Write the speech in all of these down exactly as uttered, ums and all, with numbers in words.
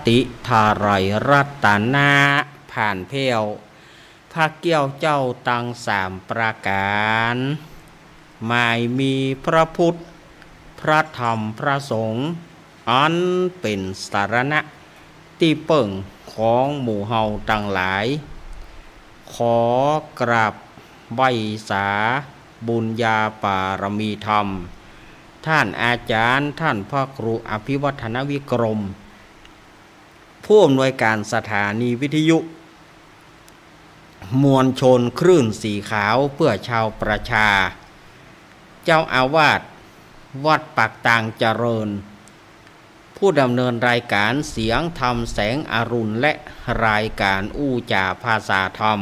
ติทาไลยรัตนะ ผ่านแผ้ว พระแก้วเจ้าตังสามประก๋าน หมายมีพระพุทธ พระธรรม พระสงฆ์ อันเป๋นสรณะตี้เปิ้งของหมู่เฮาตังหลาย ขอกราบไหว้สาบุญญาปารมีธรรม ท่านอาจารย์ ท่านพระครูอภิวัฒนวิกรม ผู้อำนวยการสถานีวิทยุมวลชนคลื่นสีขาวเพื่อชาวประชา เจ้าอาวาสวัดปากตางเจริญ ผู้ดำเนินรายการเสียงธรรมแสงอรุณ และรายการอู้จ๋าภาษาธรรม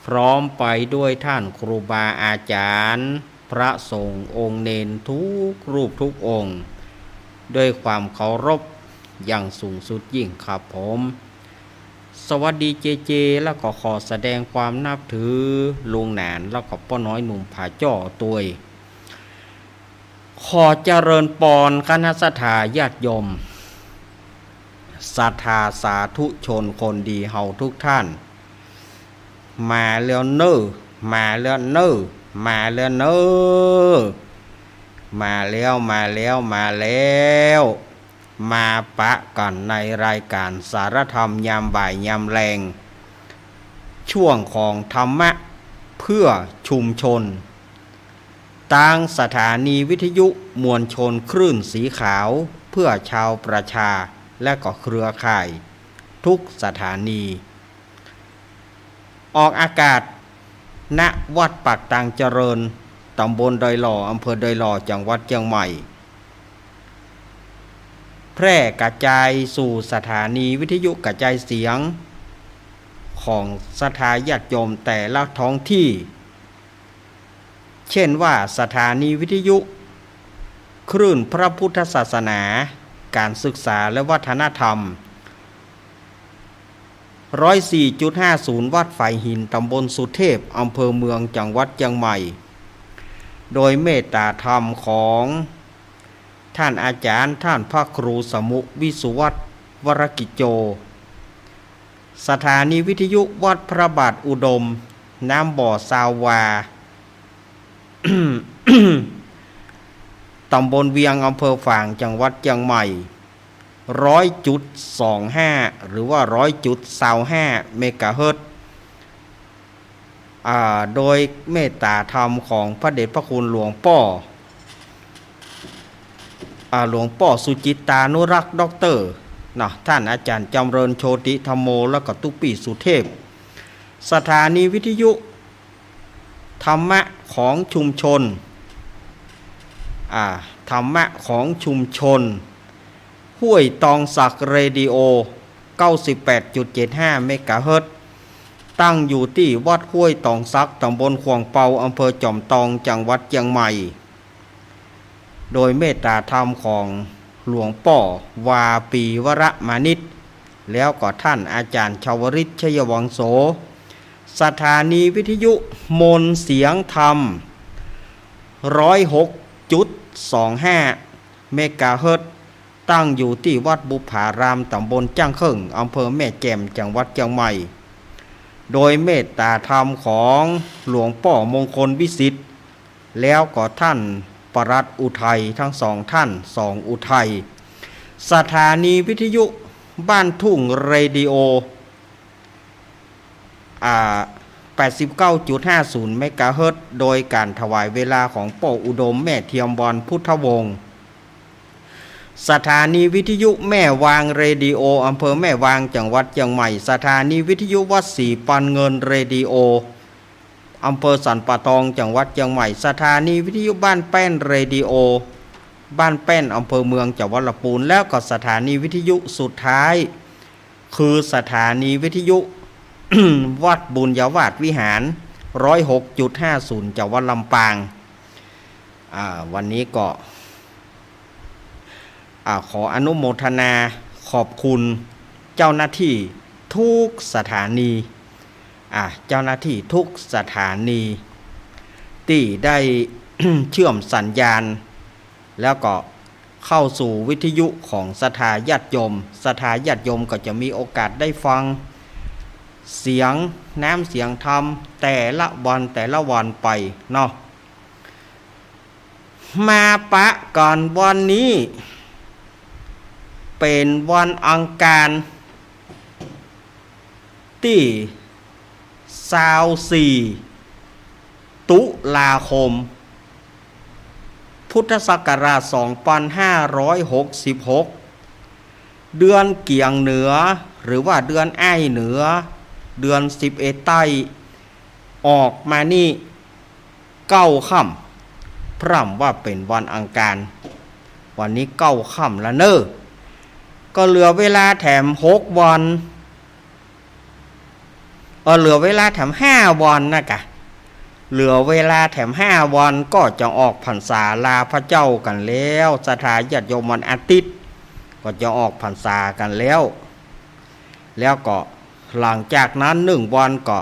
พร้อมไปด้วยท่านครูบาอาจารย์ พระสงฆ์องค์เณรทุกรูปทุกองค์ ด้วยความเคารพอย่างสูงสุดยิ่งครับผม สวัสดีเจเจ แล้วก็ขอแสดงความนับถือลุงหนาน แล้วก็ป้อน้อยหนุ่มผาจ้อตวย ขอเจริญปอนคณะศรัทธาญาติโยม ศรัทธาสาธุชนคนดีเฮาทุกท่าน มาแล้วเน่อ มาแล้วเน่อ มาแล้วเน่อ มาแล้ว มาแล้ว มาแล้ว มาปะกั๋นในรายการสารธรรมยามบ่ายยามแลง ช่วงของธรรมะเพื่อชุมชน ตางสถานีวิทยุมวลชนคลื่นสีขาวเพื่อชาวประชา และก็เครือข่ายทุกสถานี ออกอากาศ ณ วัดปากตางเจริญ ตำบลดอยหล่อ อำเภอดอยหล่อ จังหวัดเจียงใหม่ แพร่กระจายสู่สถานีวิทยุกระจายเสียงของศรัทธาญาติโยมแต่ละท้องที่ เช่นว่าสถานีวิทยุคลื่นพระพุทธศาสนา การศึกษาและวัฒนธรรม ร้อยสี่จุดห้าศูนย์ วัดฝายหิน ตำบลสุเทพ อำเภอเมือง จังหวัดเจียงใหม่ โดยเมตตาธรรมของท่านอาจารย์ ท่านพระครูสมุ วิสุวัฒน์ วรกิจโจ สถานีวิทยุวัดพระบาทอุดม น้ำบ่อซาววา ตำบลเวียง อำเภอฝาง จังหวัดเจียงใหม่ ร้อยจุดสองห้า หรือว่า ร้อยจุดซาวห้า เมกะเฮิรตซ์ อ่า โดยเมตตาธรรมของพระเดชพระคุณหลวงป้อ อ่า หลวงป้อสุจิตตานุรักษ์ ด็อกเตอร์ เนาะ ท่านอาจารย์จำเริญโชติธัมโม แล้วก็ตุ๊ปี้สุเทพ สถานีวิทยุธรรมะของชุมชน อ่า ธรรมะของชุมชน ห้วยตองสักเรดิโอ เก้าสิบแปดจุดเจ็ดห้า เมกะเฮิรตซ์ ตั้งอยู่ตี้วัดห้วยตองสัก ตำบลขวางเปา อำเภอจอมตอง จังหวัดเจียงใหม่ โดยเมตตาธรรมของหลวงป้อวาปีวรมานิช แล้วก็ท่านอาจารย์ชวริต ชัยวังโส สถานีวิทยุมนต์เสียงธรรม ร้อยหกจุดสองห้า เมกะเฮิรตซ์ ตั้งอยู่ตี้วัดบุปผาราม ตำบลจ้างเคิ่ง อำเภอแม่แจ่ม จังหวัดเจียงใหม่ โดยเมตตาธรรมของหลวงป้อมงคลวิสิทธิ์ แล้วก็ท่านปลัดอุทัย ทั้งสองท่าน สองอุทัย สถานีวิทยุบ้านทุ่งเรดิโอ อ่า แปดสิบเก้าจุดห้าศูนย์ เมกะเฮิรตซ์ โดยการถวายเวลาของป้ออุดม แม่เทียมวรรณ พุทธวงศ์ สถานีวิทยุแม่วางเรดิโอ อำเภอแม่วาง จังหวัดเจียงใหม่ สถานีวิทยุวัดศรีปันเงินเรดิโอ อำเภอสันป่าตอง จังหวัดเจียงใหม่ สถานีวิทยุบ้านแป้นเรดิโอ บ้านแป้น อำเภอเมือง จังหวัดลำพูน แล้วก็สถานีวิทยุสุดท้าย คือสถานีวิทยุ วัดบุญญาวาสวิหาร ร้อยหกจุดห้าศูนย์ จังหวัดลำปาง อ่า วันนี้ก็ อ่า ขออนุโมทนาขอบคุณเจ้าหน้าที่ทุกสถานี อ่า เจ้าหน้าที่ทุกสถานี ตี้ได้ เชื่อมสัญญาณ แล้วก็ เข้าสู่วิทยุของศรัทธาญาติโยม ศรัทธาญาติโยมก็จะมีโอกาสได้ฟังเสียงน้ำเสียงธรรมแต่ละวันแต่ละวันไปเนาะ มาปะกั๋นวันนี้ เป๋นวันอังคาร ตี้ซาวสี่ ตุลาคม พุทธศักราช สองพันห้าร้อยหกสิบหก เดือนเกียงเหนือ หรือว่าเดือนอ้ายเหนือ เดือนสิบเอ็ดใต้ ออกมานี่เก๊าค่ำ พร่ำว่าเป๋นวันอังคาร วันนี้เก๊าค่ำละเน่อ ก็เหลือเวลาแถมหกวัน เออ เหลือเวลาแถมห้าวันนะกะ เหลือเวลาแถมห้าวันก็จะออกพรรษาลาพระเจ้ากั๋นแล้ว ศรัทธาญาติโยมวันอาทิตย์ ก็จะออกพรรษากั๋นแล้ว แล้วก็หลังจากนั้นหนึ่งวันก็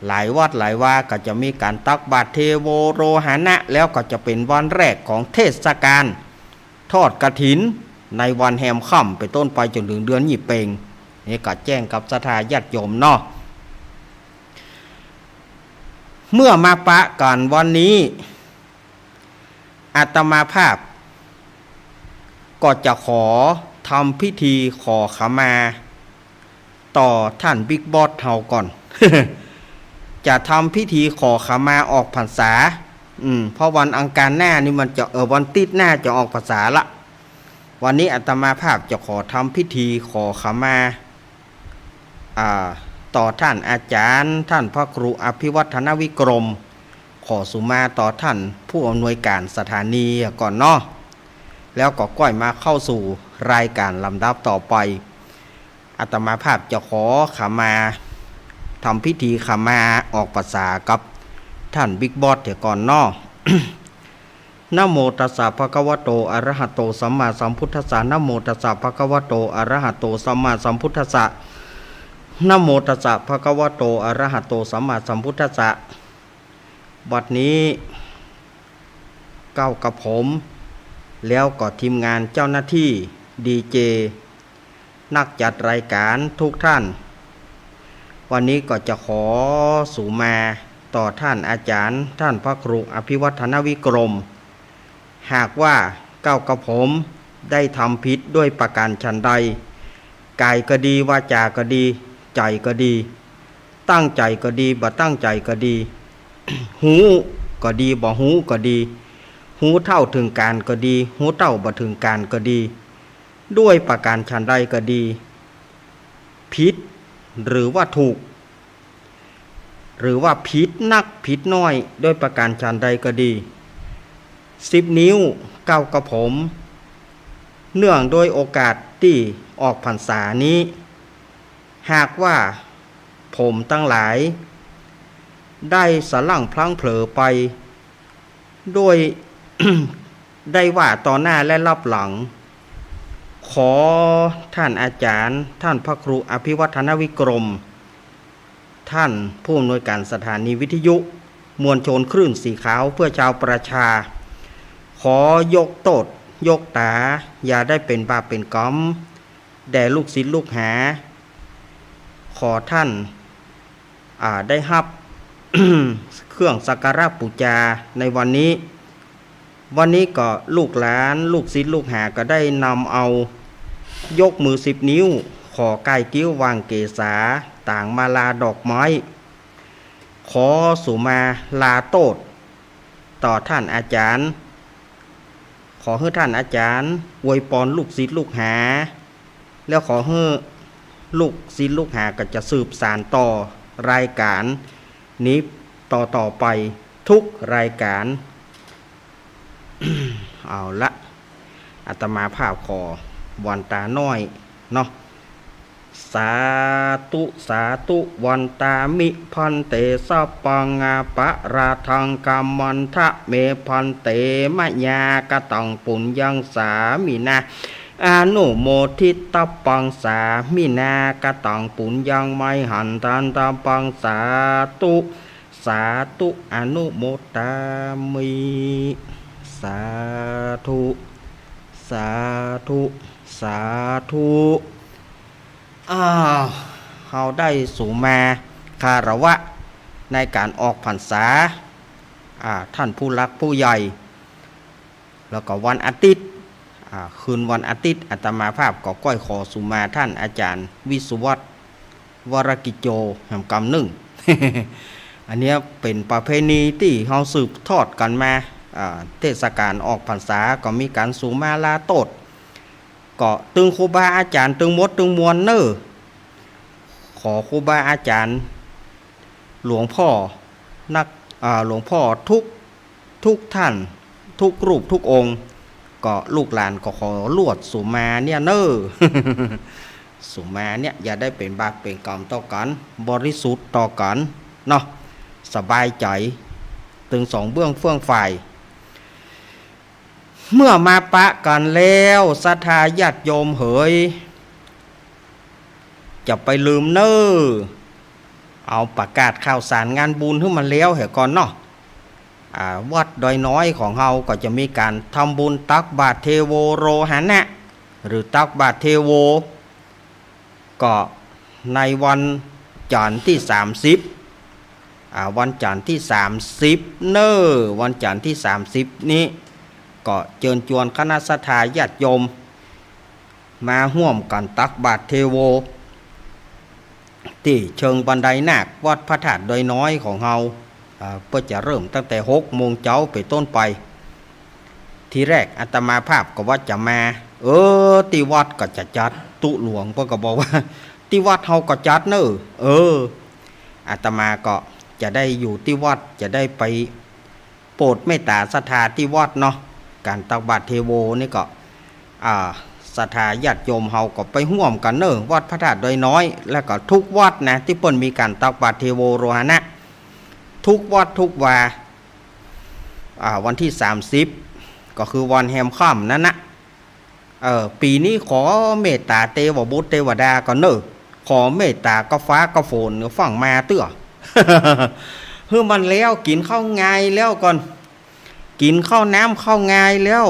หลายวัดหลายวาก็จะมีก๋านตักบาตรเทโวโรหณะ แล้วก็จะเป๋นวันแรกของเทศกาล ทอดกฐินในวันแฮมค่ำเป๋นต้นไปจ๋นเถิงเดือนยี่เปง นี่ก็แจ้งกับศรัทธาญาติโยมเนาะ เมื่อมาปะกั๋นวันนี้ อาตมาภาพ ก็จะขอทำพิธีขอขมา ต่อท่านบิ๊กบอสเฮาก่อน จะทำพิธีขอขมาออกพรรษา อืม เพราะวันอังคารหน้านี่มันจะ เออ วันอาทิตย์หน้าจะออกพรรษาละ วันนี้อาตมาภาพจะขอทำพิธีขอขมา อ่า ต่อท่านอาจ๋ารย์ ท่านพระครูอภิวัฒนวิกรม ขอสุมาต่อท่านผู้อำนวยการสถานีก่อนเนาะ แล้วก็ก้อยมาเข้าสู่รายการลำดับต่อไป อาตมาภาพจะขอขมา ทำพิธีขมาออกพรรษากับท่านบิ๊กบอสเหียก่อนเนาะ นะโมตัสสะ ภะคะวะโต อะระหะโต สัมมาสัมพุทธัสสะ นะโมตัสสะ ภะคะวะโต อะระหะโต สัมมาสัมพุทธัสสะ นะโมตัสสะ ภะคะวะโต อะระหะโต สัมมาสัมพุทธัสสะ บัดนี้เก๊ากับผม แล้วก็ทีมงานเจ้าหน้าที่ ดีเจ นักจัดรายการทุกท่าน วันนี้ก็จะขอสุมาต่อท่านอาจ๋ารย์ ท่านพระครูอภิวัฒนวิกรม หากว่าเก๊ากับผมได้ทำผิดด้วยประการฉันใด ก๋ายก็ดี วาจาก็ดี ใจ๋ก็ดี ตั้งใจ๋ก็ดี บ่ตั้งใจ๋ก็ดี ฮู้ก็ดี บ่ฮู้ก็ดี ฮู้เต้าเถิงก๋านก็ดี ฮู้เต้าบ่เถิงก๋านก็ดี ด้วยประการฉันใดก็ดี ผิดหรือว่าถูก หรือว่าผิดนักผิดน้อยด้วยประการฉันใดก็ดี สิบนิ้วเก๊ากับผม เนื่องด้วยโอกาสตี้ออกพรรษานี้ หากว่าผมตังหลาย ได้สะล่างพลั้งเผลอไป โดย ได้ว่าต่อหน้าและลับหลัง ขอท่านอาจ๋ารย์ ท่านพระครูอภิวัฒนวิกรม ท่านผู้อำนวยการสถานีวิทยุมวลชนคลื่นสีขาวเพื่อชาวประชา ขอยกโต้ษยกต๋า อย่าได้เป๋นบาปเป๋นก๋รรมแด่ลูกศิษย์ลูกหา ขอท่าน อ่า ได้ฮับ เครื่องสักการะปู๋จาในวันนี้ วันนี้ก็ลูกหลานลูกศิษย์ลูกหาก็ได้นำเอายกมือสิบนิ้ว ขอก้ายกิ้ววางเกศา ต๋างมาลาดอกไม้ ขอสุมาลาโต้ษต่อท่านอาจ๋ารย์ ขอหื้อท่านอาจ๋ารย์อวยปอนลูกศิษย์ลูกหา แล้วขอหื้อลูกศิษย์ลูกหาก็จะสืบสานต่อรายการนี้ต่อๆ ไปทุกรายการ เอาละ อาตมาภาพขอวันตาน้อยเนาะ สาธุ สาธุ วันตามิ ภันเต สัพพัง อปะราธัง ขมันทะ เม ภันเต มะยา กะตัง ปุญญัง สามินา อนุโมทิตัพพัง สามินา กะตัง ปุญญัง ไมหันทันตัพพัง สาธุ สาธุ อนุโมทามิ สาธุ สาธุ สาธุ อ้าว เฮาได้สุมาคารวะในก๋านออกพรรษา อ่า ท่านผู้หลักผู้ใหญ่ แล้วก็วันอาทิตย์ อ่า คืนวันอาทิตย์ อาตมาภาพก็ก้อยขอสุมาท่านอาจารย์วิศวัฒน์ วรกิจโจ แหมกำนึ่ง อันเนี้ยเป๋นประเพณีตี้เฮาสืบทอดกั๋นมา อ่า เทศกาลออกพรรษาก็มีก๋านสุมาลาโต้ษ ก็ตึงครูบาอาจ๋ารย์ตึงหมดตึงมวลเน่อ ขอครูบาอาจ๋ารย์ หลวงพ่อนัก อ่า หลวงพ่อทุก ทุกท่าน ทุกรูปทุกองค์ ก็ลูกหลานก็ขอลวดสุมาเนี่ยเน่อ สุมาเนี่ยอย่าได้เป๋นบาปเป๋นก๋รรมต่อกั๋น บริสุทธิ์ต่อกั๋นเนาะ สบายใจ๋ ตึงสองเบื้องเฟื่องฝ่าย เมื่อมาปะกั๋นแล้ว ศรัทธาญาติโยมเหย จะไปลืมเน่อ เอาประกาศข่าวสารงานบุญหื้อมันแล้วเหียก่อนเนาะ อ่า วัดดอยน้อยของเฮาก็จะมีก๋านทำบุญตักบาตรเทโวโรหณะ หรือตักบาตรเทโว ก็ในวันจันทร์ตี้สามสิบ อ่า วันจันทร์ตี้สามสิบเน่อ วันจันทร์ตี้สามสิบนี้ ก็เจิญจวนคณะศรัทธาญาติโยม มาฮ่วมกั๋นตักบาตรเทโว ตี้เชิงบันไดนาค วัดพระธาตุดอยน้อยของเฮา อ่า เปื้อจะเริ่มตั้งแต่หกโมงเจ๊าเป๋นต้นไป ทีแรกอาตมาภาพก็ว่าจะมา เออ ตี้วัดก็จะจัด ตุ๊หลวงเปิ้นก็บอกว่า ตี้วัดเฮาก็จัดเน่อ เออ อาตมาก็จะได้อยู่ตี้วัด จะได้ไป โปรดเมตต๋าศรัทธาตี้วัดเนาะ ก๋านตักบาตรเทโวนี่ก็ อ่า ศรัทธาญาติโยมเฮาก็ไปฮ่วมกั๋นเน่อ วัดพระธาตุดอยน้อย แล้วก็ทุกวัดนะ ตี้เปิ้นมีก๋านตักบาตรเทโวโรหณะ ทุกวัดทุกวา อ่า วันตี้สามสิบ ก็คือวันแฮมค่ำนั้นนะ เออ ปี๋นี้ขอเมตต๋าเตวบุตรเตวดาก่อนเน่อ ขอเมตต๋ากับฟ้ากับฝนฟั่งมาเตื้อ หื้อมันแล้ว กิ๋นข้าวงายแล้วก่อน กิ๋นข้าวน้ำข้าวงายแล้ว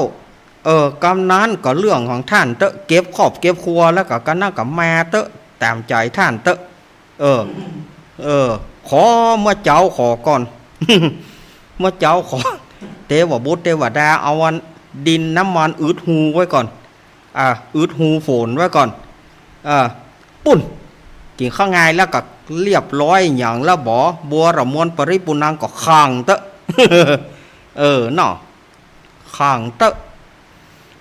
เออ กำนั้นก็เรื่องของต้านเต๊อะ เก็บครอบเก็บครัวแล้วก็กำนั้นก็มาเต๊อะ ต๋ามใจ๋ต้านเต๊อะ เออ เออ ขอเมื่อเจ๊าขอก่อน เมื่อเจ๊าขอ เตวบุตรเตวดาเอาอันดินน้ำมันอึดฮูไว้ก่อน อ่า อึดฮูฝนไว้ก่อน อ่า ปุ้น กิ๋นข้าวงายแล้วก็เรียบร้อยหยังแล้วบ่ บัวระมวลปริปุณังก็ขังเต๊อะ เออ เนาะ ขังเต๊อะ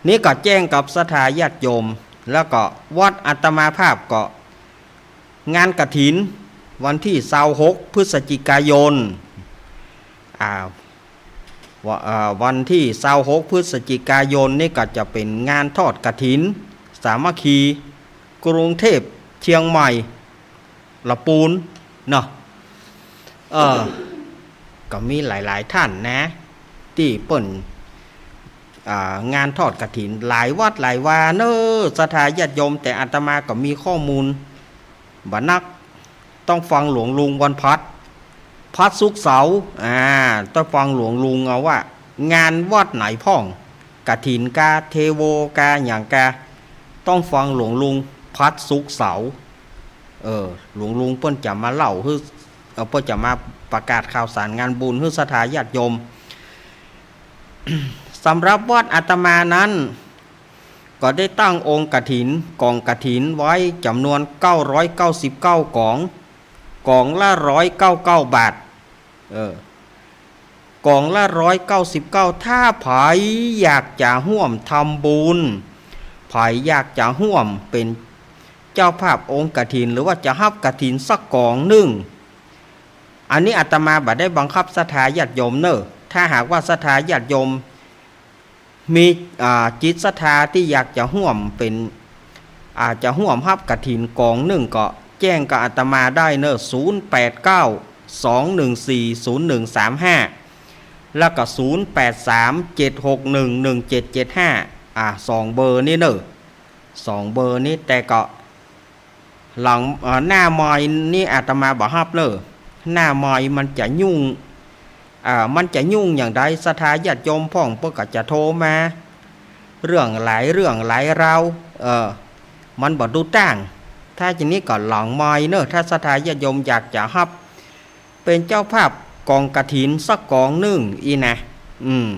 นี่ก็แจ้งกับศรัทธาญาติโยม แล้วก็วัดอาตมาภาพก็ งานกฐิน วันตี้ซาวหก พฤศจิกายน อ่า ว- อ่า วันตี้ซาวหก พฤศจิกายนนี่ก็จะเป๋นงานทอดกฐิน สามัคคี กรุงเทพ เชียงใหม่ ละปูน เนาะ เออ ก็มีหลายๆ ต้านนะ ตี้เปิ้น อ่า งานทอดกฐิน หลายวัดหลายวาเน่อ ศรัทธาญาติโยม แต่อาตมาก็มีข้อมูลบ่นัก ต้องฟังหลวงลุงวันพฤหัส พฤหัส ศุกร์ เสาร์ อ่า ต้องฟังหลวงลุงเอาว่า งานวัดไหนพ่อง กฐินกา เทโวกา หยังกา ต้องฟังหลวงลุง พฤหัส ศุกร์ เสาร์ เออ หลวงลุงเปิ้นจะมาเล่าหื้อ เอ่อ เปิ้นจะมาประกาศข่าวสารงานบุญหื้อศรัทธาญาติโยม สำหรับวัดอาตมานั้น ก็ได้ตั้งองค์กฐิน ก๋องกฐินไว้จ๋ำนวนเก้าร้อยเก้าสิบเก้ากอง กองละร้อยเก้าเก้าบาท เออ กองละร้อยเก้าสิบเก้า ถ้าใผอยากจะฮ่วมทำบุญ ใผอยากจะฮ่วมเป๋นเจ้าภาพองค์กฐิน หรือว่าจะฮับกฐินสักกองนึ่ง อันนี้อาตมาบ่ได้บังคับศรัทธาญาติโยมเน่อ ถ้าหากว่าศรัทธาญาติโยม มี อ่า จิตศรัทธาตี้อยากจะฮ่วมเป๋น อ่า จะฮ่วมฮับกฐินกองนึ่งก็แจ้งกับอาตมาได้เน่อ ศูนย์แปดเก้า สองหนึ่งสี่ ศูนย์หนึ่งสามห้า แล้วก็ ศูนย์แปดสาม เจ็ดหกหนึ่ง หนึ่งเจ็ดเจ็ดห้า อ่า สองเบอร์นี้เน่อ สองเบอร์นี้ แต่ก็ หลัง เอ่อ หน้าไมค์นี่อาตมาบ่ฮับเน่อ หน้าไมค์มันจะยุ่ง อ่า มันจะยุ่งอย่างใด ศรัทธาญาติโยมพ่องเปิ้นก็จะโทรมา เรื่องหลายเรื่องหลายราว เออ มันบ่ดูตั้ง ถ้าจะนี้ก็หลังไมค์เนอะ ถ้าศรัทธาญาติโยมอยากจะฮับเป๋นเจ้าภาพกองกฐินสักกองนึ่งอี้นะ อืม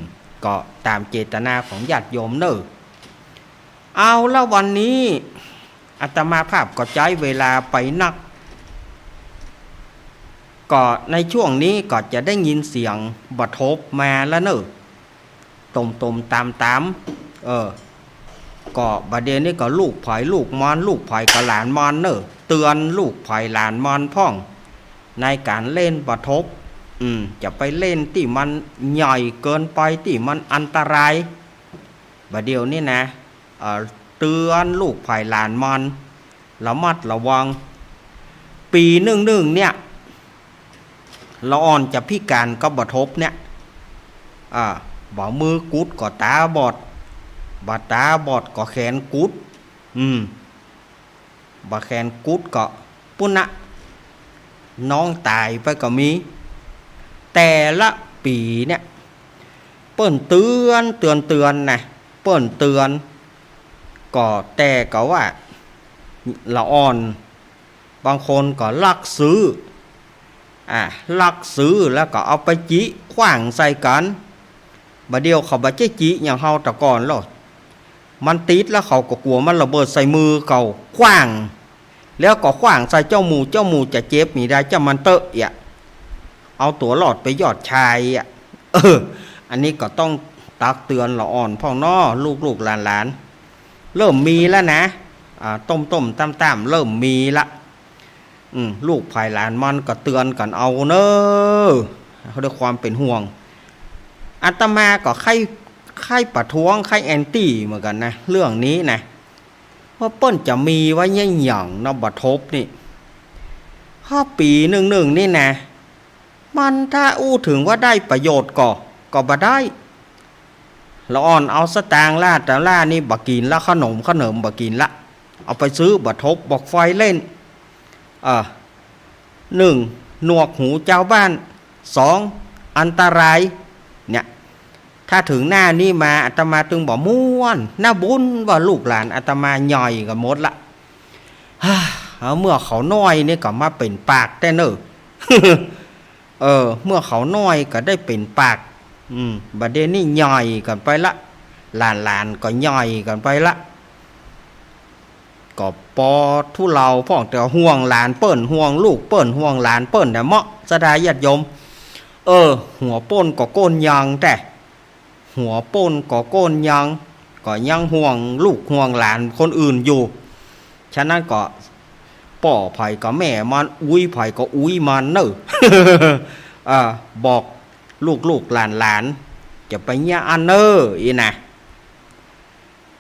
ก็ต๋ามเจตนาของญาติโยมเนอะ เอาละ วันนี้อาตมาภาพก็ใจ๊เวลาไปนัก ก็ในช่วงนี้ก็จะได้ยินเสียงบ่าทบมาแล้วเนอะ ต่มๆ ต๋ามๆ เออ ก็บ่าเดี่ยวนี้ก็ลูกใผลูกมอน ลูกใผก็หลานมอนเนอะ เตือนลูกใผหลานมอนพ่อง ในก๋านเล่นบ่าทบ อืม จะไปเล่นตี้มันใหญ่เกินไป ตี้มันอันตราย บ่าเดี่ยวนี้นะ เอ่อ เตือนลูกใผหลานมอน ระมัดระวัง ปี๋นึ่งๆ เนี่ย ละอ่อนจะพิก๋านกับบ่าทบเนี่ย อ่า บ่ามือกุดก็ต๋าบอด บ่าต๋าบอดก็แขนกุด อืม บ่าแขนกุดก็ปุ้นนะ น้องต๋ายไปก็มี แต่ละปี๋เนี่ย เปิ้นเตือน เตือน เตือนนะ เปิ้นเตือน ก็แต่ก็ว่า ละอ่อน บางคนก็ลักซื้อ อ่า ลักซื้อแล้วก็เอาไปจิขว้างใส่กั๋น บ่าเดี่ยวเขาบ่ใจ้จิอย่างเฮาแต่ก่อนแล้ว มันติดแล้วเขาก็กั๋วมันระเบิดใส่มือเขา ขว้าง แล้วก็ขว้างใส่เจ้าหมู่ เจ้าหมู่จะเจ็บหมีได้ จ้ามันเต๊อะเอียะ เอาตั๋วรอดไปยอดชายอะ เออ อันนี้ก็ต้องตักเตือนละอ่อนพ่องเนาะ ลูกๆ หลานๆ เริ่มมีแล้วนะ อ่า ต่มๆ ต๋ามๆ เริ่มมีละ อืม ลูกใผหลานมอนก็เตือนกั๋นเอาเนอะ ด้วยความเป๋นห่วง อาตมาก็ใค่ ใค่ประท้วง ใค่แอนตี้เหมือนกั๋นนะ เรื่องนี้นะ ว่าเปิ้นจะมีไว้เยียะหยังเนาะ บ่าทบนี่ ห้าปี๋นึ่งๆ นี่นะ มันถ้าอู้เถิงว่าได้ประโยชน์ก่อ ก็บ่ได้ ละอ่อนเอาสตางค์ล้านต่อล้านนี่บ่กิ๋นละ ขนมขเนิมบ่กิ๋นละ เอาไปซื้อบ่าทบบ่าไฟเล่น เออ นึ่ง หนวกหูจาวบ้าน สอง อันตราย เนี่ย ถ้าเถิงหน้านี้มา อาตมาตึงบ่ม่วน น่าบุญว่าลูกหลานอาตมาใหญ่กั๋นหมดละ ฮ่า เอาเมื่อเขาน้อยนี่ก็มาเป๋นปากแต๊เน่อ เออ เมื่อเขาน้อยก็ได้เป๋นปาก อืม บ่าเดี่ยวนี้ใหญ่กั๋นไปละ หลานๆ ก็ใหญ่กั๋นไปละ ก็ปอทุเลาพ่อง แต่ห่วงหลานเปิ้น ห่วงลูกเปิ้น ห่วงหลานเปิ้นแต๊เมาะ ศรัทธาญาติโยม เออ หัวโป้นก็โก้นยังแต๊ หัวโป้นก็โก้นยัง ก็ยังห่วงลูกห่วงหลานคนอื่นอยู่ ฉะนั้นก็ป้อใผก็แม่มัน อุ๊ยใผก็อุ๊ยมันเน่อ เออ บอกลูกๆ หลานๆ จะไปเยียะอั้นเน่อ อี้นะ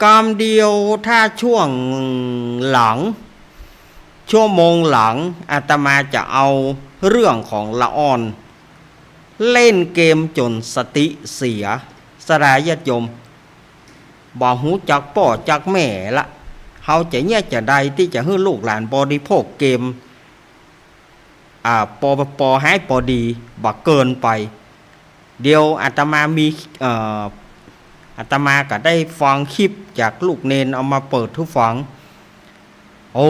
กำเดียวถ้าช่วงหลัง ชั่วโมงหลัง อาตมาจะเอาเรื่องของละอ่อน เล่นเกมจ๋นสติเสีย ศรัทธาญาติโยม บ่ฮู้จักป้อจักแม่ละ เฮาจะเยียะจาใดตี้จะหื้อลูกหลานบริโภคเกม อ่า ปอ ปอหายปอดี บ่เกินไป เดี๋ยวอาตมามี เอ่อ อาตมาก็ได้ฟังคลิปจากลูกเณรเอามาเปิดหื้อฟัง โอ้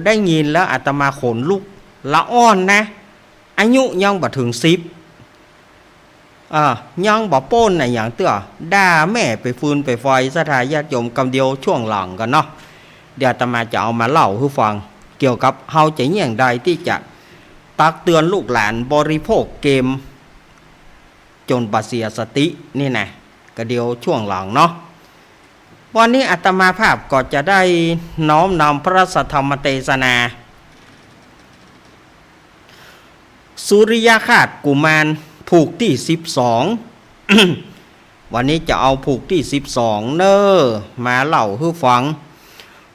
ได้ยินแล้วอาตมาขนลุก ละอ่อนนะ อายุยังบ่เถิงสิบ อ่า ยังบ่ป๊นอะหยังเตื้อ ด่าแม่ไปฟืนไปไฟ ศรัทธาญาติโยม กำเดียวช่วงหลังกั๋นเนาะ เดี๋ยวอาตมาจะเอามาเล่าหื้อฟัง เกี่ยวกับเฮาจะเยียะใดตี้จะตักเตือนลูกหลานบริโภคเกม จ๋นบ่เสียสตินี่นะ กำเดียวช่วงหลังเนาะ วันนี้อาตมาภาพก็จะได้น้อมนำพระสัทธรรมเตสนา สุริยคราสกุมารผูกตี้สิบสอง วันนี้จะเอาผูกตี้สิบสองเน่อ มาเล่าหื้อฟัง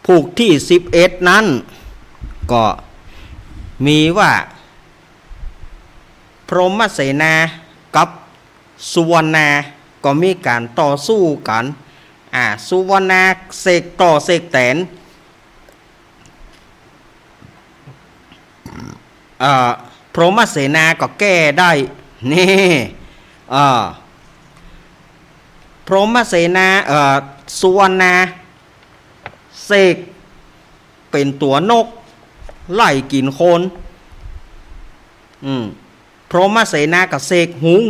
ผูกตี้สิบเอ็ดนั้น ก็มีว่า พรหมเสนากับสุวรรณาก็มีก๋านต่อสู้กั๋น อ่า สุวรรณาเสกต่อเสกแตน เอ่อ พรหมเสนาก็แก้ได้ นี่ เอ่อ พรหมเสนา เอ่อ สุวรรณาเสกเป๋นตั๋วนกไล่กิ๋นคน อืม พรหมเสนาก็เสกหุง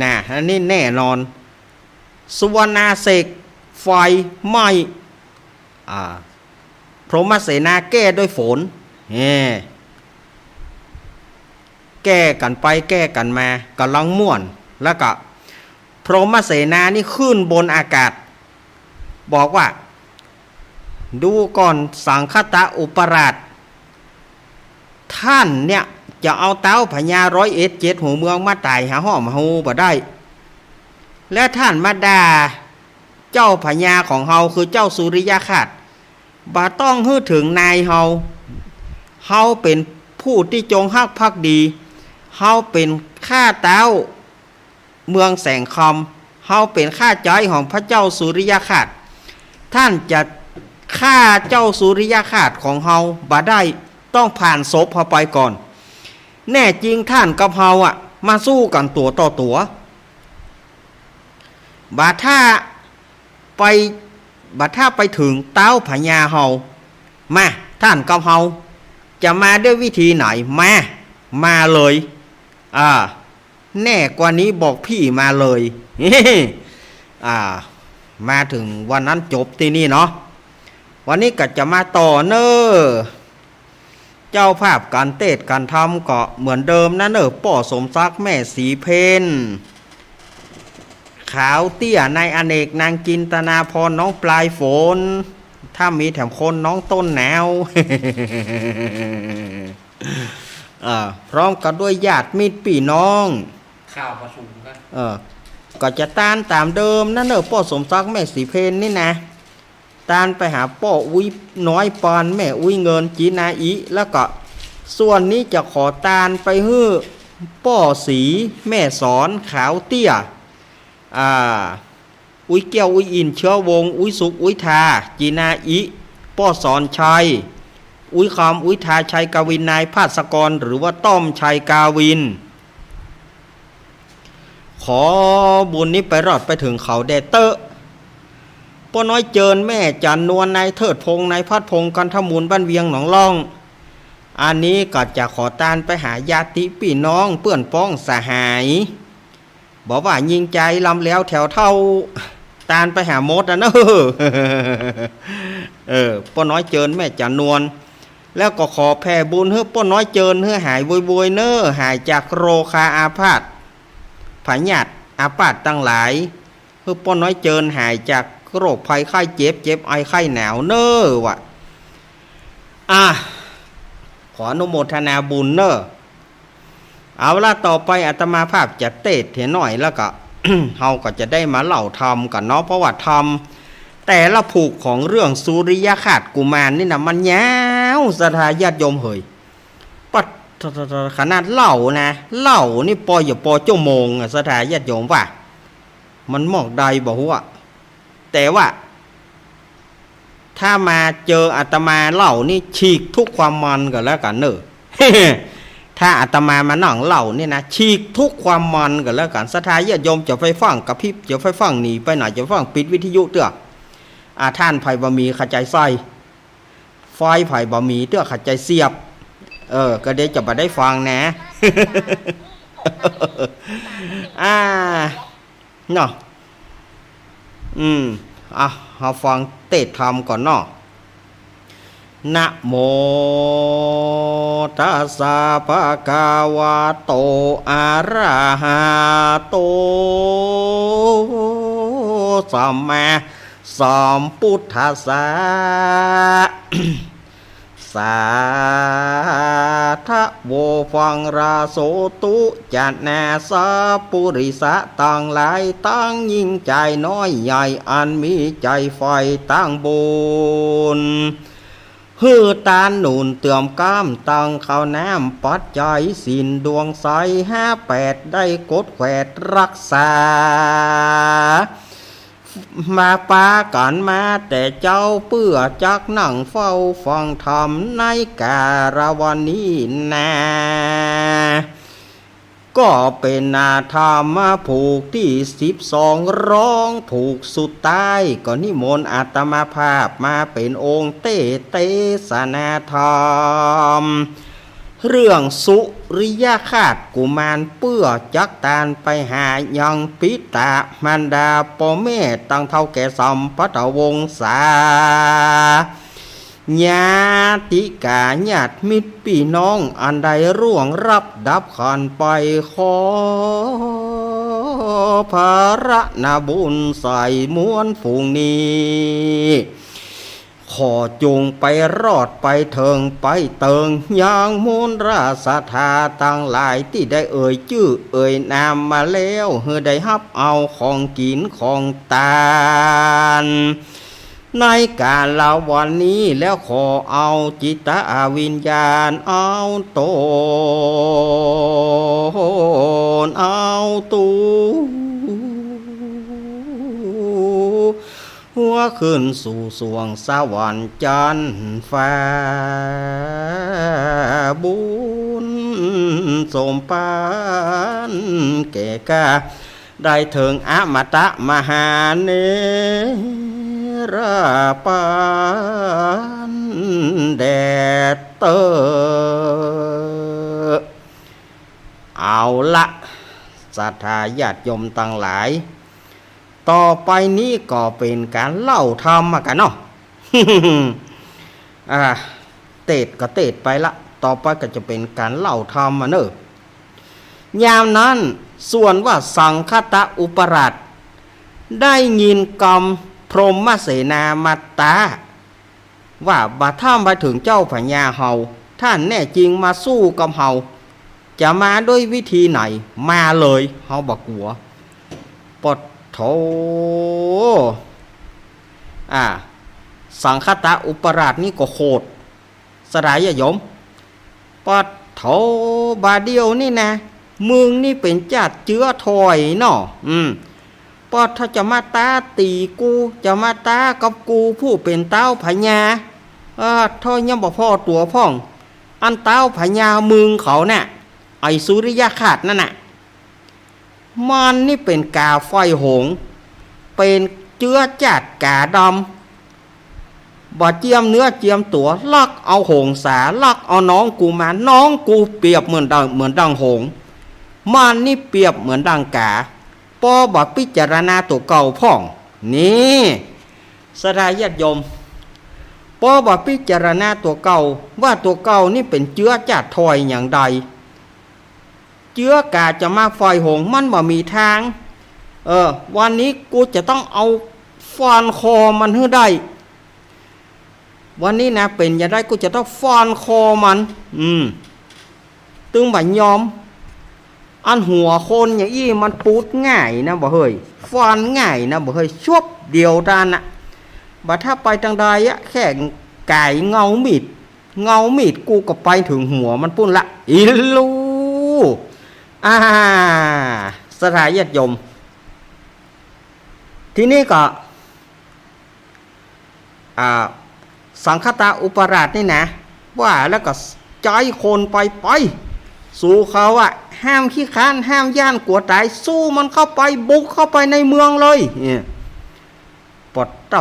นะ อันนี้แน่นอน สุวรรณาเสกไฟไหม้ อ่า พรหมเสนาแก้ด้วยฝน แฮ่ แก้กั๋นไปแก้กั๋นมา ก่ำลังม่วน แล้วก็พรหมเสนานี่ขึ้นบนอากาศ บอกว่า ดูก่อนสังคตะอุปราช ท่านเนี่ยจะเอาต๊าวพญาร้อยเอ็ดเจ็ดหัวเมืองมาต่ายหาห้อมหาฮูบ่ได้ และท่านมาด่าเจ้าพญาของเฮาคือเจ้าสุริยคราส บ่ต้องหื้อเถิงนายเฮา เฮาเป๋นผู้ตี้จงฮักภักดี เฮาเป๋นข้าต๊าว เมืองแสงคำ เฮาเป๋นข้าใจ๊ของพระเจ้าสุริยคราส ท่านจะฆ่าเจ้าสุริยคราสของเฮาบ่ได้ ต้องผ่านศพเฮาไปก่อน แน่จริงท่านกับเฮาอะ มาสู้กั๋นตั๋วต่อตั๋ว บ่าถ้าไป บ่าถ้าไปเถิงต๊าวพญาเฮา มา ท่านกับเฮา จะมาด้วยวิธีไหน มา มาเลย อ่า แน่กว่านี้บอกพี่มาเลย อ่า มาเถิงวันนั้นจบตี้นี่เนาะ วันนี้ก็จะมาต่อเน่อ เจ้าภาพก๋านเตศน์ก๋านธรรมก็เหมือนเดิมนะเน่อ ป้อสมศักดิ์ แม่ศรีเพญ ขาวเตี้ย นายอเนก นางจินตนาภรณ์ น้องปลายฝน ถ้ามีแถมคนน้องต้นหนาว อ่า พร้อมกั๋นด้วยญาติมิตรปี้น้อง ข้าวประชุมครับ เออ ก็จะตานต๋ามเดิมนะเน่อ ป้อสมศักดิ์ แม่ศรีเพญนี่นะ ตานไปหาป้ออุ๊ยน้อยปาน แม่อุ๊ยเงิน จีนาอิ แล้วก็ส่วนนี้จะขอตานไปหื้อป้อศรี แม่สอน ขาวเตี้ย อ่า อุ๊ยแก้ว อุ๊ยอินทร์ เชื้อวงศ์ อุ๊ยสุข อุ๊ยทา จีนาอิ ป้อสอนชัย อุ๊ยคำ อุ๊ยทา ชัยกาวิน นายพาสกร หรือว่าต้อมชัยกาวิน ขอบุญนี้ไปรอดไปเถิงเขาแด่เต๊อะ ป้อน้อยเจิญ แม่จันนวล นายเทิดพงษ์ นายพัดพงษ์ กันทมูล บ้านเวียงหนองล่อง อันนี้ก็จะขอตานไปหาญาติปี้น้อง เปื้อนป้องสหาย บ่ว่าญิงจายลำแลวแถวเฒ่า ตานไปหาหมดอะเน่อ เออ ป้อน้อยเจิญ แม่จันนวล แล้วก็ขอแผ่บุญหื้อป้อน้อยเจิญ หื้อหายโวยๆ เน่อ หายจากโรคาอาพาธ พยาธิอาพาธตังหลาย หื้อป้อน้อยเจิญหายจากโรคภัยไข้เจ็บ เจ็บไอไข้หนาวเน่อวะ อ่ะ ขออนุโมทนาบุญเน่อ เอาละ ต่อไปอาตมาภาพจะเตศน์เหียหน่อย แล้วก็ เฮาก็จะได้มาเล่าธรรมกั๋นเนาะ เพราะว่าธรรมแต่ละผูกของเรื่องสุริยคราสกุมารนี่นะ มันยาว ศรัทธาญาติโยมเหย ปัด ขนาดเล่านะ เล่านี่ปออย่าปอชั่วโมงอะ ศรัทธาญาติโยมว่า มันมอกใดบ่ฮู้อะ แต่ว่า ถ้ามาเจออาตมาเล่านี่ฉีกทุกความมันก็แล้วกั๋นเน่อ ถ้าอาตมามานั่งเล่านี่นะ ฉีกทุกความมันก็แล้วกั๋น ศรัทธาญาติโยมจะใฝ่ฟังกระพริบ จะใฝ่ฟังหนีไปไหน จะใฝ่ฟังปิดวิทยุเตื้อ อ่า ถ่านใผบ่มีขะใจ๋ใส่ ไฟใผบ่มีเตื้อขะใจ๋เสียบ เออ ก็เดี๋ยวจะบ่ได้ฟังนะ อ่า เนาะ อืม อ่ะ เฮาฟังเตศน์ธรรมก่อนเนาะ นะโม ตัสสะ ภะคะวะโต อะระหะโต สัมมาสัมพุทธัสสะ สาธะโว ฟังราโสตุ จะนา สัพปุริสะตังหลาย ตังญิงจายน้อยใหญ่ อันมีใจ๋ใฝ่ตังบุญ หื้อตานหนุนเติมก๊ำ ตังข้าวน้ำปัจจัยศีลดวงใส ห้าแปดได้กดแขวดรักษา มาปากั๋นมาแต่เจ๊า เปื้อจักนั่งเฝ้าฟังธรรมในกาละวันนี้นา ก็เป๋นนาธรรมผูกตี้สิบสอง ร้องผูกสุดต๊าย ก็นิมนต์อาตมาภาพมาเป๋นองค์เตสน์เตสนาธรรม เรื่องสุริยคราสกุมารเปื้อจักตานไปหายังปิตะมารดาป้อแม่ตังเฒ่าแก่สัมพันธวงศา ญาติกาญาติมิตรปี้น้องอันใดร่วงลับดับขันไป ขอผะระนาบุญใส่มวลฝูงนี้ ขอจงไปรอดไปเถิงไปเติงยังมูลราษฎาตังหลายตี้ได้เอ่ยจื้อเอ่ยนามมาแล้ว หื้อได้ฮับเอาของกิ๋นของตาน ในกาละวันนี้ แล้วขอเอาจิตวิญญาณเอาตนเอาตั๋ว หัวขึ้นสู่สวงสวรรค์จันทร์ฟ้า บุญสมปานแก่ข้า ได้เถิงอมตะมหาเนรปานแดดเต๊อะ เอาละ ศรัทธาญาติโยมตังหลาย ต่อไปนี้ก็เป๋นก๋านเล่าธรรมอะกั๋นเนาะ อ่า เตสน์ก็เตสน์ไปละ ต่อไปก็จะเป๋นก๋านเล่าธรรมอะเนาะ ยามนั้นส่วนว่าสังคตะอุปราช ได้ยินกำพรหมเสนามาต๋า ว่าบ่าถ้าไปเถิงเจ้าพญาเฮา ถ้าแน่จริงมาสู้กับเฮา จะมาด้วยวิธีไหน มาเลย เฮาบ่กั๋ว ปะโถ อ่า สังคตะอุปราชนี่ก็โขด ศรัทธาญาติโยม ปะโถ บ่าเดี่ยวนี่นะ มึงนี่เป๋นจ๊าดเจื๊อถ้อยเนาะ อืม ปะโถ จะมาต๊าตี๋กู จะมาต๊ากับกูผู้เป๋นเต๊าพญา เออ ถ้อยยังบ่ผ่อตั๋วพ่อง อันเต๊าพญามึงเขาน่ะ ไอ้สุริยคราสนั่นน่ะ มันนี่เป๋นก๋าใฝ่หงส์ เป๋นเจื๊อจ๊าดก๋าดำ บ่เจียมเนื้อเจียมตั๋ว ลักเอาหงสา ลักเอาน้องกูมา น้องกูเปรียบเหมือนดัง เหมือนดังหงส์ มันนี่เปรียบเหมือนดังก๋า ปอบ่พิจารณาตั๋วเก่าพ่อง นี่ ศรัทธาญาติโยม ปอบ่พิจารณาตั๋วเก่า ว่าตั๋วเก่านี่เป๋นเจื๊อจ๊าดถ้อยอย่างใด เจื๊อก๋าจะมาใฝ่หงส์ มันบ่มีตาง เออ วันนี้กูจะต้องเอาฟันคอมันหื้อได้ วันนี้นะ เป๋นจะได้ กูจะต้องฟันคอมัน อืม ตึงบ่ยอม อันหัวคนอย่างอี้มันปูดง่ายนะบ่าเฮย ฟันง่ายนะบ่าเฮย ชวบเดียวเต้านั้นน่ะ บ่าถ้าไปตางใดอะ แค่ก๋ายเงามีด เงามีดกูก็ไปเถิงหัวมันปู้นละ อิลู อ่า ศรัทธาญาติโยม ทีนี้ก็ อ่า สังคตะอุปราชนี่นะ ว่าแล้วก็ใจ๊คนไป ไป สู้เขาอะ ห้ามขี้คร้าน ห้ามย้านกั๋วต๋าย สู้มันเข้าไป บุกเข้าไปในเมืองเลย เนี่ย ปะโถ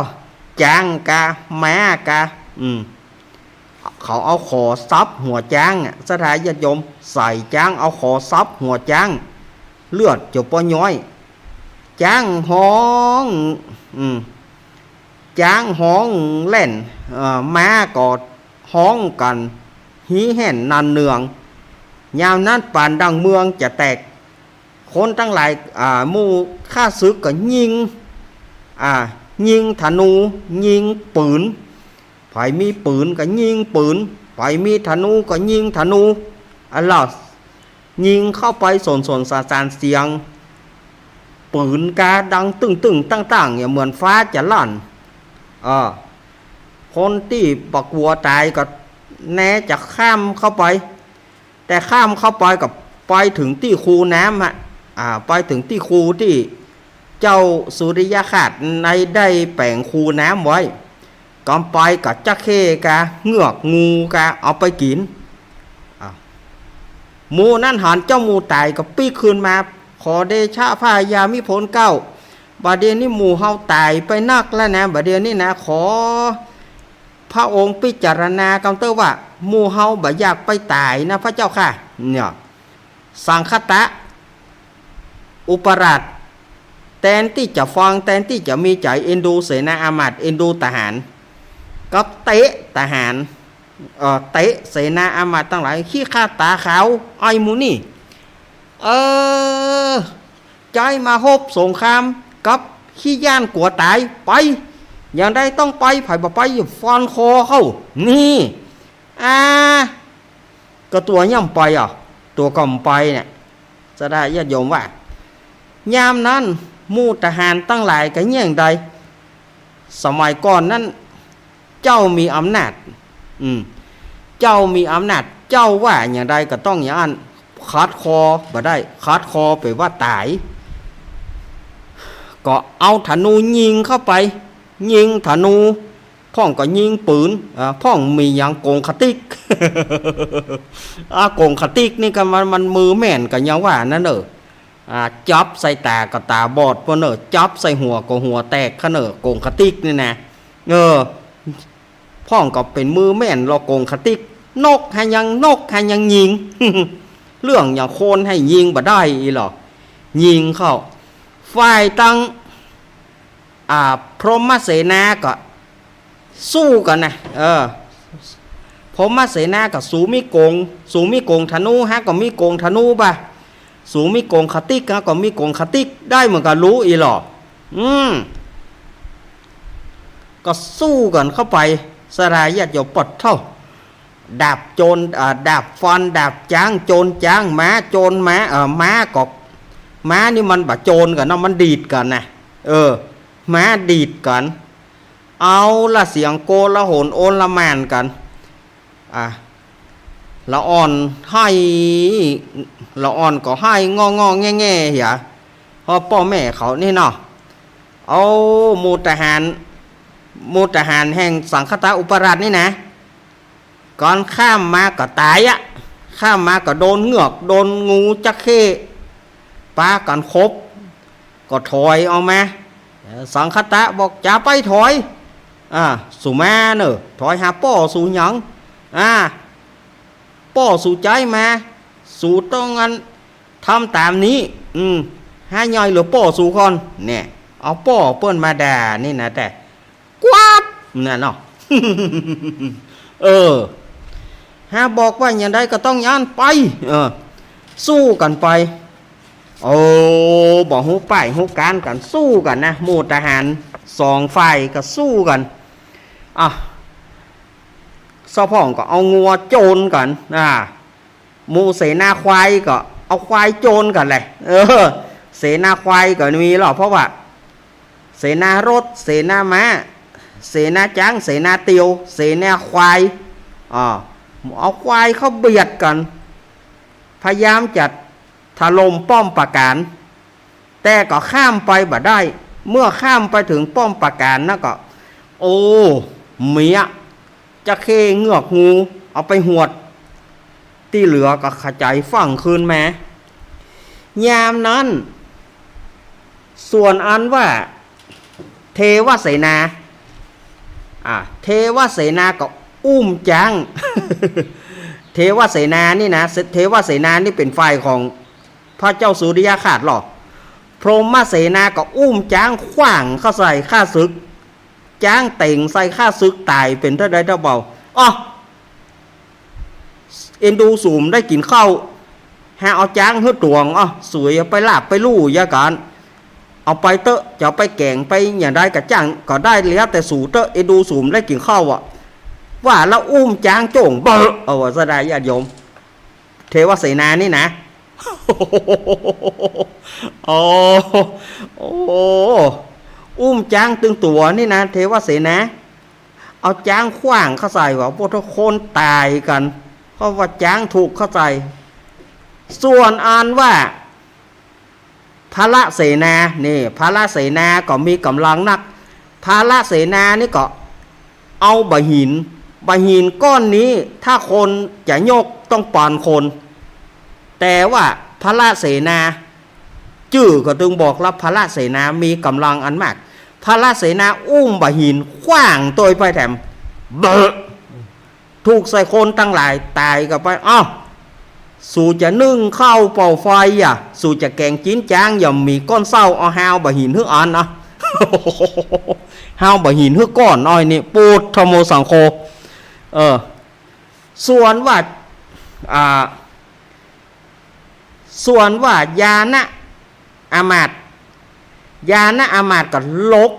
จ๊างกา ม้ากา อืม เขาเอาขอสับหัวจ๊างอะ ศรัทธาญาติโยม ใส่จ๊าง เอาขอสับหัวจ๊าง เลือดจะปอย้อย จ๊างฮ้อง อืม จ๊างฮ้องแล่น เอ่อ ม้าก็ฮ้องกั๋น ฮีแฮ่นนันเนือง ยามนั้นปานดังเมืองจะแตก คนตังหลาย อ่า หมู่ข้าศึกก็ยิง อ่า ยิงธนู ยิงปืน ใผมีปืนก็ยิงปืน ใผมีธนูก็ยิงธนู อันละยิงเข้าไปสนๆ สานๆ เสียงปืนกาดังตึ้งๆ ตั้งๆ เนี่ย เหมือนฟ้าจะลั่น เออ คนตี้บ่กั๋วต๋ายก็แน่จะข้ามเข้าไป แต่ข้ามเข้าไปก็ไปเถิงตี้คูน้ำฮะ อ่า ไปเถิงตี้คูตี้เจ้าสุริยคราสในได้แป๋งคูน้ำไว้ กำไปก็จ๊ะเข้กา เหงือก งูกา เอาไปกิ๋น อ่า หมู่นั้นหันเจ้าหมู่ต๋ายก็ปิ๊กคืนมา ขอเดชะพระยามิภลเกล้า บ่าเดี่ยวนี้หมู่เฮาต๋ายไปนักแล้วนะ บ่าเดี่ยวนี้นะ ขอพระองค์พิจารณากำเต๊อะว่า หมู่เฮาบ่อยากไปต๋ายนะพระเจ้าข้า เนี่ย สังคตะ อุปราช แตนตี้จะฟัง แตนตี้จะมีใจ๋เอ็นดูเสนาอามาตย์ เอ็นดูทหาร ก็เตะทหาร เอ่อ เตะเสนาอามาตย์ตังหลาย ขี้ข้าต๋าขาว ไอ้หมู่นี่ เออ ใจ๊มาฮบสงครามกับขี้ย้านกั๋วต๋าย ไป อย่างใดต้องไป ใผบ่ไปฟันคอเข้า นี่ อ่า ก็ตั๋วย่อมไปอ่ะ ตั๋วก็บ่ไปเนี่ย ศรัทธาญาติโยมว่า ยามนั้นหมู่ทหารตังหลายก็เยียะใด สมัยก่อนนั้น เจ้ามีอำนาจ อืม เจ้ามีอำนาจ เจ้าว่าอย่างใดก็ต้องอย่างนั้น ขัดคอบ่ได้ ขัดคอแป๋ว่าต๋าย ก็เอาธนูยิงเข้าไป ยิงธนู พ่องก็ยิงปืน อ่า พ่องมีหยังกงคติก อ่า กงคติกนี่ก็มัน มันมือแม่นก็ยังว่านั้นเน่อ อ่า จับใส่ต๋าก็ต๋าบอดเปิ้นเน่อ จับใส่หัวก็หัวแตกเปิ้นเน่อ กงคติกนี่นะ เออ พ่องก็เป๋นมือแม่นลอ กงคติก นกหายัง นกหายังยิง เรื่องอย่างคนหื้อยิงบ่ได้อี้หล่อ ยิงเข้า ฝ่ายตัง อ่า พรหมเสนาก็ สู้กั๋นนะ เออ พรหมเสนาก็ สูมีกง สูมีกงธนู ฮะก็มีกงธนูบ่า สูมีกงคติก ฮะก็มีกงคติก ได้เหมือนกั๋นลูอี้หล่อ อืม ก็สู้กั๋นเข้าไป ศรัทธาญาติโยม ปะโถ ดาบโจร อ่า ดาบฟัน ดาบจ๊าง โจรจ๊าง ม้าโจรม้า เอ่อ ม้าก็ ม้านี่มันบ่โจรกั๋นเนาะ มันดีดกั๋นนะ เออ ม้าดีดกั๋น เอาละเสียงโกลาหลโอลหม่านกั๋น อ่ะ ละอ่อนไห้ ละอ่อนก็ไห้ง่อๆแง่ๆ เหีย เพราะป้อแม่เขานี่เนาะ เอาหมู่ทหาร หมู่ทหารแห่งสังคตะอุปราชนี่นะ ก่อนข้ามมาก็ต๋ายอะ ข้ามมาก็โดนเหงือก โดนงูจระเข้ ปากั๋นขบ ก็ถอยออกมา สังคตะบอก จ๋าไปถอย อ่า สูมาเน่อ ถอยหาป้อสูหยัง อ่า ป้อสูใจ๊มา สูต้องอัน ทำต๋ามนี้ อืม หาย่อยเหลือป้อสูก่อน เนี่ย เอาป้อเปิ้นมาด่านี่นะ แต่ กวับ นั่นเนาะ เออ หาบอกว่าอย่างใดก็ต้องอย่างนั้นไป เออ สู้กั๋นไป โอ้ บ่ฮู้ป้ายฮู้ก๋านกั๋น สู้กั๋นนะ หมู่ทหารสองฝ่ายก็สู้กั๋น อ่ะ เจ้าพ่องก็เอางัวโจรกั๋น อ่า หมู่เสนาควายก็เอาควายโจรกั๋นแหละ เออ เสนาควายก็มีหรอก เพราะว่า เสนารถ เสนาม้า เสนาจ๊าง เสนาเตียว เสนาควาย อ่า เอาควายเข้าเบียดกั๋น พยายามจะถล่มป้อมปราการ แต่ก็ข้ามไปบ่ได้ เมื่อข้ามไปเถิงป้อมปราการนะก็ โอ้ เมีย จระเข้เหงือกงู เอาไปหวด ตี้เหลือก็ขจายฝั่งคืนมา ยามนั้น ส่วนอันว่า เทวเสนา อ่า เทวเสนาก็อุ้มจ๊าง เทวเสนานี่นะ เทวเสนานี่เป๋นฝ่ายของพระเจ้าสุริยคราสหรอก พรหมเสนาก็อุ้มจ๊างขว้างเข้าใส่ข้าศึก จ๊างเต็งใส่ข้าศึกต๋ายเป๋นเต้าใดเต้าเบา อ้อ เอ็นดูสูบ่ได้กิ๋นข้าว หาเอาจ๊างหื้อตวง อ้อ สูเอาไปลาบไปลู่ยากั๋น เอาไปเต๊อะ จะเอาไปแก๋งไปอย่างใดก็จ้างก็ได้ แล้วแต่สูเต๊อะ เอ็นดูสูบ่ได้กิ๋นข้าวอะ ว่าแล้วอุ้มจ๊างโจ้งเบ้อ เอาว่าศรัทธาญาติโยม เทวเสนานี่นะ โอ้ โอ้ อุ้มจ๊างตึงตั๋วนี่นะ เทวเสนา เอาจ๊างขว้างเข้าใส่ว่า พวกทุกคนต๋ายกั๋น เพราะว่าจ๊างถูกเข้าใส่ ส่วนอันว่า พระเสนา นี่ พระเสนาก็มีก๋ำลังนัก พระเสนานี่ก็ เอาบ่าหิน บ่าหินก้อนนี้ ถ้าคนจะยกต้องปานคน แต่ว่าพระเสนา จื้อก็ตึงบอกว่าพระเสนามีก๋ำลังอันมาก พระเสนาอุ้มบ่าหินขว้างตวยไปแถม เบอะ ถูกใส่คนตังหลายต๋ายกั๋นไป อ้าว สูจะนึ่งข้าวเป่าไฟอะ สูจะแก๋งจิ๊นจ๊าง หย่อมมีก้อนเซ้า เอาฮาวบ่าหินหื้ออันนะ ฮาวบ่าหินหื้อก้อนอ้อยนี่ ปุทโธธัมโมสังโฆ เออ ส่วนว่า อ่า ส่วนว่ายานะอามาตย์ ยานะอามาตย์ก็หลก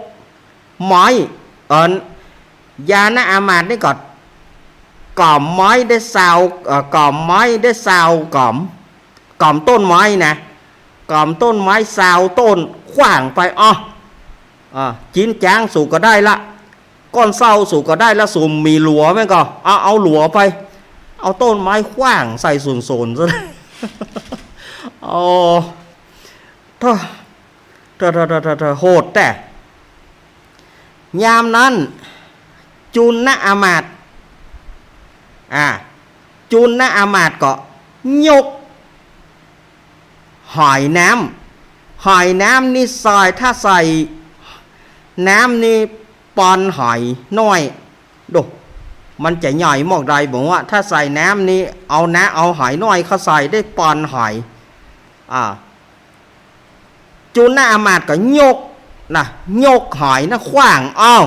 ไม้ เอิ้น ยานะอามาตย์นี่ก็ ก๋อมไม้ได้ซาว เอ่อ ก๋อมไม้ได้ซาวก๋อม ก๋อมต้นไม้นะ ก๋อมต้นไม้ซาวต้นขว้างไป อ้อ อ่า จิ๊นจ๊างสูก็ได้ละ ก้อนเซ้าสูก็ได้ละ สูมีหลัวแม่นก่อ เอา เอาหลัวไป เอาต้นไม้ขว้างใส่สนๆ ซะ โอ้ โธ่ โธ่ โธ่ โธ่ โธ่ โธ่ โหดแต๊ ยามนั้น จุลอามาตย์ อ่า จุลอามาตย์ก็ยกหอยน้ำ หอยน้ำนี่ใส่ ถ้าใส่น้ำนี่ปอนหอยน้อย ดู มันจะใหญ่หมอกใดบ่วะ ถ้าใส่น้ำนี่ เอานะ เอาหอยน้อยเข้าใส่ได้ปอนหอย อ่า จุลอามาตย์ก็ยกนะ ยกหอยนะขว้าง อ้าว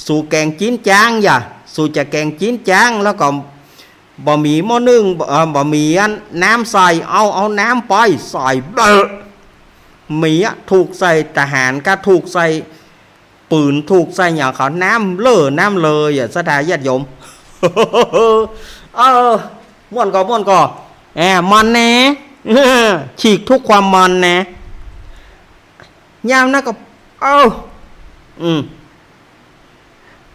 สูแก๋งจิ๊นจ๊างอย่า สูจะแก๋งจิ๊นจ๊าง แล้วก็บ่มีหม้อนึ่ง เอ่อ บ่มีอันน้ำใส่ เอา เอาน้ำไปใส่ เบอะ มีอะ ถูกใส่ทหารก็ถูกใส่ ปืนถูกใส่หยังเขา น้ำเล่อน้ำเลยอะ ศรัทธาญาติโยม เออ ม่วนก่อ ม่วนก่อ แหม มันแน่ ฉีกทุกความมันแน่ ยามนั้นก็ เอ้า อืม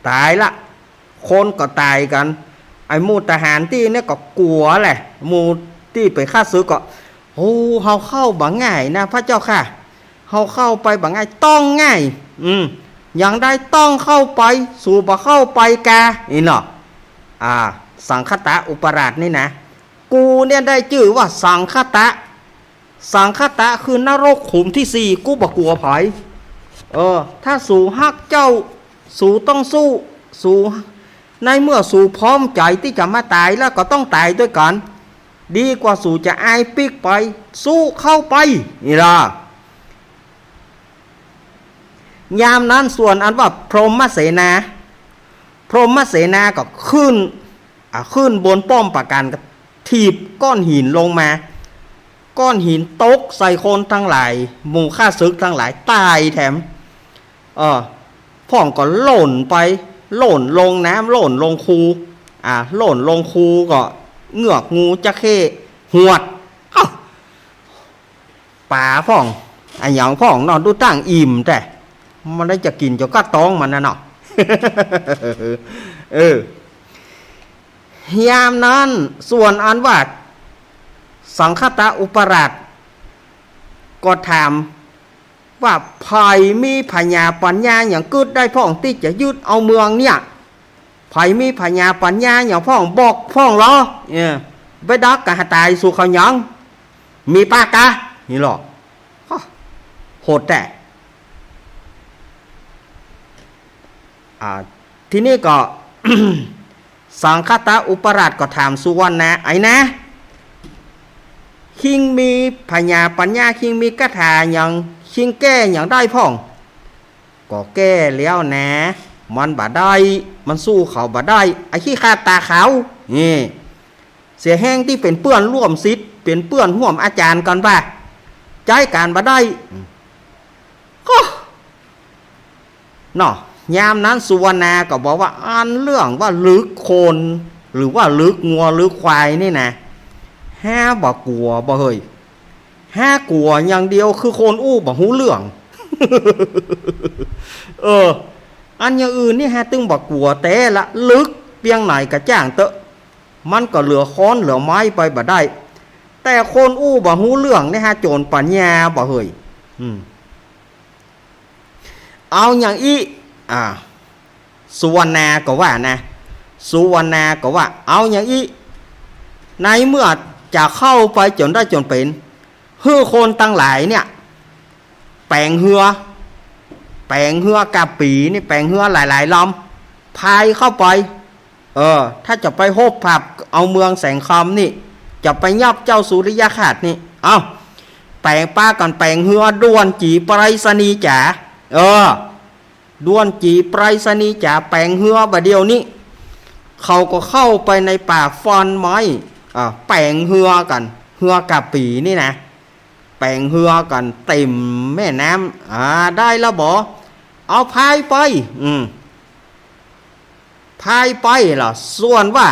ต๋ายละ คนก็ต๋ายกั๋น ไอ้หมู่ทหารตี้เนี่ยก็กั๋วแหละ หมู่ตี้ไปข้าศึกก็ โอ้ เฮาเข้าบ่ง่ายนะพระเจ้าข้า เฮาเข้าไปบ่ง่าย ต้องง่าย อืม อย่างใดต้องเข้าไป สูบ่เข้าไปกา นี่เนาะ อ่า สังคตะอุปราชนี่นะ กูเนี่ยได้จื้อว่าสังคตะ สังคตะคือนรกขุมตี้สี่ กูบ่กั๋วใผ เออ ถ้าสูฮักเจ้า สูต้องสู้ สู ในเมื่อสูพร้อมใจ๋ตี้จะมาต๋ายแล้วก็ต้องต๋ายตวยกั๋น ดีกว่าสูจะอายปิ๊กไป สู้เข้าไป นี่ล่ะ ยามนั้นส่วนอันว่าพรหมเสนา พรหมเสนาก็ขึ้น อ่ะ ขึ้นบนป้อมปราการก็ถีบก้อนหินลงมา ก้อนหินตกใส่คนตังหลาย หมู่ข้าศึกตังหลายต๋ายแถม เออ พ่องก็หล่นไป หล่นลงน้ำ หล่นลงคู อ่า หล่นลงคูก็เหงือกงูจระเข้หวด อ้าว ป๋าพ่อง อะหยังพ่องเนาะ ดูตั้งอิ่มแต๊ มันได้จะกิ๋นจนก้าต๊องมันนะเนาะ เออ ยามนั้นส่วนอันว่าสังคตะอุปราชก็ถาม ว่าใผมีผญาปัญญาหยังกึ๊ดได้พ่องตี้จะยึดเอาเมืองเนี่ย ใผมีผญาปัญญาหยังพ่องบอกพ่องลอ เออ ไปดักกะหาต๋ายสู่เขาหยัง มีปะกา นี่ลอ ฮะ โหดแต๊ อ่า ทีนี้ก็ สังคตะอุปราชก็ถามสุวรรณา ไอ้นะ คิงมีผญาปัญญา คิงมีคาถาหยัง คิงแก้หยังได้พ่อง ก็แก้แล้วนะ มันบ่ได้ มันสู้เขาบ่ได้ ไอ้ขี้ข้าต๋าขาว นี่ เสียแฮงตี้เป๋นเปื้อนร่วมศิษย์ เป๋นเปื้อนฮ่วมอาจ๋ารย์กั๋นบ่า ใจ๊ก๋านบ่ได้ ก็ เนาะ ยามนั้นสุวรรณาก็บอกว่า อันเรื่องว่าลึกคน หรือว่าลึกงัวลึกควายนี่นะ ฮาบ่กั๋วบ่าเฮ้ย ฮากั๋วอย่างเดียวคือคนอู้บ่ฮู้เรื่อง เออ อันอย่างอื่นนี่ฮาตึงบ่กั๋วแต๊ละ ลึกเปียงไหนก็จ้างเต๊อะ มันก็เหลือค้อนเหลือไม้ไปบ่ได้ แต่คนอู้บ่ฮู้เรื่องนี่ฮาโจ๋นปัญญาบ่าเฮ้ย อืม เอาอย่างอี้ อ่า สุวรรณาก็ว่านะ สุวรรณาก็ว่า เอาอย่างอี้ ในเมื่อ จะเข้าไปจ๋นได้จ๋นเป๋น หื้อคนตังหลายเนี่ย แป๋งเฮือ แป๋งเฮือกระปี๋นี่ แป๋งเฮือหลายๆ ลำ พายเข้าไป เออ ถ้าจะไปฮบผับเอาเมืองแสงคำนี่ จะไปยับเจ้าสุริยคราสนี่ เอ้า แป๋ง ปากั๋นแป๋งเฮือด่วนจี๋ไปรษณีย์จ๋า เออ ด่วนจี๋ไปรษณีย์จ๋า แป๋งเฮือบ่าเดี่ยวนี้ เขาก็เข้าไปในป่าฟอนไม้ อ่า แป๋งเฮือกั๋น เฮือกระปี๋นี่นะ แป๋งเฮือกั๋นเต๋มแม่น้ำ อ่า ได้ละบ่ เอาพายไป อืม พายไปละ ส่วนว่า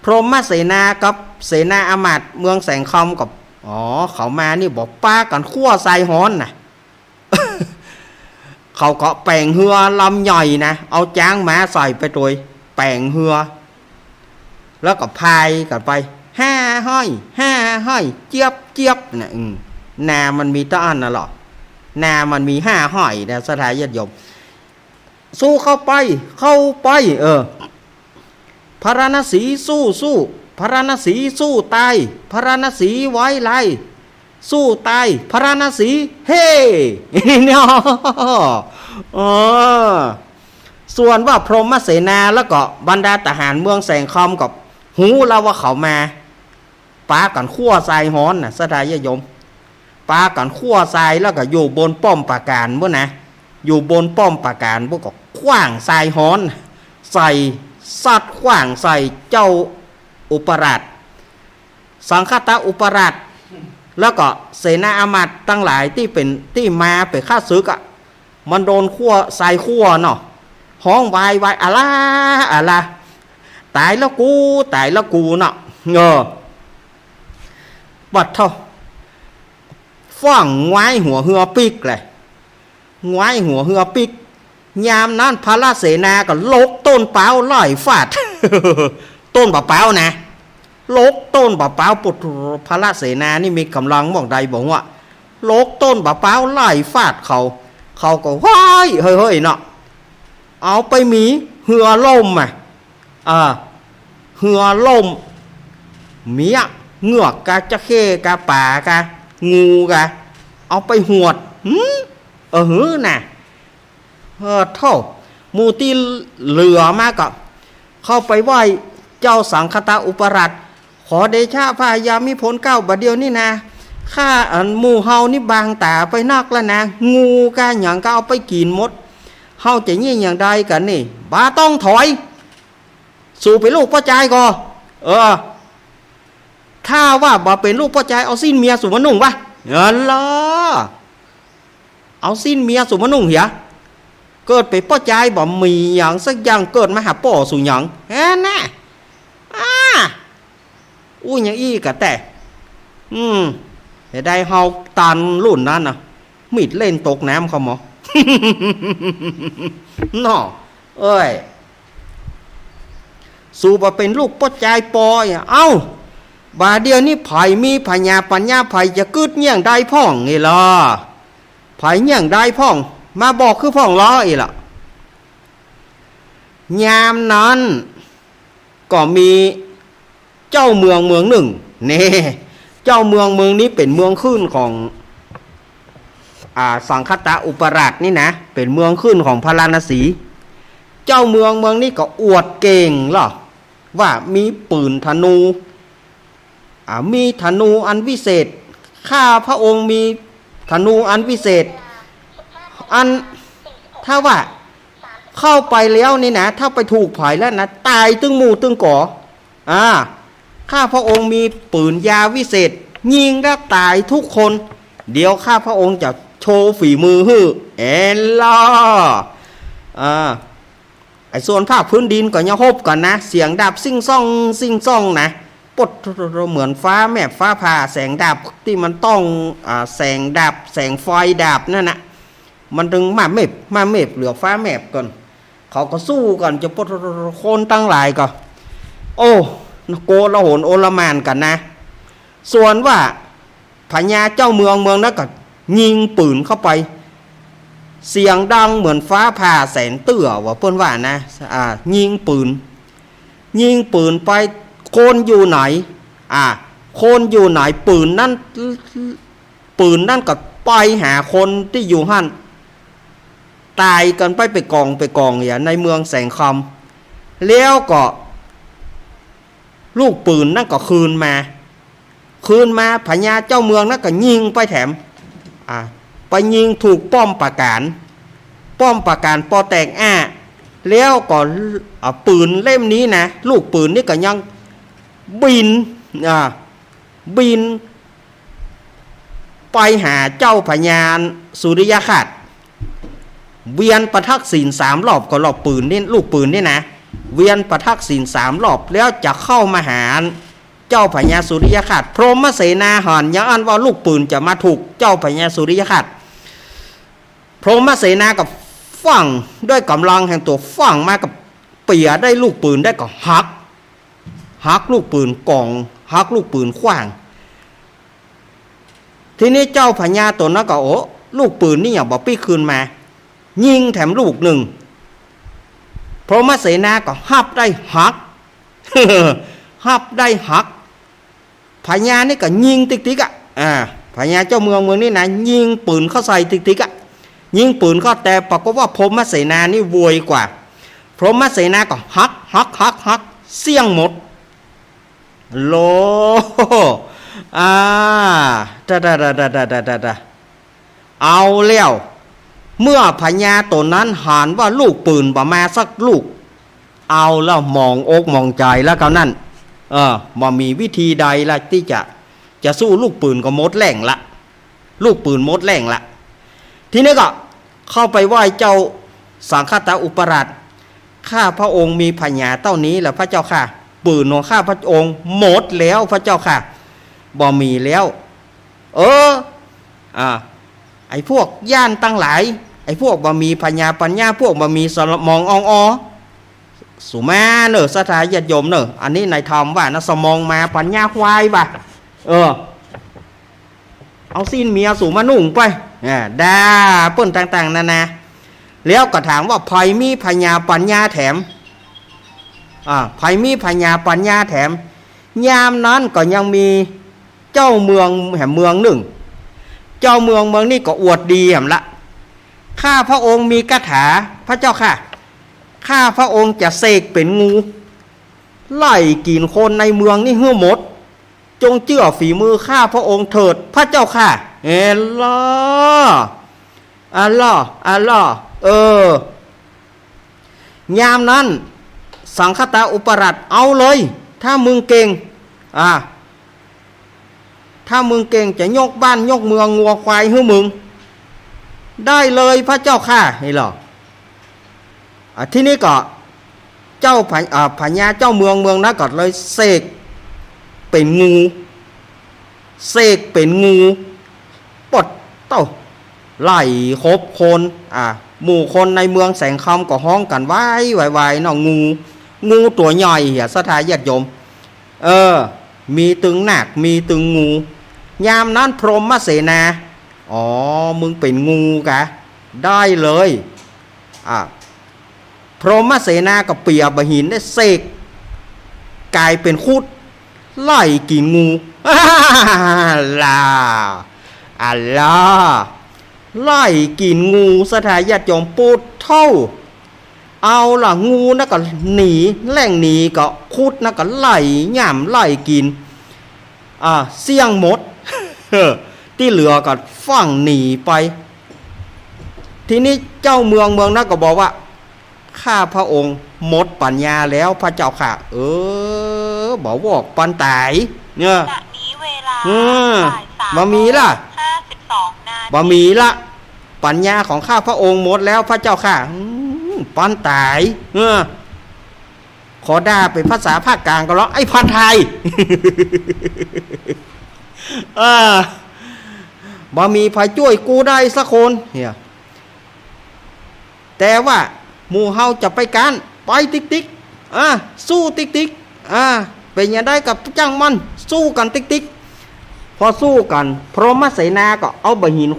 พรหมเสนากับเสนาอามาตย์เมืองแสงคำกับ อ๋อ เขามานี่บ่ ปากั๋นขั้วทรายฮ้อนน่ะ เขาก็แป๋งเฮือลำใหญ่นะ เอาจ๊างม้าใส่ไปตวย แป๋งเฮือ แล้วก็พายกั๋นไป ห้าฮ้อย ห้าฮ้อย เจี๊ยบ เจี๊ยบ น่ะ อืม นามันมีเต้าอั้นน่ะเหรอ นามันมีห้าฮ้อยนะ ศรัทธาญาติโยม สู้เข้าไป เข้าไป เออ พาราณสีสู้ สู้ พาราณสีสู้ตาย พาราณสีไว้ไล่ สู้ตาย พาราณสี เฮ้ เนี่ย เออ ส่วนว่าพรหมเสนาแล้วก็บรรดาทหารเมืองแสงคำก็ฮู้แล้วว่าเขามา ปากั๋นขั้วทรายฮ้อนน่ะ ศรัทธาญาติโยม ปากั๋นขั้วทรายแล้วก็อยู่บนป้อมปราการปู้นนะ อยู่บนป้อมปราการปู้นก็ขว้างทรายฮ้อน ใส่ ซัดขว้างใส่เจ้าอุปราช สังคตอุปราช แล้วก็เสนาอามาตย์ตังหลายตี้เป๋น ตี้มาเป๋นข้าศึกอะ มันโดนขั้ว ทรายขั้วเนาะ ฮ้องวายวาย อะล้า อะล้า ต๋ายแล้วกู ต๋ายแล้วกูเนาะ เออ ปัดเถาะ ฟ้องหงายหัวเฮือปิ๊กเลย หงายหัวเฮือปิ๊ก ยามนั้นพาราเสนาก็ลกต้นพร้าวไล่ฟาด ต้นพร้าวนะ ลกต้นพร้าว ปุด พาราเสนานี่มีก๋ำลังหม่องใดบ่ฮู้อะ ลกต้นพร้าวไล่ฟาดเขา เขาก็ฮ้อย เฮ้ย เฮ้ย เนาะ เอาไปมีเฮือล่มอะ อ่า เฮือล่ม เมียะ เงือกกา จระเข้กา ป๋ากา งูกา เอาไปหวด หืม เออ หือน่ะ เออ เถาะ หมู่ตี้เหลือมาก็เข้าไปไหว้เจ้าสังคตอุปราช ขอเดชะพระยามิพลเกล้าบ่าเดี่ยวนี้นะ ข้าอันหมู่เฮานี่บางต๋าไปนักแล้วนะ งูกาหยังก็เอาไปกิ๋นหมด เฮาจะเยียะอย่างใดกั๋นนี่ บ่าต้องถอย สูเป๋นลูกป้อจายก่อ เออ ถ้าว่าบ่าเป๋นลูกป้อจาย เอาสิ้นเมียสูมานุ่งวะ เออ ละ เอาสิ้นเมียสูมานุ่งเหีย เกิดเป๋นป้อจายบ่มีหยังสักอย่าง เกิดมาหาป้อสูหยัง แหมน่ะ อ้า อู้อย่างอี้กาแต๊ อืม จะได้เฮาตันรุ่นนั้นน่ะ มีดเล่นตกน้ำเข้าหมอ เนาะ เอ้ย สูบ่าเป๋นลูกป้อจายปอยอะ เอ้า บ่าเดี่ยวนี้ใผมีผญาปัญญา ใผจะกึ๊ดเยียะได้พ่องอี้ลอ ใผเยียะได้พ่อง มาบอกคือพ่องลออี้ละ ยามนั้น ก็มีเจ้าเมืองเมืองนึ่ง เน่ เจ้าเมืองเมืองนี้เป๋นเมืองขึ้นของ อ่า สังคตอุปราชนี่นะ เป๋นเมืองขึ้นของพาราณสี เจ้าเมืองเมืองนี้ก็อวดเก่งลอ ว่ามีปืนธนู อ่า มีธนูอันวิเศษ ข้าพระองค์มีธนูอันวิเศษ อัน ถ้าว่าเข้าไปแล้วนี่นะ ถ้าไปถูกใผแล้วนะ ต๋ายตึงหมู่ตึงก๋อ อ่า ข้าพระองค์มีปืนยาววิเศษ ยิงแล้วต๋ายทุกคน เดี๋ยวข้าพระองค์จะโชว์ฝีมือหื้อ เอลอ อ่า ไอ้ส่วนภาคพื้นดินก็ยังฮบกั๋นนะ เสียงดาบซิ่งซ่อง ซิ่งซ่องนะ ปด เหมือนฟ้าแมบฟ้าผ่า แสงดาบตี้มันต้อง อ่า แสงดาบ แสงไฟดาบนั่นน่ะ มันตึงมาเมบ มาเมบ เหลือฟ้าแมบก่อน เขาก็สู้กั๋นจะปด คนตังหลายก็ โอ้ โกลาหลโอลหม่านกั๋นนะ ส่วนว่า พญาเจ้าเมืองเมืองนั้นก็ยิงปืนเข้าไป เสียงดังเหมือนฟ้าผ่าแสนเตื้อว่าเปิ้นว่านะ อ่า ยิงปืน ยิงปืนไป คนอยู่ไหน อ่า คนอยู่ไหนปืนนั้น ปืนนั้นก็ไปหาคนตี้อยู่หั้น ต๋ายกั๋นไปเป๋นก๋องเป๋นก๋องเหียในเมืองแสงคำ แล้วก็ลูกปืนนั้นก็คืนมา คืนมาพญาเจ้าเมืองนั้นก็ยิงไปแถม อ่า ไปยิงถูกป้อมปราการ ป้อมปราการปอแตกอ้า แล้วก็ อ่า ปืนเล่มนี้นะ ลูกปืนนี่ก็ยังบิน อ่า บินไปหาเจ้าพญาสุริยคราส เวียนประทักษิณสามรอบ ก็รอบปืนนี่ ลูกปืนนี่นะ เวียนประทักษิณสามรอบ แล้วจะเข้ามาหาเจ้าพญาสุริยคราส พรหมเสนาหันอย่างอั้นว่าลูกปืนจะมาถูกเจ้าพญาสุริยคราส พรหมเสนาก็ฟั่งด้วยก๋ำลังแห่งตั๋ว ฟั่งมาก็เปียได้ลูกปืนได้ก็หัก หักลูกปืนก๋อง หักลูกปืนขว้าง ทีนี้เจ้าพญาต๋นนั้นก็ โอ้ ลูกปืนนี่หยังบ่ปิ๊กคืนมา ยิงแถมลูกนึ่ง พรหมเสนาก็ฮับได้หัก ฮับได้หัก พญานี่ก็ยิงติ๊กๆ อะ อ่า พญาเจ้าเมืองเมืองนี้นะ ยิงปืนเข้าใส่ติ๊กๆ อะ ยิงปืนเข้า แต่ปรากฏว่าพรหมเสนานี่ไวกว่า พรหมเสนาก็หัก หัก หัก หัก เสี้ยงหมด โล อ่า ตะ ตะ เอาแล้ว เมื่อพญาต๋นนั้นหันว่าลูกปืนบ่มาสักลูก เอาแล้วหมองอกหมองใจ๋แล้วคราวนั้น เออ บ่มีวิธีใดละตี้จะ จะสู้ลูกปืนก็หมดแฮงละ ลูกปืนหมดแฮงละ ทีนี้ก็เข้าไปไหว้เจ้าสังคตะอุปราช ข้าพระองค์มีพญาเต้านี้แหละพระเจ้าข้า ปืนของข้าพระองค์หมดแล้วพระเจ้าข้า บ่มีแล้ว เออ อ่า ไอ้พวกย่านตังหลาย ไอ้พวกบ่มีพญาปัญญา พวกบ่มีสมองอ่องออ สูมาเน่อ ศรัทธาญาติโยมเน่อ อันนี้ในธรรมว่านะ สมองหมาปัญญาควายบ่ะ เออ เอาสิ้นเมียสูมานุ่งไป อ่า ด่าเปิ้นต่างๆ นานา แล้วก็ถามว่าใผมีพญาปัญญาแถม อ่า ใผมีพญาปัญญาแถม ยามนั้นก็ยังมีเจ้าเมืองแหมเมืองนึ่ง เจ้าเมืองเมืองนี้ก็อวดดีแหมละ ข้าพระองค์มีคาถา พระเจ้าข้า ข้าพระองค์จะเสกเป๋นงู ไล่กิ๋นคนในเมืองนี้หื้อหมด จงเจื้อฝีมือข้าพระองค์เถิด พระเจ้าข้า เออลอ อะลอ อะลอ เออ ยามนั้น สังคตะอุปราช เอาเลย ถ้ามึงเก่ง อ่า ถ้ามึงเก่งจะยกบ้านยกเมืองงัวควายหื้อมึง ได้เลยพระเจ้าข้า นี่ลอ อ่ะ ทีนี้ก็เจ้าพญ- อ่า พญาเจ้าเมืองเมืองนั้นก็เลยเสกเป๋นงู เสกเป๋นงู ปดเต้า ไล่ขบคน อ่า หมู่คนในเมืองแสงคำก็ฮ้องกั๋นวายวายวายเนาะ งู งูตั๋วใหญ่เหีย ศรัทธาญาติโยม เออ มีตึงนาค มีตึงงู ยามนั้นพรหมเสนา อ๋อ มึงเป๋นงูกา ได้เลย อ่ะ พรหมเสนาก็เปียบ่าหินได้เสกก๋ายเป๋นครุฑ ไล่กิ๋นงู อะลา อะลา ไล่กิ๋นงู ศรัทธาญาติโยม ปดเต้า เอาละ งูนั้นก็หนี แล่งหนี ก็ครุฑนั้นก็ไล่ย่ำไล่กิ๋น อ่า เสี้ยงหมด ตี้เหลือก็ฟั่งหนีไป ทีนี้เจ้าเมืองเมืองนั้นก็บอกว่า ข้าพระองค์หมดปัญญาแล้วพระเจ้าข้า เออ บ่วอกปันต๋าย เนี่ย ขณะนี้เวลา อืม บ่ามีละ บ่ามีละ ปัญญาของข้าพระองค์หมดแล้วพระเจ้าข้า อืม ปันต๋าย เออ ขอด่าเป๋นภาษาภาคกลางก็แล้ว ไอ้พันไทย เออ บ่มีใผจ้วยกูได้สักคน เนี่ย แต่ว่าหมู่เฮาจะไปก๊าน ไปติ๊กๆ อ่า สู้ติ๊กๆ อ่า เป๋นหยังใดก็จ้างมัน สู้กั๋นติ๊กๆ พอสู้กั๋น พรหมเสนาก็เอาบ่าหิน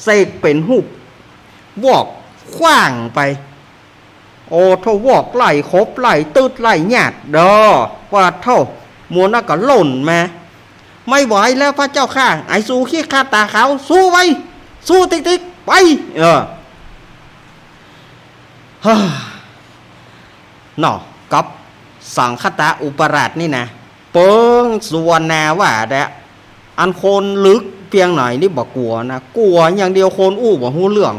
เสกเป๋นฮูป วอกขว้างไป โอ้ เต้า วอกไล่ขบไล่ตึดไล่หยาดเด้อ ว่าเต้า หมู่นั้นก็ล่นมา ไม่ไหวแล้วพระเจ้าข้า ไอ้สูขี้ขลาดต๋าขาว สู้ไป สู้ติ๊กๆ ไป เออ เฮ้อ เนาะ กับสังคตะอุปราชนี่นะ เปิงสุวรรณาว่าแต๊ อันคนลึกเปียงไหนนี่บ่กั๋วนะ กั๋วอย่างเดียวคนอู้บ่ฮู้เรื่อง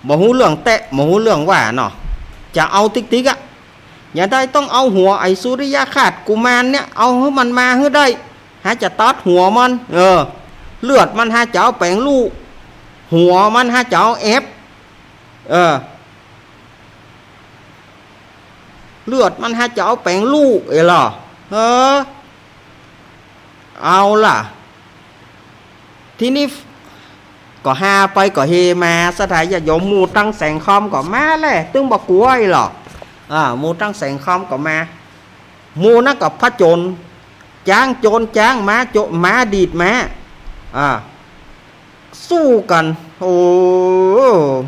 บ่ฮู้เรื่องแต๊ บ่ฮู้เรื่องว่าเนาะ จะเอาติ๊กๆ อะ อย่างใดต้องเอาหัวไอ้สุริยคราสกุมารเนี่ย เอาหื้อมันมาหื้อได้ หาจะตัดหัวมัน เออ เลือดมันหาจะเอาแป๋งลู่ หัวมันหาจะเอาแอบ เออ เลือดมันหาจะเอาแป๋งลู่ เอ้ยเหรอ เออ เอาล่ะ ทีนี้ก็ฮาไปก็เฮมา ศรัทธาญาติโยม หมู่ตังแสงคำก็มาแล ตึงบ่กั๋วเอ้ยเหรอ อ่า หมู่ตังแสงคำก็มา หมู่นั้นก็ผจญ จ๊างโจรจ๊างม้า โจ ม้าดีดม้า อ่า สู้กั๋น โอ้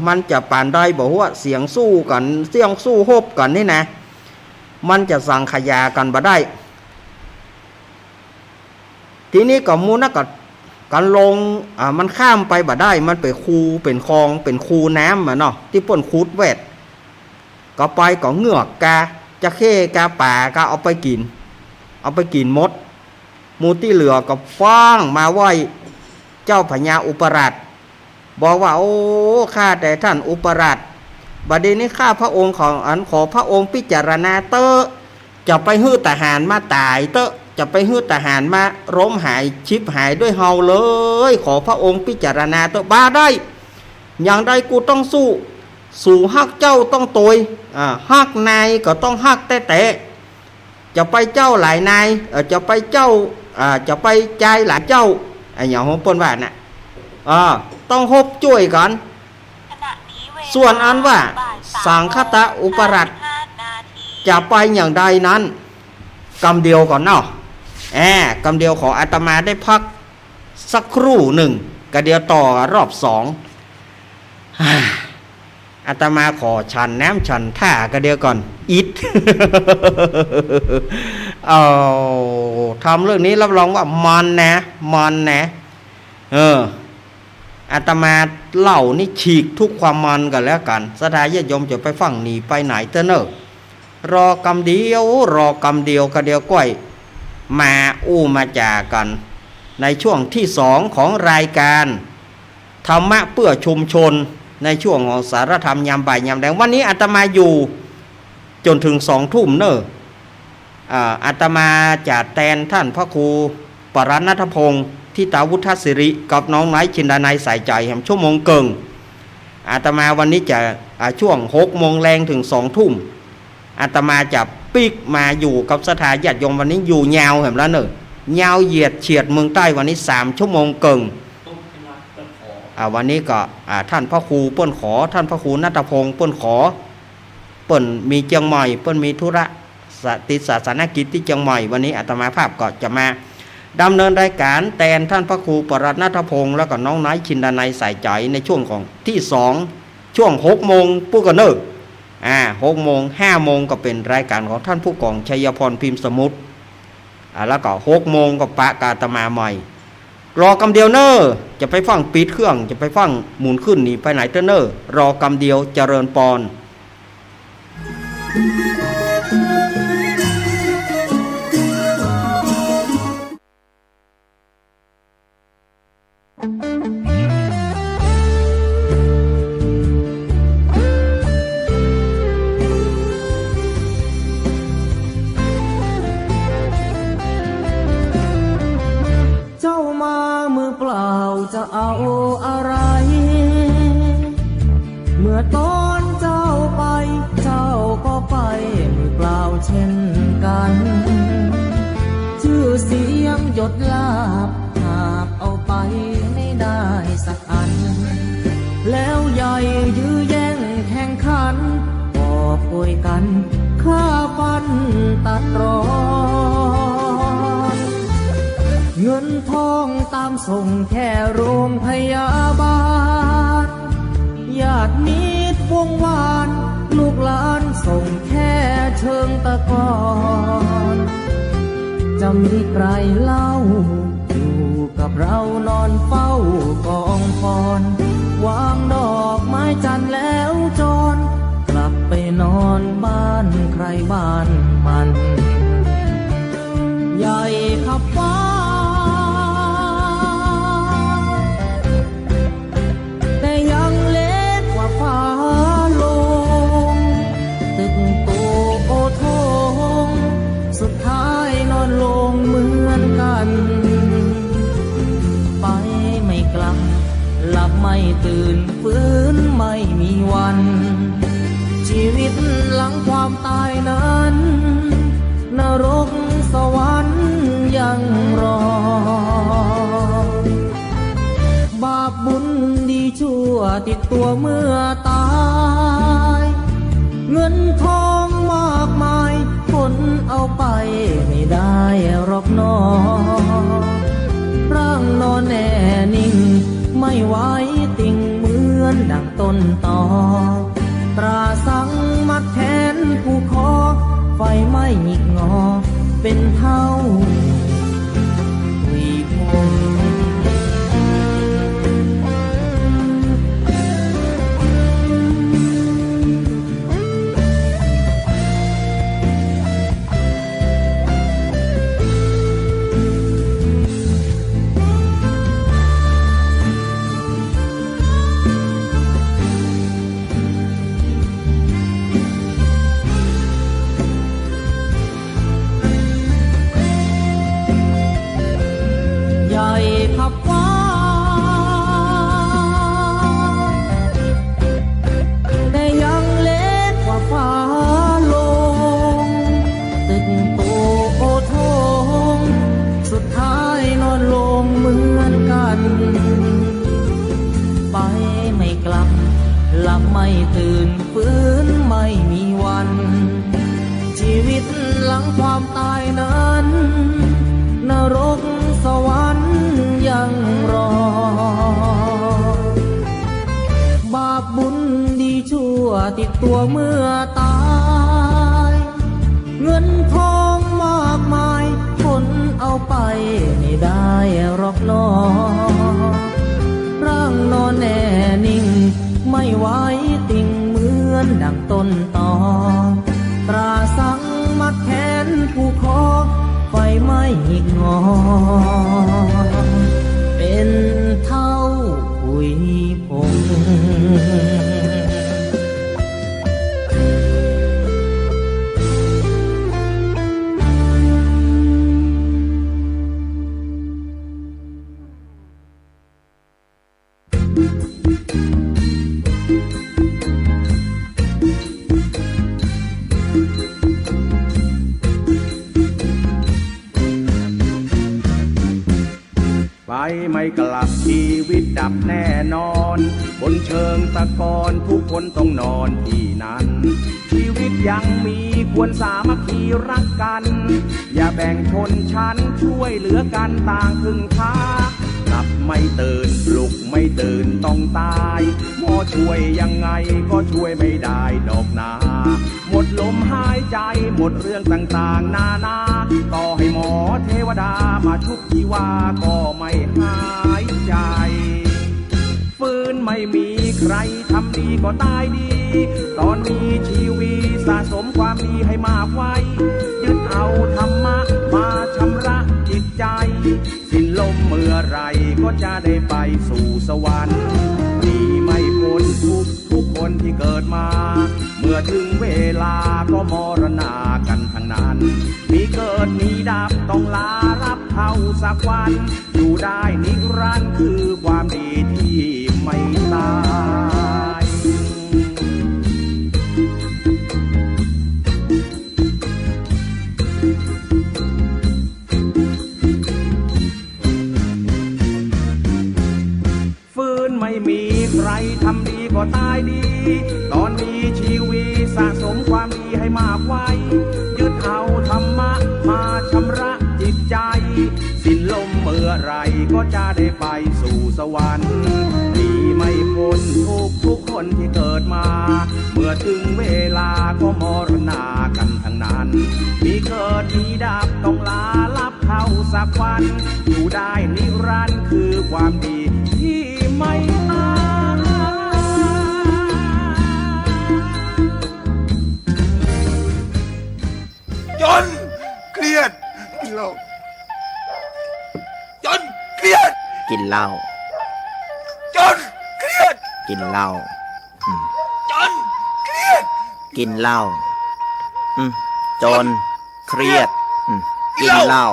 มันจะปานใดบ่ฮู้ เสียงสู้กั๋น เสียงสู้ฮบกั๋นนี่นะ มันจะสังขยากั๋นบ่ได้ ทีนี้ก็หมู่นั้นก็ กั๋นลง อ่า มันข้ามไปบ่ได้ มันเป๋นคู เป๋นคลอง เป๋นคูน้ำอะเนาะ ตี้เปิ้นขุดแวด ก็ไปก็เงือกกา จระเข้กา ป๋าก็เอาไปกิ๋น เอาไปกิ๋นหมด หมู่ตี้เหลือก็ฟ้องมาไหว้เจ้าพญาอุปราช บอกว่า โอ้ ข้าแต่ท่านอุปราช บัดนี้ข้าพระองค์ขอ อันขอพระองค์พิจารณาเต๊อะ จะไปหื้อทหารมาต๋ายเต๊อะ จะไปหื้อทหารมาล้มหายฉิบหายด้วยเฮาเลย ขอพระองค์พิจารณาเต๊อะ บ่าได้ อย่างใดกูต้องสู้ สูฮักเจ้าต้องตวย อ่า ฮักนายก็ต้องฮักแต๊ๆ จะไปเจ้าหลายนาย เอ่อ จะไปเจ้า อ่า จะไปจายหลายเจ้า อะหยังของเปิ้นว่าน่ะ อ่า ต้องฮบจ้วยกั๋น ขณะนี้เวลา ส่วนอันว่า บ่ายสาม สังคตะอุปราช ห้าสิบห้านาที จะไปอย่างใดนั้น กำเดียวก่อนเนาะ แอะ กำเดียวขออาตมาได้พักสักครู่นึ่ง กะเดี๋ยวต่อรอบสอง อาตมาขอฉันน้ำฉันท่ากะเดียวก่อน อิด เอา ทำเรื่องนี้รับรองว่ามันนะ มันนะ เออ อาตมาเล่านี่ฉีกทุกความมันกั๋นแล้วกั๋น ศรัทธาญาติโยมจะไปฟั่งหนีไปไหนเต๊อะเน่อ รอกำเดียว รอกำเดียว กะเดียวก้อย มาอู้มาจ๋ากั๋น ในช่วงตี้สองของรายการ ธรรมะเพื่อชุมชน ในช่วงของสารธรรมยามบ่ายยามแลง วันนี้อาตมาอยู่จ๋นเถิงสองทุ่มเน่อ อ่า อาตมาจะแตนท่านพระครูปรณัฐพงษ์ ธิตาวุฒสิริ กับน้องน้อยจินดานัยสายใจ๋แหมชั่วโมงเกิ่ง อาตมาวันนี้จะ อ่า ช่วงหกโมงแลงเถิงสองทุ่ม อาตมาจะปิ๊กมาอยู่กับศรัทธาญาติโยม วันนี้อยู่ยาวแหมละเน่อ ยาวเหยียดเฉียดเมืองใต้ วันนี้สามชั่วโมงเกิ่ง อ่า วันนี้ก็ อ่า ท่านพระครูเปิ้นขอ ท่านพระครูณัฐพงษ์เปิ้นขอ เปิ้นมีเจียงใหม่ เปิ้นมีธุระ สะ ติดศาสนกิจตี้เจียงใหม่ วันนี้อาตมาภาพก็จะมาดำเนินรายการแตนท่านพระครูปรณัฐพงษ์ แล้วก็น้องน้อยจินดานัยสายใจ๋ ในช่วงของตี้สอง ช่วงหกโมงปู้นก่อเน่อ อ่า หกโมง ห้าโมงก็เป๋นรายการของท่านผู้กองชัยพร พิมพ์สมุทร อ่า แล้วก็หกโมงก็ปะกับอาตมาใหม่ รอกำเดียวเน่อ จะไปฟั่งปิดเครื่อง จะไปฟั่งหมุนขึ้นหนีไปไหนเต๊อะเน่อ รอกำเดียว เจริญปอน เจ้ามามือเปล่าจะเอาอะไร เมื่อตอนเจ้าไป เจ้าก็ไปมือเปล่าเช่นกัน ชื่อเสียงยศลาภหาบเอาไปไม่ได้สักอัน แล้วใหญ่ยื้อแย่งแข่งขัน กอบโกยกันฆ่าฟันตัดรอน เงินทองตามส่งแค่โรงพยาบาล ญาติมิตรวงวาน ลูกหลานส่งแค่เชิงตะกอน จะมีใครเล่า อยู่กับเรานอนเฝ้ากองฟอน วางดอกไม้จันทร์แล้วจร กลับไปนอนบ้านใครบ้านมัน ใหญ่ขับฟ้า แต่ยังเล็กกว่าฟ้าลง ตึกโตโอโถง สุดท้ายนอนลงเหมือนกัน ไปไม่กลับ หลับไม่ตื่น ฟื้นไม่มีวัน ชีวิตหลังความตายนั้น นรกสวรรค์ยังรอ บาปบุญดีชั่วติดตัวเมื่อตาย เงินทองมากมาย ขนเอาไปไม่ได้หรอกหนอ ร่างนอนแน่นิ่ง ไม่ไหวติงเหมือนดังต้นตอ ตราสังมัดแขนผูกคอ ไฟไหม้หงิกงอ เป็นเท่าหุยผง ใหญ่ขับฟ้า แต่ยังเล็กกว่าฟ้าลง ตึกโตโอโถง สุดท้ายนอนลงเหมือนกัน ไปไม่กลับ หลับไม่ตื่น ฟื้นไม่มีวัน ชีวิตหลังความตายนั้น นรกสวรรค์ยังรอ บาปบุญดีชั่วติดตัวเมื่อตาย เงินทองมากมาย ขนเอาไปไม่ได้หรอกหนอ ร่างนอนแน่นิ่ง ไม่ไหวติงเหมือนดังต้นตอ ตราสังมัดแขนผูกคอ ไฟไหม้หงิกงอ เป็นเท่าหุยผง ไปไม่กลับ ชีวิตดับแน่นอน บนเชิงตะกอนทุกคนต้องนอนที่นั่น ชีวิตยังมีควรสามัคคีรักกัน อย่าแบ่งชนชั้น ช่วยเหลือกันต่างพึ่งพา หลับไม่ตื่น ปลุกไม่ตื่นต้องตาย หมอช่วยยังไงก็ช่วยไม่ได้ดอกนา หมดลมหายใจ หมดเรื่องต่างๆนานา ต่อให้หมอเทวดามาชุบชีวาก็ไม่หายใจ ฟื้นไม่มีใครทำดีก็ตายดี ตอนมีชีวิตสะสมความดีให้มากไว้ ยึดเอาธรรมะมาชำระจิตใจ สิ้นลมเมื่อไหร่ก็จะได้ไปสู่สวรรค์ หนีไม่พ้นทุกข์ทุกคนที่เกิดมา เมื่อถึงเวลาก็มรณากันทั้งนั้น มีเกิดมีดับต้องลารับเข้าสักวัน อยู่ได้นิรันดร์คือความดีที่ไม่ตาย ฟื้นไม่มีใครทำดีก็ตายดี ตอนมีชีวิตสะสมความดีให้มากไว้ ยึดเอาธรรมะมาชำระจิตใจ สิ้นลมเมื่อไหร่ก็จะได้ไปสู่สวรรค์ หนีไม่พ้นทุกข์ทุกคนที่เกิดมา เมื่อถึงเวลาก็มรณากันทั้งนั้น มีเกิดมีดับต้องลารับ จน เครียด กินเหล้า จน เครียด กินเหล้า จน เครียด กินเหล้า อืม จน เครียด กินเหล้า อืม จน เครียด อืม กินเหล้า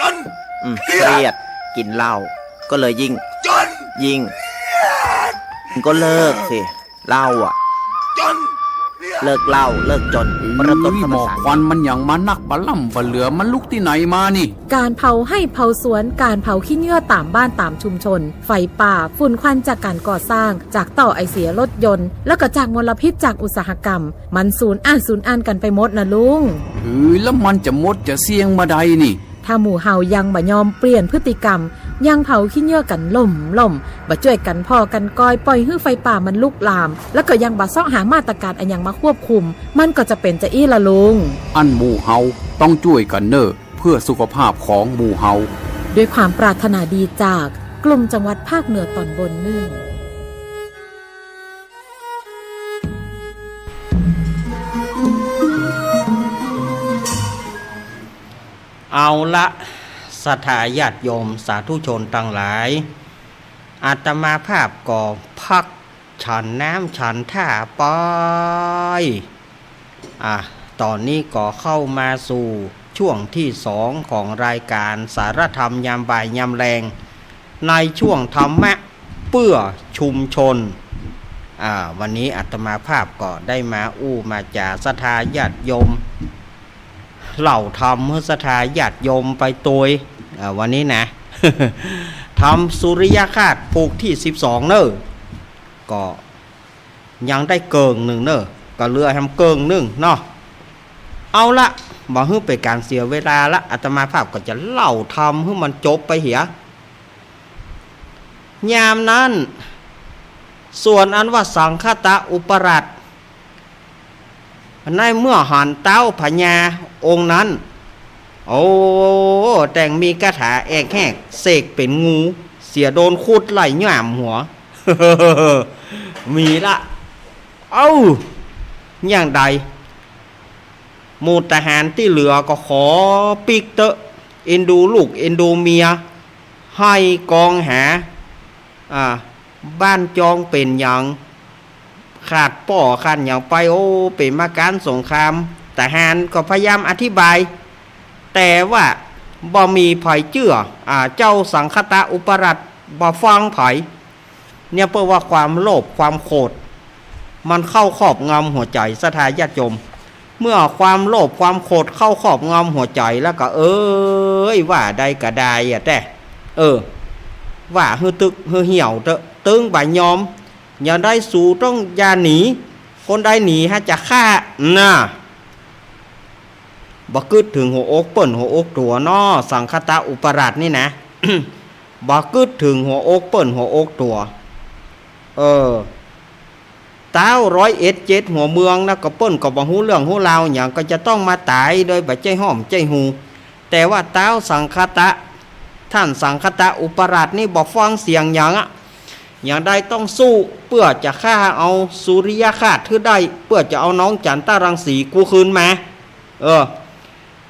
จน อืม เครียด เครียด กินเหล้า ก็เลยยิ่ง จน ยิ่ง เครียด ก็เลิกสิ เหล้าอะ จน เครียด เลิกเหล้า เลิกจน เริ่มต้นเข้าพรรษา เอ้ย หมอกควันมันหยังมานักบ่าล่ำบ่าเหลือ มันลุกตี้ไหนมานี่ ก๋านเผาไฮ่เผาสวน ก๋านเผาขี้เยื่อต๋ามบ้านต๋ามชุมชน ไฟป่า ฝุ่นควันจากก๋านก่อสร้าง จากต้อไอเสียรถยนต์ แล้วก็จากมลพิษจากอุตสาหกรรม มันสูญอ้านสูญอ้านกั๋นไปหมดน่ะลุง เอ้ย แล้วมันจะหมดจะเสี้ยงเมื่อใดนี่ ถ้าหมู่เฮายังบ่ยอมเปลี่ยนพฤติกรรม ยังเผาขี้เยื่อกั๋นล่มๆ บ่จ้วยกั๋นผ่อกั๋นกอย ปล่อยหื้อไฟป่ามันลุกลาม แล้วก็ยังบ่เซาะหามาตรก๋านอะหยังมาควบคุม มันก็จะเป๋นจาอี้ล่ะลุง อั้นหมู่เฮาต้องจ้วยกั๋นเน่อ เพื่อสุขภาพของหมู่เฮา ด้วยความปรารถนาดีจากกลุ่มจังหวัดภาคเหนือต๋อนบนนึ่ง เอาละ ศรัทธาญาติโยมสาธุชนตังหลาย อาตมาภาพก็พักฉันน้ำฉันท่าไป อ่ะ ต๋อนนี้ก็เข้ามาสู่ช่วงตี้สองของรายก๋านสารธรรมยามบ่ายยามแลง ในช่วงธรรมะเปื้อชุมชน อ่า วันนี้อาตมาภาพก็ได้มาอู้มาจ๋าศรัทธาญาติโยม เล่าธรรมหื้อศรัทธาญาติโยมไปตวย อ่า วันนี้นะ ธรรมสุริยคราสผูกตี้สิบสองเน่อ ก็ยังได้เกิ่งนึ่งเน่อ ก็เหลือแหมเกิ่งนึ่งเนาะ เอาละ บ่หื้อเป๋นก๋านเสียเวลาละ อาตมาภาพก็จะเล่าธรรมหื้อมันจบไปเหีย ยามนั้น ส่วนอันว่าสังคตะอุปราช ในเมื่อหันเต๊าพญาองค์นั้น โอ้ แต่งมีคาถาแอกแฮก เสกเป๋นงู เสียโดนขุดไล่ย่ามหัว มีละ เอ้า อย่างใด หมู่ทหารตี้เหลือก็ขอปิ๊กเต๊อะ เอ็นดูลูกเอ็นดูเมีย ไห้กองหา อ่า บ้านจองเป๋นหยัง ขาดป้อขาดหยังไป โอ้ เป๋นมาก๋านสงคราม ทหารก็พยายามอธิบาย แต่ว่าบ่มีใผเจื้อ อ่า เจ้าสังคตะอุปราชบ่ฟังใผ เนี่ยเปิ้นว่าความโลภความโขด มันเข้าครอบงำหัวใจ๋ศรัทธาญาติโยม เมื่อความโลภความโขดเข้าครอบงำหัวใจ๋แล้วก็ เอ้ย ว่าใดก็ได้อะแต๊ เออ ว่าหื้อตึกหื้อเหี่ยวเต๊อะ ตึงบ่ยอม อย่างใดสูต้องอย่าหนี คนใดหนีฮะจะฆ่า น่ะ บ่กึ๊ดเถิงหัวอกเปิ้นหัวอกตั๋วน้อ สังคตะอุปราชนี่นะ บ่กึ๊ดเถิงหัวอกเปิ้นหัวอกตั๋ว เออ ต๊าวร้อยเอ็ดเจ็ดหัวเมืองนะ ก็เปิ้นก็บ่ฮู้เรื่องฮู้ราวหยัง ก็จะต้องมาต๋ายโดยบ่ใจ้ฮ้อมใจ้ฮู้ แต่ว่าต๊าวสังคตะ ท่านสังคตะอุปราชนี่บ่ฟังเสียงหยังอะ อย่างใดต้องสู้ เปื้อจะฆ่าเอาสุริยคราสหื้อได้ เปื้อจะเอาน้องจันตะรังสีกูคืนมา เออ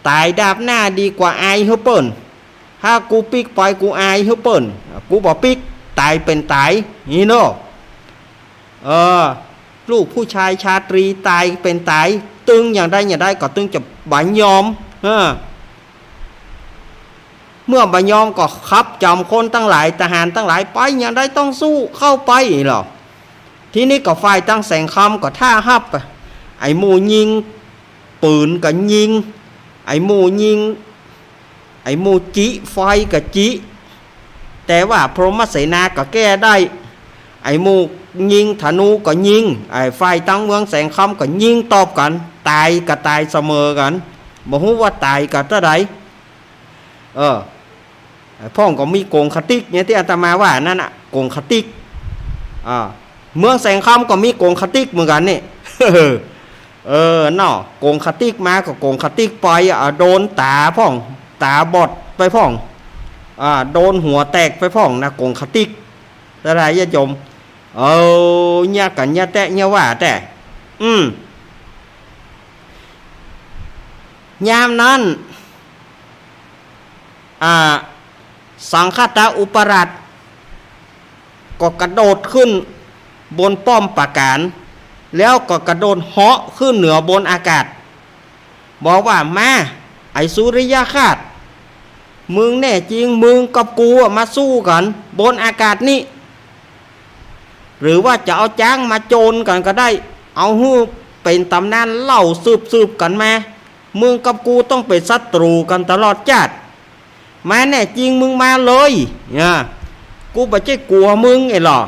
ต๋ายดาบหน้าดีกว่าอายหื้อเปิ้น ถ้ากูปิ๊กไปกูอายหื้อเปิ้น กูบ่ปิ๊ก ต๋ายเป๋นต๋าย นี่เนาะ เออ ลูกผู้ชายชาตรีต๋ายเป๋นต๋าย ตึงอย่างใดอย่างใดก็ตึงจะบ่ยอม เออ เมื่อบ่ยอมก็ขับจ๋ำคนตังหลาย ทหารตังหลายไป อย่างใดต้องสู้ เข้าไปเหรอ ทีนี้ก็ฝ่ายตังแสงคำก็ท่าฮับ ไอ้หมู่ยิงปืนก็ยิง ไอ้หมู่ยิง ไอ้หมู่จิไฟก็จิ แต่ว่าพรหมเสนาก็แก้ได้ ไอ้หมู่ยิงธนูก็ยิง ไอ้ฝ่ายตังเมืองแสงคำก็ยิงตอบกั๋น ต๋ายก็ต๋ายเสมอกั๋น บ่ฮู้ว่าต๋ายกั๋นเต้าใด เออ ไอ้พ่องก็มีกงคติกเนี่ยตี้อาตมาว่านั่นน่ะ กงคติก อ่า เมืองแสงคำก็มีกงคติกเหมือนกั๋นนี่ เออ เนาะ กงคติกมาก็กงคติกไป อ่า โดนต๋าพ่อง ต๋าบอดไปพ่อง อ่า โดนหัวแตกไปพ่องนะ กงคติก ศรัทธาญาติโยม เออ เนี่ยกั๋นเนี่ยแต๊ เนี่ยว่าแต๊ อืม ยามนั้น อ่า สังคตะอุปราชก็กระโดดขึ้นบนป้อมปราการ แล้วก็กระโดดเหาะขึ้นเหนือบนอากาศ บอกว่า มา ไอ้สุริยคราส มึงแน่จริง มึงกับกูอะมาสู้กั๋นบนอากาศนี้ หรือว่าจะเอาจ๊างมาโจนกั๋นก็ได้ เอาหื้อเป๋นต๋ำนานเล่าสืบๆ กั๋นมา มึงกับกูต้องเป๋นศัตรู๋กั๋นตลอดจ๊าด มาแน่จริงมึงมาเลย เนี่ย กูบ่ใจ้กั๋วมึงไอ้หล่อ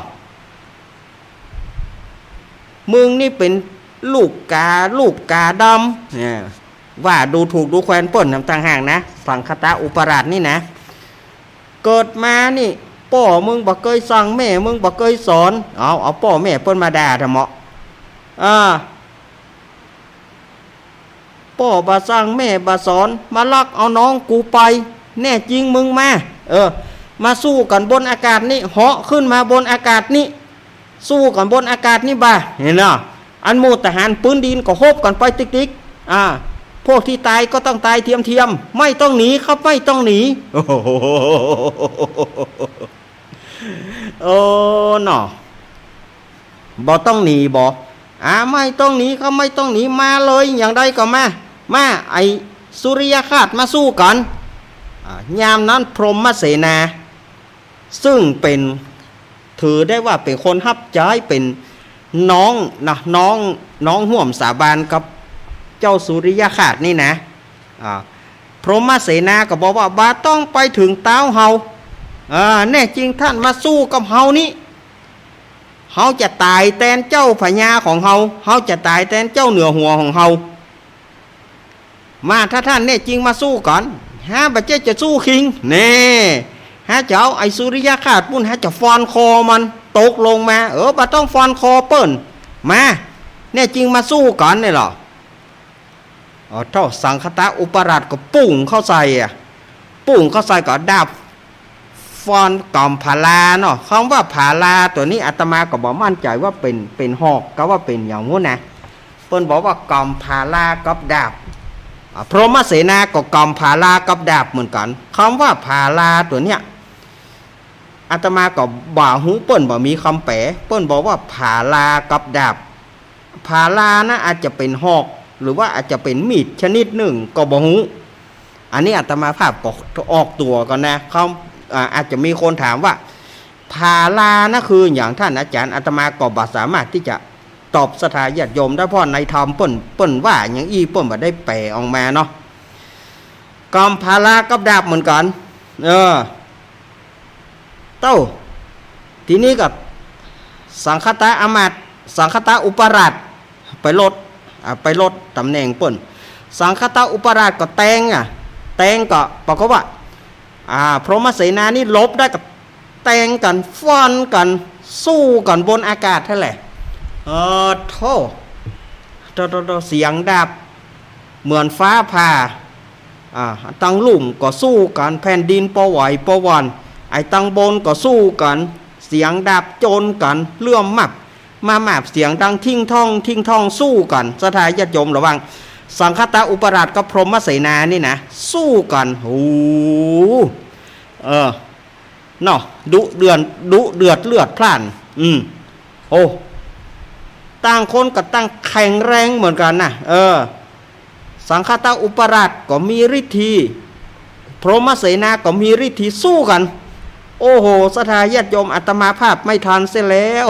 มึงนี่เป๋นลูกกา ลูกกาดำ เนี่ย ว่าดูถูกดูแควนเปิ้นนำต่างหากนะ สังคตะอุปราชนี่นะ เกิดมานี่ ป้อมึงบ่เกยสั่ง แม่มึงบ่เกยสอน เอา เอาป้อแม่เปิ้นมาด่าทำเมาะ อ่า ป้อบ่สั่งแม่บ่สอน มาลักเอาน้องกูไป แน่จริงมึงมา เออ มาสู้กั๋นบนอากาศนี้ เหาะขึ้นมาบนอากาศนี้ สู้กั๋นบนอากาศนี้บ่า หันเนาะ อันหมู่ทหารปื๊นดินก็ฮบกั๋นไปติ๊กๆ อ่า พวกตี้ต๋ายก็ต้องต๋ายเทียมๆ ไม่ต้องหนีครับ ไม่ต้องหนี โอ้ เนาะ บ่ต้องหนีบ่ อ่า ไม่ต้องหนีครับ ไม่ต้องหนี มาเลย อย่างใดก็มา มา ไอ้สุริยคราส มาสู้กั๋น อ่า ยามนั้นพรหมเสนา ซึ่งเป๋น ถือได้ว่าเป๋นคนฮับใจ๊ เป๋นน้องนะ น้อง น้องฮ่วมสาบานกับเจ้าสุริยคราสนี่นะ อ่า พรหมเสนาก็บอกว่า บ่ต้องไปเถิงต๊าวเฮา อ่า แน่จริงต้านมาสู้กับเฮานี้ เฮาจะต๋ายแตนเจ้าพญาของเฮา เฮาจะต๋ายแตนเจ้าเหนือหัวของเฮา มา ถ้าต้านแน่จริงมาสู้กั๋น ฮาบ่ใจ้จะสู้คิง แน่ ฮาจะเอาไอ้สุริยคราสปุ้น ฮาจะฟันคอมันตกลงมา เออ บ่ต้องฟันคอเปิ้น มา แน่จริงมาสู้กั๋นนี่หล่อ อ๋อ เฒ่าสังคตะอุปราชก็ปุ้งเข้าใส่อะ ปุ้งเข้าใส่ก็ดาบฟันก๋ำผาลาเนาะ กำว่าผาลาตั๋วนี้อาตมาก็บ่มั่นใจ๋ว่าเป๋น เป๋นหอก กำว่าเป๋นหยังฮู้นะ เปิ้นบอกว่ากำผาลากับดาบ อ่า พรหมเสนาก็กำผาลากับดาบเหมือนกั๋น กำว่าผาลาตั๋วเนี้ย อาตมาก็บ่ฮู้ เปิ้นบ่มีกำแป๋ เปิ้นบอกว่าผาลากับดาบ ผาลานะอาจจะเป๋นหอก หรือว่าอาจจะเป๋นมีดชนิดนึ่งก็บ่ฮู้ อันนี้อาตมาภาพก็ออกตั๋วก่อนนะ เขา อ่า อาจจะมีคนถามว่า ผาลานะคือหยังต้านอาจ๋ารย์ อาตมาก็บ่สามารถตี้จะตอบศรัทธาญาติโยมได้ เพราะในธรรมเปิ้น เปิ้นว่าหยังอี้ เปิ้นบ่ได้แป๋ออกมาเนาะ กำผาลากับดาบเหมือนกั๋น เออ เต้า ทีนี้ก็สังคตะอำมาตย์ สังคตะอุปราชไปลด อ่า ไปลดต๋ำแหน่งเปิ้น สังคตะอุปราชก็แตง อ่ะ แตงก็ปรากฏว่า อ่า พรหมเสนานี่หลบได้ก็แตงกั๋น ฟันกั๋น สู้กั๋นบนอากาศหั้นแหละ เออ โธ่ โธ่ โธ่ โธ่ เสียงดาบเหมือนฟ้าผ่า อ่า ตังลุ่มก็สู้กั๋น แผ่นดินปอไหวปอหวั่น ไอ้ตังบนก็สู้กั๋น เสียงดาบโจนกั๋น เลื่อมมับ มามาบ เสียงดังทิ้งท่อง ทิ้งท่อง สู้กั๋น ศรัทธาญาติโยมระวัง สังคตะอุปราชกับพรหมเสนานี่นะ สู้กั๋น โห เออ เนาะ ดุเดือด ดุเดือดเลือดพล่าน อืม โอ้ ต่างคนก็ต่างแข็งแรงเหมือนกั๋นนะ เออ สังคตะอุปราชก็มีฤทธี พรหมเสนาก็มีฤทธี สู้กั๋น โอ้โห ศรัทธาญาติโยม อาตมาภาพไม่ทันเสียแล้ว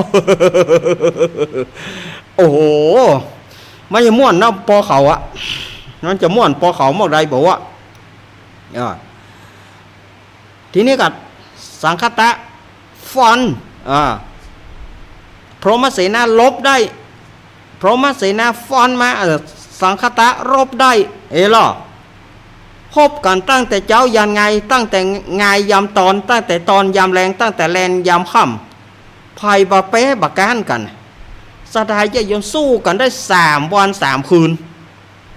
โอ้โห มันจะม่วนเนาะ ปอเขาอะ มันจะม่วนปอเขาเมื่อใดบอกว่า เออ ทีนี้ก็สังคตะฟัน อ่า พรหมเสนาหลบได้ พรหมเสนาฟันมา เออ สังคตะหลบได้ เอล่ะ ฮบกั๋นตั้งแต่เจ๊ายันงาย ตั้งแต่งายยามตอน ตั้งแต่ตอนยามแลง ตั้งแต่แลงยามค่ำ ใผบ่แป๊บ่ก๊านกั๋น ศรัทธาญาติโยม สู้กั๋นได้สามวันสามคืน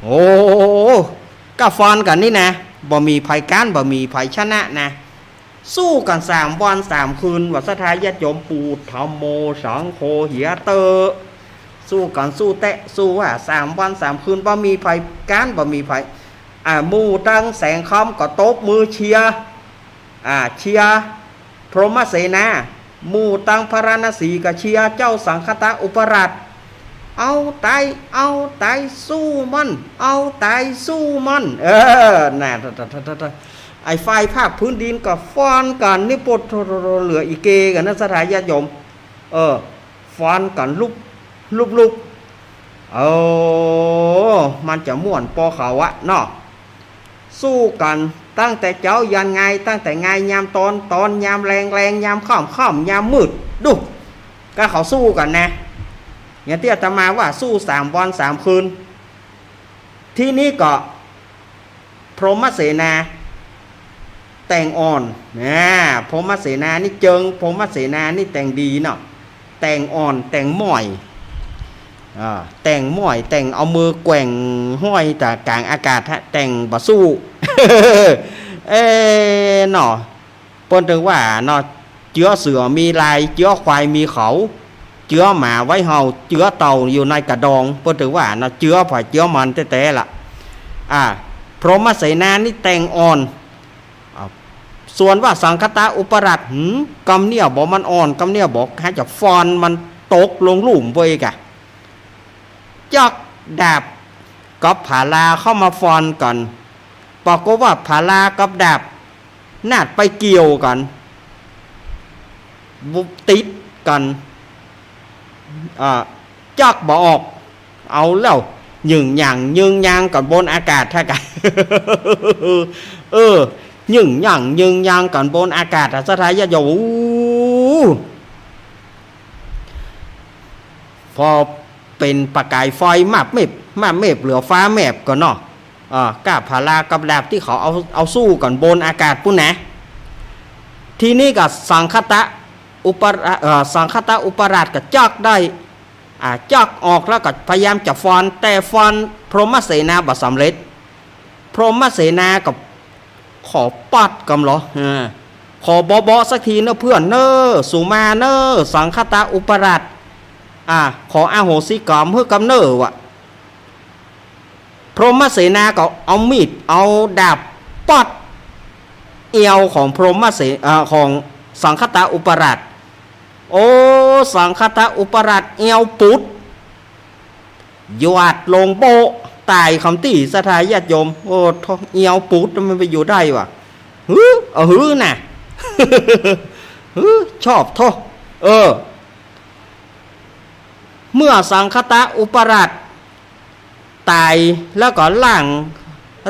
โอ้ ก้าฟันกั๋นนี่นะ บ่มีใผก๊าน บ่มีใผชนะนะ สู้กั๋นสามวันสามคืน ว่าศรัทธาญาติโยม ปู๊ด ธัมโม สังโฆ เหียเต๊อะ สู้กั๋น สู้แต๊ะ สู้ว่า สามวันสามคืน บ่มีใผก๊าน บ่มีใผ อ่า หมู่ตังแสงคำก็ตบมือเชียร์ อ่า เชียร์พรหมเสนา หมู่ตังพาราณสีก็เชียร์เจ้าสังคตะอุปราช เอาต๋าย เอาต๋ายสู้มัน เอาต๋ายสู้มัน เออ น่ะ ไอ้ฝ่ายภาคพื้นดินก็ฟ้อนกั๋นนี่ปะโถ เหลืออีเกกั๋นนะ ศรัทธาญาติโยม เออ ฟ้อนกั๋นลุบ ลุบ ลุบ เออ มันจะม่วนปอเขาอะเนาะ สู้กั๋นตั้งแต่เจ๊ายันงาย ตั้งแต่งายยามตอน ตอนยามแลง แลงยามค่ำ ค่ำยามมืด ดู ก็เขาสู้กั๋นนะ อย่างตี้อาตมาว่าสู้สามวันสามคืน ทีนี้ก็ พรหมเสนาแต่งอ่อน นะ พรหมเสนานี่เจิง พรหมเสนานี่แต่งดีเนาะ แต่งอ่อน แต่งม่อย อ่า แต่งม่อย แต่งเอามือแกว่งห้อยต๋ามก๋างอากาศฮะ แต่งบ่สู้ เอ๊ะ เนาะ เปิ้นตึงว่าเนาะ เจื้อเสือมีลาย เจื้อควายมีเขา เจื้อหมาไว้เห่า เจื้อเต่าอยู่ในกระดอง เปิ้นตึงว่าเนาะ เจื้อไผเจื้อมันแต๊ๆ ละ อ่า พรหมเสนานี่แต่งอ่อน อ่า ส่วนว่าสังคตะอุปราช หืม กำเนี่ยบ่มันอ่อน กำเนี่ยบ่ หาจะฟ้อนมันตกลงลุ่มไปกะ จักดาบกับผาลาเข้ามาฟ้อนกั๋น ปรากฏว่าผาลากับดาบนาดไปเกี่ยวกั๋น บุบติดกั๋น อ่า จักบ่ออก เอาแล้ว ยึ่งหยั่งยึ่งยางกั๋นบนอากาศแท้กะ เออ ยึ่งหยั่งยึ่งยางกั๋นบนอากาศอะ ศรัทธาญาติโยม โอ้ พอเป๋นประก๋ายไฟมาบเมบ มาบเมบเหลือฟ้าแมบก่อนเนาะ อ่า ก้าผาลากับดาบตี้เขาเอา เอาสู้กั๋นบนอากาศปู้นนะ ทีนี้ก็สังคตะอุปรา เอ่อ สังคตะอุปราชก็จักได้ อ่า จักออกแล้วก็พยายามจะฟ้อน แต่ฟ้อนพรหมเสนาบ่สำเร็จ พรหมเสนาก็ขอปัดกำลอ อ่า ขอเบาะๆ สักทีเน่อเพื่อนเน่อ สูมาเน่อ สังคตะอุปราช อ่า ขออโหสิกรรมหื้อกำเน่อวะ พรหมเสนาก็เอามีด เอาดาบปัดเอวของพรหมเส เอ่อ ของสังคตะอุปราช โอ้ สังคตะอุปราชเอวปุด หยาดลงโป๊ะ ต๋ายคำตี้ ศรัทธาญาติโยม โอ้ โธ่ เอวปุด มันไปอยู่ได้วะ หือ เอาหือน่ะ หือ ชอบโธ่ เออ เมื่อสังคตะอุปราชต๋ายแล้วก็ร่าง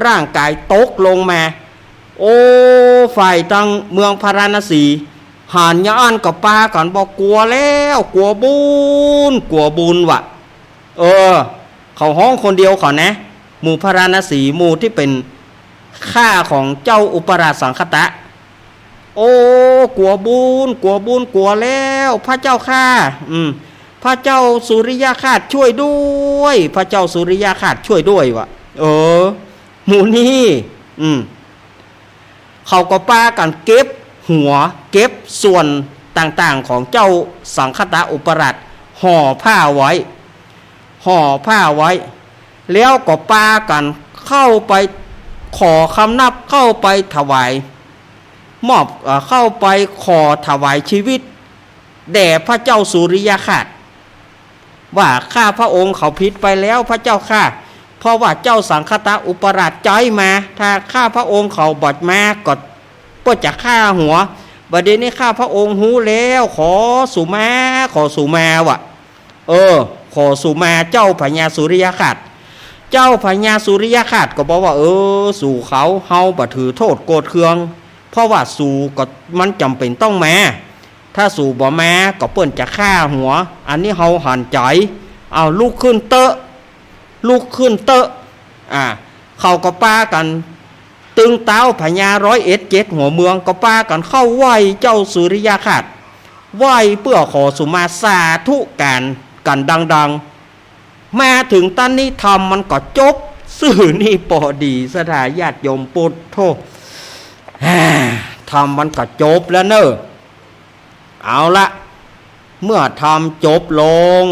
ร่างก๋ายตกลงมา โอ้ ฝ่ายตังเมืองพาราณสี หันอย่างอั้นก็ปากั๋นบอกกั๋วแล้ว กั๋วบุญ กั๋วบุญวะ เออ เขาฮ้องคนเดียวเขานะ หมู่พาราณสี หมู่ตี้เป๋นข้าของเจ้าอุปราชสังคตะ โอ้ กั๋วบุญ กั๋วบุญ กั๋วแล้ว พระเจ้าข้า อืม พระเจ้าสุริยคราสช่วยด้วย พระเจ้าสุริยคราสช่วยด้วยวะ เออ หมู่นี้ อืม เขาก็ปากั๋นเก็บหัว เก็บส่วนต่างๆ ของเจ้าสังคตะอุปราช ห่อผ้าไว้ ห่อผ้าไว้ แล้วก็ปากั๋นเข้าไปขอคำนับ เข้าไปถวาย มอบ เอ่อ เข้าไปขอถวายชีวิตแด่พระเจ้าสุริยคราส ว่าข้าพระองค์เขาผิดไปแล้วพระเจ้าข้า เพราะว่าเจ้าสังคตะอุปราชใจ๊มา ถ้าข้าพระองค์เขาบ่มาก็เปิ้นจะฆ่าหัว บัดนี้ข้าพระองค์ฮู้แล้ว ขอสูมา ขอสูมาวะ เออ ขอสูมาเจ้าพญาสุริยคราส เจ้าพญาสุริยคราสก็บอกว่า เออ สูเขา เฮาบ่ถือโต้ษโกรธเคือง เพราะว่าสูก็มันจ๋ำเป๋นต้องมา ถ้าสูบ่มาก็เปิ้นจะฆ่าหัว อันนี้เฮาหันใจ๋ เอาลุกขึ้นเต๊อะ ลุกขึ้นเต๊อะ อ่า เขาก็ปากั๋น ตึงเต๊าพญาร้อยเอ็ดเจ็ดหัวเมือง ก็ปากั๋นเข้าไหว้เจ้าสุริยคราส ไหว้เปื้อขอสูมาสาธุก๋านกั๋นดังๆ มาเถิงตันนี้ธรรมมันก็จบ ซื่อนี้ปอดี ศรัทธาญาติโยมปุ้น โธ่ ธรรมมันก็จบแล้วเน่อ เอาละ เมื่อธรรมจบลง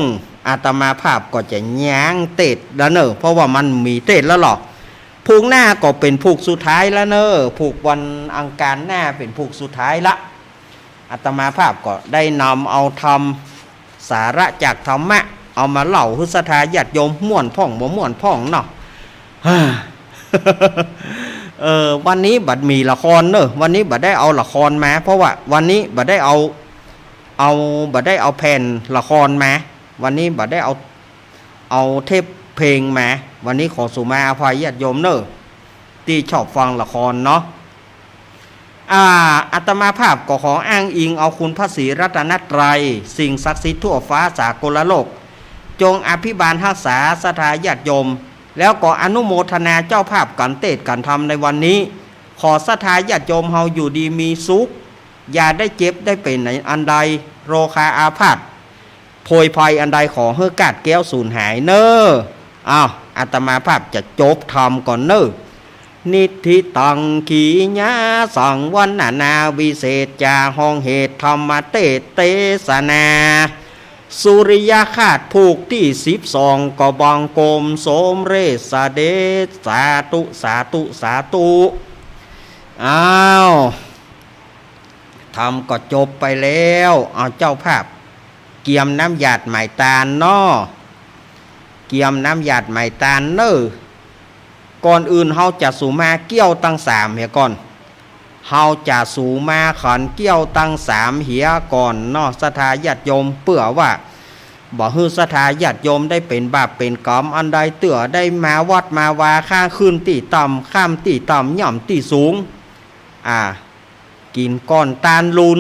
อาตมาภาพก็จะย้างเตสน์แล้วเน่อ เพราะว่ามันบ่มีเตสน์แล้วหรอก พูกหน้าก็เป๋นพูกสุดท้ายละเน่อ พูกวันอังคารหน้าเป๋นพูกสุดท้ายละ อาตมาภาพก็ได้นำเอาธรรม สาระจากธรรมะ เอามาเล่าหื้อศรัทธาญาติโยม ม่วนพ่องบ่ม่วนพ่องเนาะ เออ วันนี้บ่มีละครเน่อ วันนี้บ่ได้เอาละครมา เพราะว่าวันนี้บ่ได้เอา เอา บ่ได้เอาแผ่นละครมา วันนี้บ่ได้เอา เอาเทปเพลงมา วันนี้ขอสุมาอภัยญาติโยมเน่อ ตี้ชอบฟังละครเนาะ อ่า อาตมาภาพก็ขออ้างอิงเอาคุณพระศรีรัตนตรัย สิ่งศักดิ์สิทธิ์ทั่วฟ้าสากลโลก จงอภิบาลฮักษาศรัทธาญาติโยม แล้วก็อนุโมทนาเจ้าภาพกั๋นเตศน์กั๋นธรรมในวันนี้ ขอศรัทธาญาติโยมเฮาอยู่ดีมีสุข อย่าได้เจ็บได้เป๋นอันใด โรคาอาพาธ โผยภัยอันใดขอหื้อคลาดแคล้วสูญหายเน่อ อ้าว อาตมาภาพจะจบธรรมก่อนเน่อ นิทธิตัง ขีณาสัง วรรณนาวิเศษจา ห้องเหตุธรรมเตศน์เตสนา สุริยคราสพูกตี้สิบสอง ก็บังคมสมเร็จเสด็จ สาธุ สาธุ สาธุ อ้าว ธรรมก็จบไปแล้ว เอาเจ้าภาพ เกียมน้ำหยาดไหม้ตานเนาะ เกียมน้ำหยาดไหม้ตานเน่อ ก่อนอื่นเฮาจะสุมาเกี้ยวตังสามเหียก่อน เฮาจะสุมาขันเกี้ยวตังสามเหียก่อนเนาะ ศรัทธาญาติโยม เปื้อว่า บ่หื้อศรัทธาญาติโยมได้เป๋นบาปเป๋นก๋รรมอันใด เตื้อได้มาวัดมาวา ค้างคืนตี้ต่ำ ค่ำตี้ต่ำ ย่ำตี้สูง อ่า กิ๋นก้อนตานลูน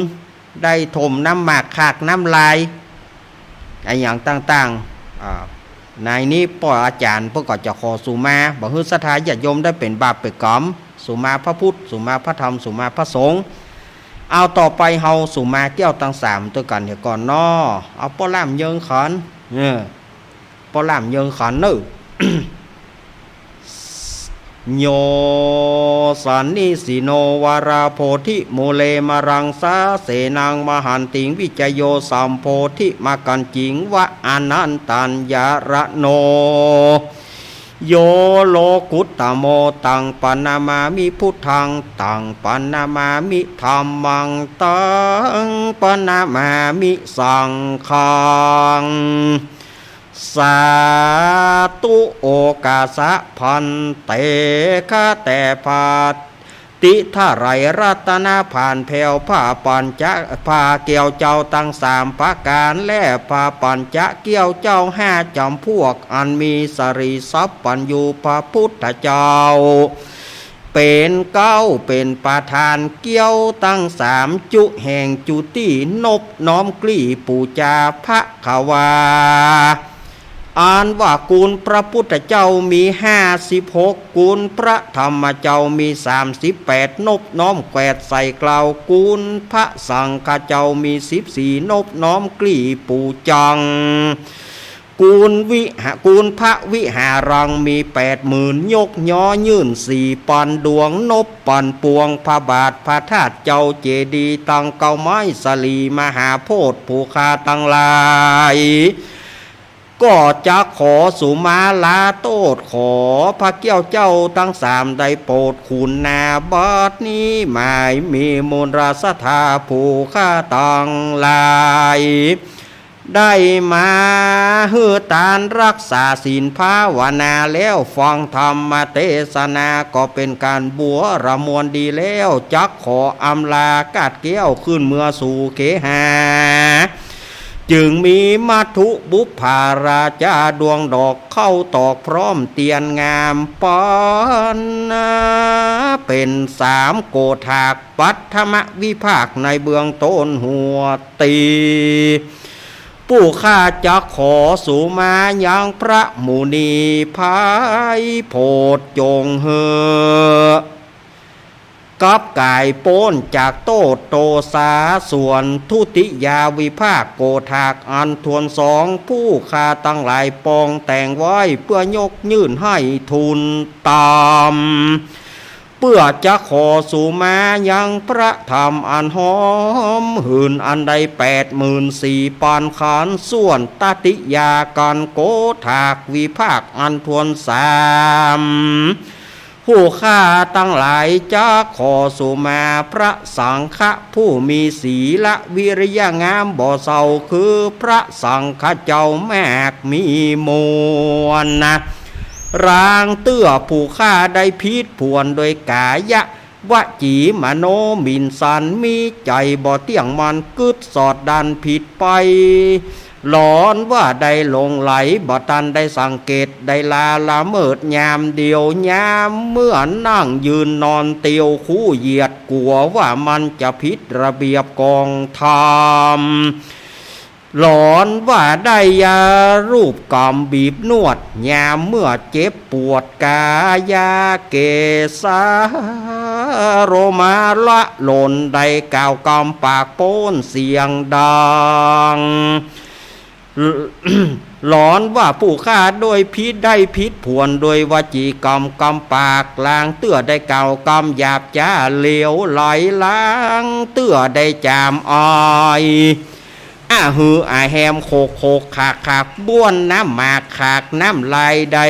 ได้ถมน้ำหมากขากน้ำลาย อะหยังต่างๆ อ่า ในนี้ป้ออาจ๋ารย์เปิ้นก็จะขอสุมา บ่หื้อศรัทธาญาติโยมได้เป๋นบาปเป๋นก๋รรม สุมาพระพุทธ สุมาพระธรรม สุมาพระสงฆ์ เอาต่อไปเฮาสุมาเกี้ยวตังสามตวยกั๋นเหียก่อนเนาะ เอาป้อล่ามเยิงขัน เออ ป้อล่ามเยิงขันเน่อ โย สันนิสิโน วาราโพธิมูเล มรังสาเสนัง มหันติง วิจโย สัมโพธิมักกัญญิง วะ อนันตัญญารโณ โย โลกุตตโม ตังปะนะมามิ พุทธัง ตังปะนะมามิ ธัมมัง ตังปะนะมามิ สังฆัง สาธุ โอกาสะ ภันเต ข้าแต่พระ ติดถวายรัตนภาลแผ้วพระปัญจะ พระแก้วเจ้าตังสามประก๋าน และพระปัญจะแก้วเจ้าห้าจ๋ำพวก อันมีสรีสัพพัญญูพระพุทธเจ้า เป๋นเก๊าเป๋นประธาน แก้วตังสามจุแห่งจุติ นบน้อมกรีบปู๋จาภควา อันว่าคุณพระพุทธเจ้ามีห้าสิบหก คุณพระธรรมเจ้ามีสามสิบแปด นบน้อมแขวดใส่เกล้า คุณพระสังฆเจ้ามีสิบสี่ นบน้อมกรีบปู๋จัง คุณวิหะ คุณพระวิหารังมีแปดหมื่น ยกยอยื่นสี่ปันดวง นบปันปวง พระบาทพระธาตุเจ้าเจดีย์ ตังเก๊าไม้สลีมหาโพธิ์ ผู้ข้าตังหลาย ก็จะขอสุมาลาโต้ษ ขอพระแก้วเจ้าตังสามได้โปรดคุณนา บัดนี้หมายมีมูลศรัทธาผู้ข้าตังหลาย ได้มาหื้อตานรักษาศีลภาวนาแล้ว ฟังธรรมเตสนาก็เป๋นก๋านบัวระมวลดีแล้ว จักขออำลาคลาดแคล้วขึ้นเมือสู่เขหา จึงมีมัทธุบุปผาราจาดวงดอก เข้าตอกพร้อมเตียนงามปันนา เป๋นสามโกฏฐาก ปัทมวิภาคในเบื้องต้นหัวตี้ ผู้ข้าจะขอสุมายังพระมุนีไพร่โปรดจงหื้อ กับก๋ายป๊นจากโต้ษโตสา ส่วนทุติยาวิภาคโกฏฐากอันถ้วนสอง ผู้ข้าตังหลายปองแต่งไว้เปื้อยกยื่นหื้อทูลตาม เปื้อจะขอสุมายังพระธรรมอันหอมหื่นอันได้แปดหมื่นสี่ปันขัน ส่วนตติยากันโกฏฐากวิภาคอันถ้วนสาม ผู้ข้าตังหลายจักขอสุมาพระสังฆะผู้มีศีลวิริยะงามบ่เศร้า คือพระสังฆะเจ้ามากมีมวลนะ ลางเตื้อผู้ข้าได้ผิดผวนโดยก๋ายะ วจีมโนหมิ่นสัน มีใจ๋บ่เตี้ยงมั่น กึ๊ดสอดดันผิดไป หลอนว่าได้หลงไหล บ่ตันได้สังเกต ได้ละละเมิดยามเดียว ยามเมื่อนั่งยืนนอนเตียว คู่เหยียดกั๋วว่ามันจะผิดระเบียบกองธรรม หลอนว่าได้ยารูปกำบีบนวด ยามเมื่อเจ็บปวดก๋ายะ เกสาโลมาละหล่น ได้กล่าวกำปากโป๊นเสียงดัง หลอนว่าผู้ข้าโดยผิดได้ผิดผวนโดยวจีกำกำปาก ลางเตื้อได้กล่าวกำหยาบจ๊าเหลวไหล ลางเตื้อได้จามอาย อะหืออะแฮม โขกโขกขากขาก บ้วนน้ำหมากขากน้ำลาย ได้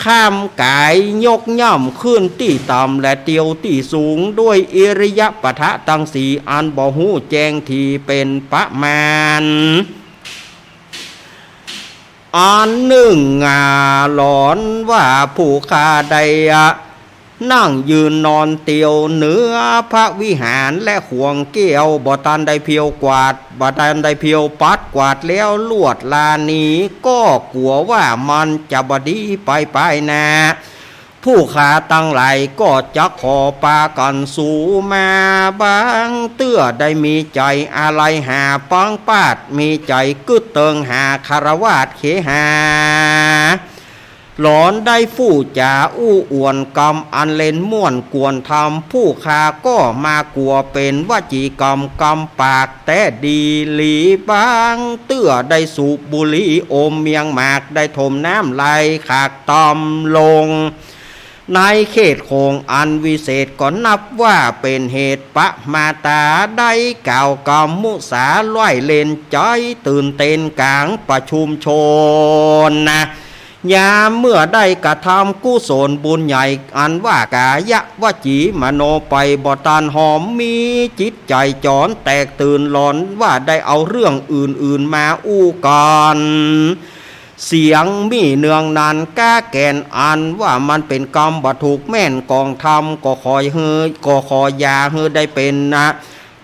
ข้ามก๋ายยกย่ำขึ้นตี้ต่ำ และเตียวตี้สูง ด้วยอิริยาปถะตังสี่อันบ่ฮู้แจ้งที่เป๋นประมาณ อันนึ่ง อ่า หลอนว่าผู้ข้าได้ อ่า นั่งยืนนอนเตียวเหนือพระวิหารและขวงแก้ว บ่ตันได้เพียวกวาด บ่ตันได้เพียวปัดกวาดแล้วลวดลาหนี ก็กั๋วว่ามันจะบ่ดีไปปายหน้า ผู้ข้าตังหลายก็จักขอปากั๋นสุมา บางเตื้อได้มีใจ๋อาลัยหาปังปาด มีใจ๋กึ๊ดเติงหาคฤหัสถ์เขหา หลอนได้ฟู่จ๋าอู้อวดกำอันเล่นม่วนกวนธรรม ผู้ข้าก็มากั๋วเป๋นวจีกำกำปากแต๊ดีหลี บางเตื้อได้สูบบุหรี่อมเมียงหมาก ได้ถมน้ำลายขากตำลง ในเขตของอันวิเศษก็นับว่าเป๋นเหตุประมาตา ได้กล่าวกำมุสาล่อยเล่นใจ๋ตื่นเต้นก๋างประชุมชนนะ ยามเมื่อได้กระทำกุศลบุญใหญ่อันว่ากายวจีมโนไปบ่ตันหอม มีจิตใจ๋จ๋อนแตกตื่นหลอนว่าได้เอาเรื่องอื่นๆ มาอู้กั๋น เสียงมีเนืองนันก้าแก่นอันว่ามันเป๋นกำบ่ถูกแม่นกองธรรม ก็ขอหื้อ ก็ขออย่าหื้อได้เป๋นนะ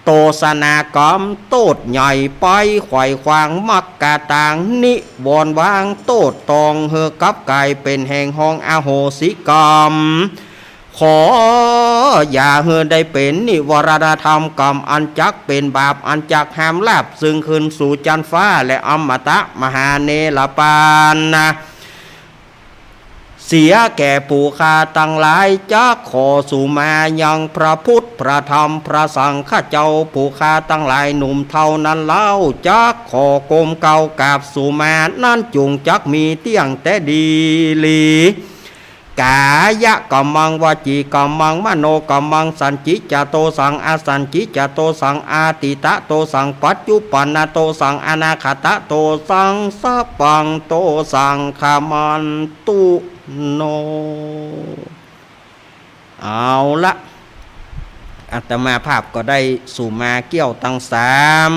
โตสนากรรมโต้ษใหญ่ไป ไขว่ขวางมรรคกาตางนิวรณ์วางโต้ษตอง หื้อกลับก๋ายเป๋นแห่งห้องอโหสิกรรม ขออย่าหื้อได้เป๋นนิวรณธรรมกรรมอันจักเป๋นบาป อันจักห้ามลาภซึ่งขึ้นสู่จั๊นฟ้าและอมตะมหาเนรปานนะ เสียแก่ผู้ข้าตังหลาย จักขอสุมายังพระพุทธ พระธรรม พระสังฆเจ้า ผู้ข้าตังหลายหนุ่มเฒ่านั้นเล่า จักขอก้มเกล้ากราบสุมา นั้นจุ่งจักมีเตี้ยงแต๊ดีหลี ก๋ายกรรมัง วจีกรรมัง มโนกรรมัง สัญญิจโตสัง อสัญญิจโตสัง อতীตโตสัง ปัจจุปันนโตสัง อนาคตโตสัง สัพพังโตสัง ขมัน ตุโน เอาละ อาตมาภาพก็ได้สุมาเกี้ยวตังสาม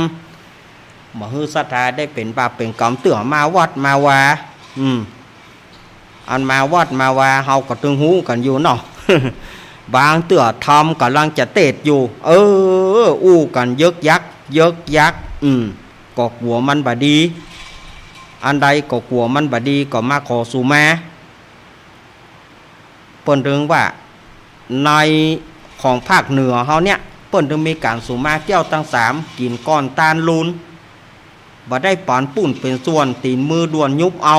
บ่หื้อศรัทธาได้เป๋นบาปเป๋นกรรมเตื้อมาวัดมาวา อืม อันมาวัดมาวาเฮาก็ตึงฮู้กั๋นอยู่เนาะ บางเตื้อธรรมก่ำลังจะเตศน์อยู่ เออ อู้กั๋นเยิกยัก เยิกยัก อืม ก็กั๋วมันบ่ดี อันใดก็กั๋วมันบ่ดี ก็มาขอสุมา เปิ้นตึงว่า ในของภาคเหนือเฮาเนี่ย เปิ้นตึงมีก๋านสุมาเกี้ยวตังสาม กิ๋นก่อนตานลูน บ่ได้ปั๋นปุ้นเป๋นส่วน ตี๋นมือด่วนยุบเอา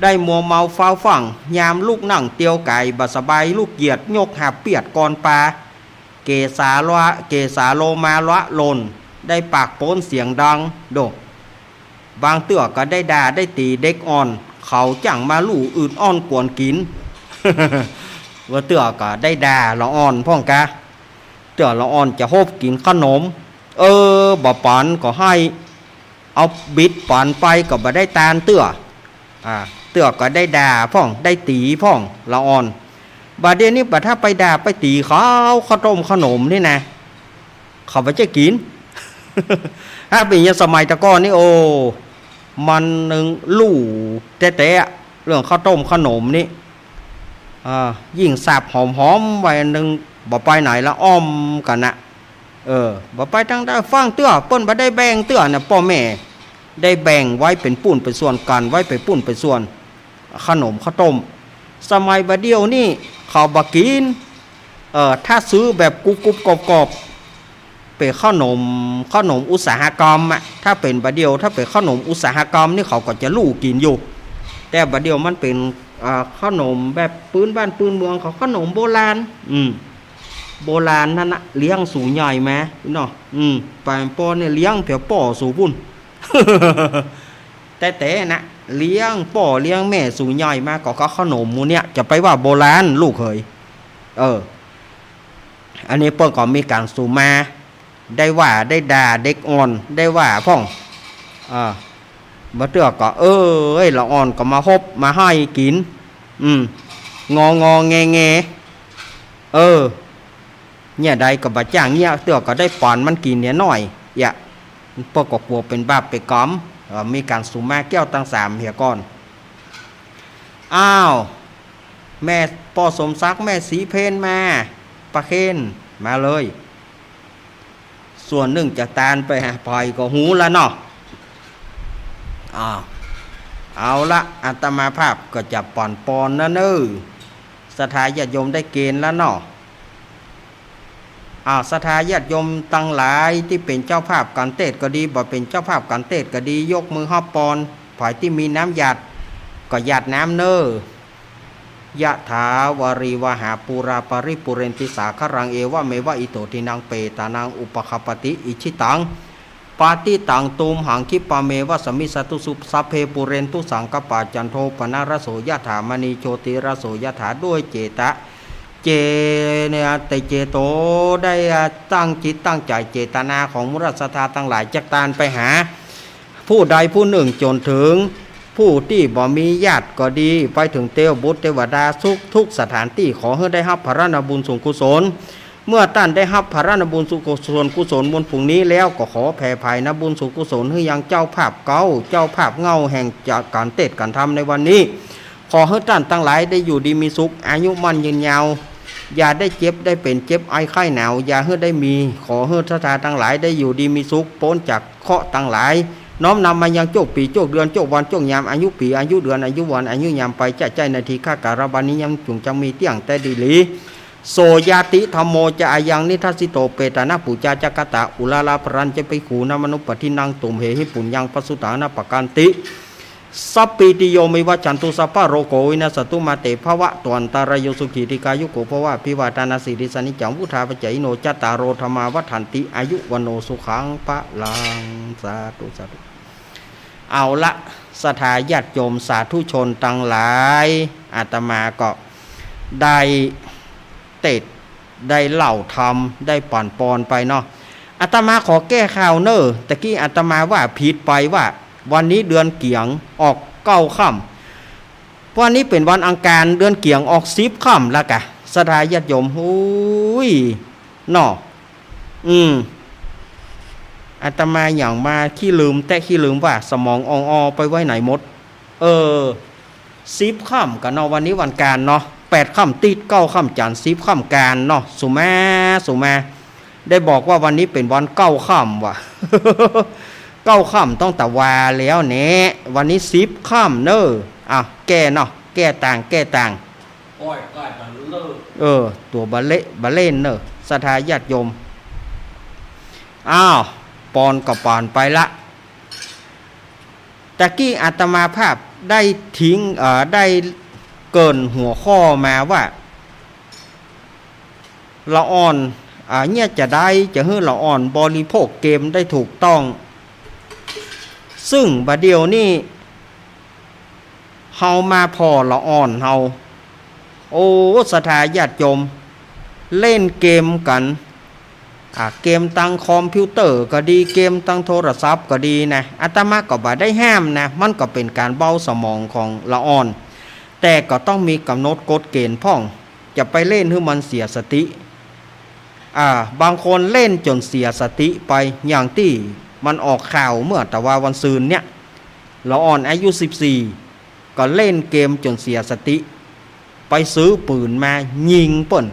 ได้มัวเมาฟ้าวฟั่ง ยามลุกนั่งเตียวก๋ายบ่สบาย ลุกเหยียดยกหาบเปียดก่อนปา เกสาละ เกสาโลมาละหล่น ได้ปากโป๊นเสียงดัง โด บางเตื้อก็ได้ด่าได้ตี๋เด็กอ่อน เขาจั้งมาลู่อืดอ้อนกวนกิ๋น บางเตื้อก็ได้ด่าละอ่อนพ่องกา เตื้อละอ่อนจะฮบกิ๋นขนม เออ บ่ปั๋นก็ไห้ เอาบิดปั๋นไปก็บ่ได้ตานเตื้อ อ่า ตื้อก็ได้ด่าพ่อง ได้ตี๋พ่อง ละอ่อน บ่าเดี่ยวนี้บ่าถ้าไปด่าไปตี๋เขา ข้าวต้มข้าวหนมนี่นะ เขาบ่ใจ้กิ๋น ถ้าเป๋นอย่างสมัยตะก้อนนี่ โอ้ มันนึ่งลู่แต๊ๆ เรื่องข้าวต้มข้าวหนมนี่ อ่า ยิ่งสับหอมๆ ไว้นึ่ง บ่ไปไหนละ อ้อมกั๋นนะ เออ บ่ไปตางใดฟั่งเตื้อ เปิ้นบ่ได้แบ่งเตื้อนะ ป้อแม่ ได้แบ่งไว้เป๋นปุ้นเป๋นส่วนกั๋น ไว้เป๋นปุ้นเป๋นส่วน ข้าวหนมข้าวต้ม สมัยบ่าเดี่ยวนี้เขาบ่กิ๋น เออ ถ้าซื้อแบบกรุบๆ กรอบๆ เป๋นข้าวหนม ข้าวหนมอุตสาหกรรมอะ ถ้าเป๋นบ่าเดี่ยว ถ้าเป๋นข้าวหนมอุตสาหกรรมนี่เขาก็จะลู่กิ๋นอยู่ แต่บ่าเดี่ยวมันเป๋น อ่า ข้าวหนมแบบปื๊นบ้านปื๊นเมืองเขา ข้าวหนมโบราณ อืม โบราณนั่นนะ เลี้ยงสูใหญ่มาเนาะ อืม ไปป้อเนี่ยเลี้ยงแผวป้อสูปุ้น แต๊ๆ นะ เลี้ยงป้อเลี้ยงแม่สูใหญ่มา ก็ข้าวหนมหมู่เนี่ย จะไปว่าโบราณลูกเขย เออ อันนี้เปิ้นก็มีก๋านสูมา ได้ว่าได้ด่าเด็กอ่อน ได้ว่าพ่อง อ่า บ่าเตื้อก็ เออ เอ้ย ละอ่อนก็มาฮบมาไห้กิ๋น อืม งองอแงแง เออ เนี่ยใดก็บ่าจ้างเนี่ย เตื้อก็ได้ปานมันกิ๋นเนี่ยน้อย เยียะ เปิ้นก็กั๋วเป๋นบาปเป๋นก๋รรม เออ มีก๋านสูมาแก้วตังสามเหียก่อน อ้าว แม่ป้อสมศักดิ์ แม่ศรีเพนมา ป้าเคน มาเลย ส่วนนึ่งจะตานไปหาใผก็ฮู้ละเนาะ อ้าว เอาละ อาตมาภาพก็จะปั่นปอนนะเน้อ ศรัทธาญาติโยมได้เกณฑ์ละเนาะ อ้าว ศรัทธาญาติโยมตังหลายตี้เป๋นเจ้าภาพก๋านเตสน์ก็ดี บ่เป๋นเจ้าภาพก๋านเตสน์ก็ดี ยกมือฮับปอน ใผตี้มีน้ำหยาดก็หยาดน้ำเน้อ ยะถาวาริวหาปูราปริปูเรนติสาคะรัง เอวะเมวะอิโตทินังเปตานังอุปคัปปติ อิจฉิตัง ปะติตังตุมหัง คิปะเมวะสะมิชฌะตุ สัพเพปูเรนตุสังกัปปา จันโทปะนะระโส ยะถา มะณีโชติระโส ยะถา ด้วยเจตะ เจเนย เตเจโต ได้ตั้งจิตตั้งใจ๋เจตนาของหมู่ศรัทธาตังหลาย จักตานไปหา ผู้ใดผู้นึ่งจ๋นเถิง ผู้ตี้บ่มีญาติก็ดี ไปเถิงเตวบุตรเตวดา ทุกๆ สถานตี้ ขอหื้อได้ฮับผละนบุญส่วนกุศล เมื่อต้านได้ฮับผละนบุญส่วนกุศล ส่วนบุญผุ่งนี้แล้ว ก็ขอแผ่ไผนบุญส่วนกุศลหื้อยังเจ้าภาพเก๊า เจ้าภาพเหง้าแห่งก๋านเตสน์ก๋านธรรมในวันนี้ ขอหื้อต้านตังหลายได้อยู่ดีมีสุข อายุมั่นยืนยาว อย่าได้เจ็บได้เป๋น เจ็บไอไข้หนาว อย่าหื้อได้มี ขอหื้อศรัทธาตังหลายได้อยู่ดีมีสุข ป๊นจากเคราะห์ตังหลาย น้อมนำมายังโจคปี๋ โจคเดือน โจควัน โจคยาม อายุปี๋ อายุเดือน อายุวัน อายุยามไป จะใจ้นาทีข้า กาละวานิยังจุ่งจังมีเตี้ยงแต่ดีหลี โสญาติธัมโมจะ อายังนิทัสสิโต เปตานะปูจาจะกะตะ อุลาลาภรัญจะภิกขุนามานุปปะทินัง ตุมเหหิปุญญังปะสุตังนะปะกันติ สัพพีติโย วิวัชชันตุ สัพพะโรโค วินัสสันตุ มาเต ภะวะตวันตะราโย สุขี ทีฆายุโก ภะวะ อภิวาทานาสีลิสสะนิจจัง วุฑฒาปะจายิโน จัตตาโร ธัมมา วัฑฒันติ อายุ วัณโณ สุขัง พะลัง สาธุ สาธุ เอาละ ศรัทธาญาติโยมสาธุชนตังหลาย อาตมาก็ได้เตสน์ ได้เล่าธรรม ได้ปั่นปอนไปเนาะ อาตมาขอแก้ข่าวเน้อ ตะกี้อาตมาว่าผิดไปว่า วันนี้เดือนเกี๋ยงออกเก้าค่ำ วันนี้เป๋นวันอังคาร เดือนเกี๋ยงออกสิบค่ำละกะ ศรัทธาญาติโยม โอ้ย เนาะ อืม อาตมาหยังมาขี้ลืม แต๊ขี้ลืมว่า สมองอ่องออไปไว้ไหนหมด เออ สิบค่ำกะเนาะ วันนี้วันคารเนาะ แปดค่ำติ๊ด เก้าค่ำจั๋นทร์ สิบค่ำคารเนาะ สุมา สุมา ได้บอกว่าวันนี้เป๋นวันเก้าค่ำว่ะ เก้าค่ำต้องตะวาแล้วแหนะ วันนี้สิบค่ำเน้อ อ่ะ แก้เนาะ แก้ต่าง แก้ต่าง โอ้ย ใก้บ่าเล่น เออ ตั๋วบ่าเล่น บ่าเล่นเน้อ ศรัทธาญาติโยม อ้าว ปอนก็ปอนไปละ ตะกี้อาตมาภาพได้ทิ้ง เอ่อ ได้เกริ่นหัวข้อมาว่า ละอ่อน อ่า เนี่ยจะได้ จะหื้อละอ่อนบริโภคเกมได้ถูกต้อง ซึ่งบ่าเดี่ยวนี้ เฮามาผ่อละอ่อนเฮา โอ้ ศรัทธาญาติโยม เล่นเกมกั๋น อ่า เกมตางคอมพิวเตอร์ก็ดี เกมตางโทรศัพท์ก็ดีนะ อาตมาก็บ่ได้ห้ามนะ มันก็เป๋นก๋านเบาสมองของละอ่อน แต่ก็ต้องมีก๋ำหนดกฎเก๋ณฑ์พ่อง จะไปเล่นหื้อมันเสียสติ อ่า บางคนเล่นจ๋นเสียสติไป อย่างตี้มันออกข่าวเมื่อตะวาวันซืนเนี่ย ละอ่อนอายุสิบสี่ ก็เล่นเกมจ๋นเสียสติ ไปซื้อปืนมายิงเปิ้น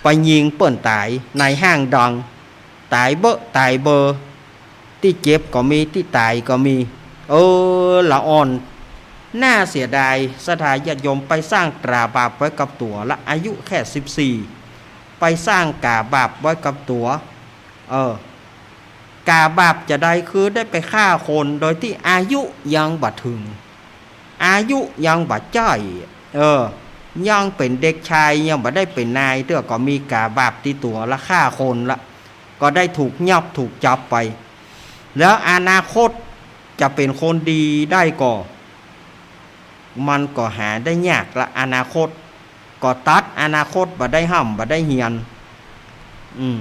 ไปยิงเปิ้นต๋ายในห้างดัง ต๋ายเบอะต๋ายเบอ ตี้เจ็บก็มี ตี้ต๋ายก็มี เออ ละอ่อน น่าเสียดาย ศรัทธาญาติโยม ไปสร้างก๋าบาปไว้กับตั๋วละ อายุแค่สิบสี่ ไปสร้างก๋าบาปไว้กับตั๋ว เออ ก๋าบาปจาใด คือได้ไปฆ่าคนโดยตี้อายุยังบ่เถิง อายุยังบ่ใจ้ เออ ยังเป๋นเด็กชาย ยังบ่ได้เป๋นนายเตื้อ ก็มีก๋าบาปติดตั๋วละ ฆ่าคนละ ก็ได้ถูกยับถูกจับไป แล้วอนาคตจะเป๋นคนดีได้ก่อ มันก็หาได้ยากละ อนาคต ก็ตัดอนาคต บ่ได้ฮ่ำบ่ได้เฮียน อืม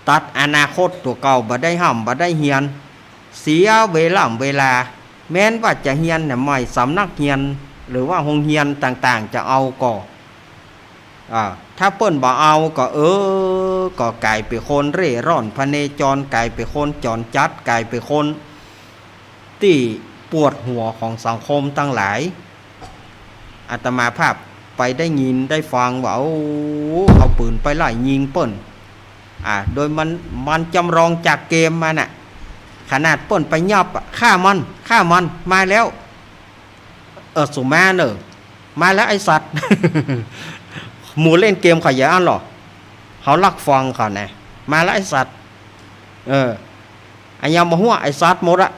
ตัดอนาคตตั๋วเก่า บ่ได้ฮ่ำบ่ได้เฮียน เสียเวล่ำเวลา แม้นว่าจะเฮียนน่ะ ใหม่สำนักเฮียน หรือว่าโฮงเฮียนต่างๆ จะเอาก่อ อ่า ถ้าเปิ้นบ่เอาก็ เออ ก็ก๋ายเป๋นคนเร่ร่อนพเนจร ก๋ายเป๋นคนจ๋รจัด ก๋ายเป๋นคนตี้ปวดหัวของสังคมตังหลาย อาตมาภาพไปได้ยินได้ฟังว่า โอ้ เอาปืนไปไล่ยิงเปิ้น อ่า โดยมัน มันจำลองจากเกมมาน่ะ ขนาดเปิ้นไปยับอะ ฆ่ามัน ฆ่ามัน มาแล้ว เออ สุมาเน่อ มาแล้วไอ้สัตว์ หมู่เล่นเกมเขาอย่างอั้นเหรอ เขาลักฟังเขานะ มาแล้วไอ้สัตว์ เออ อะหยังบ่ฮู้ ไอ้สัตว์หมดอะ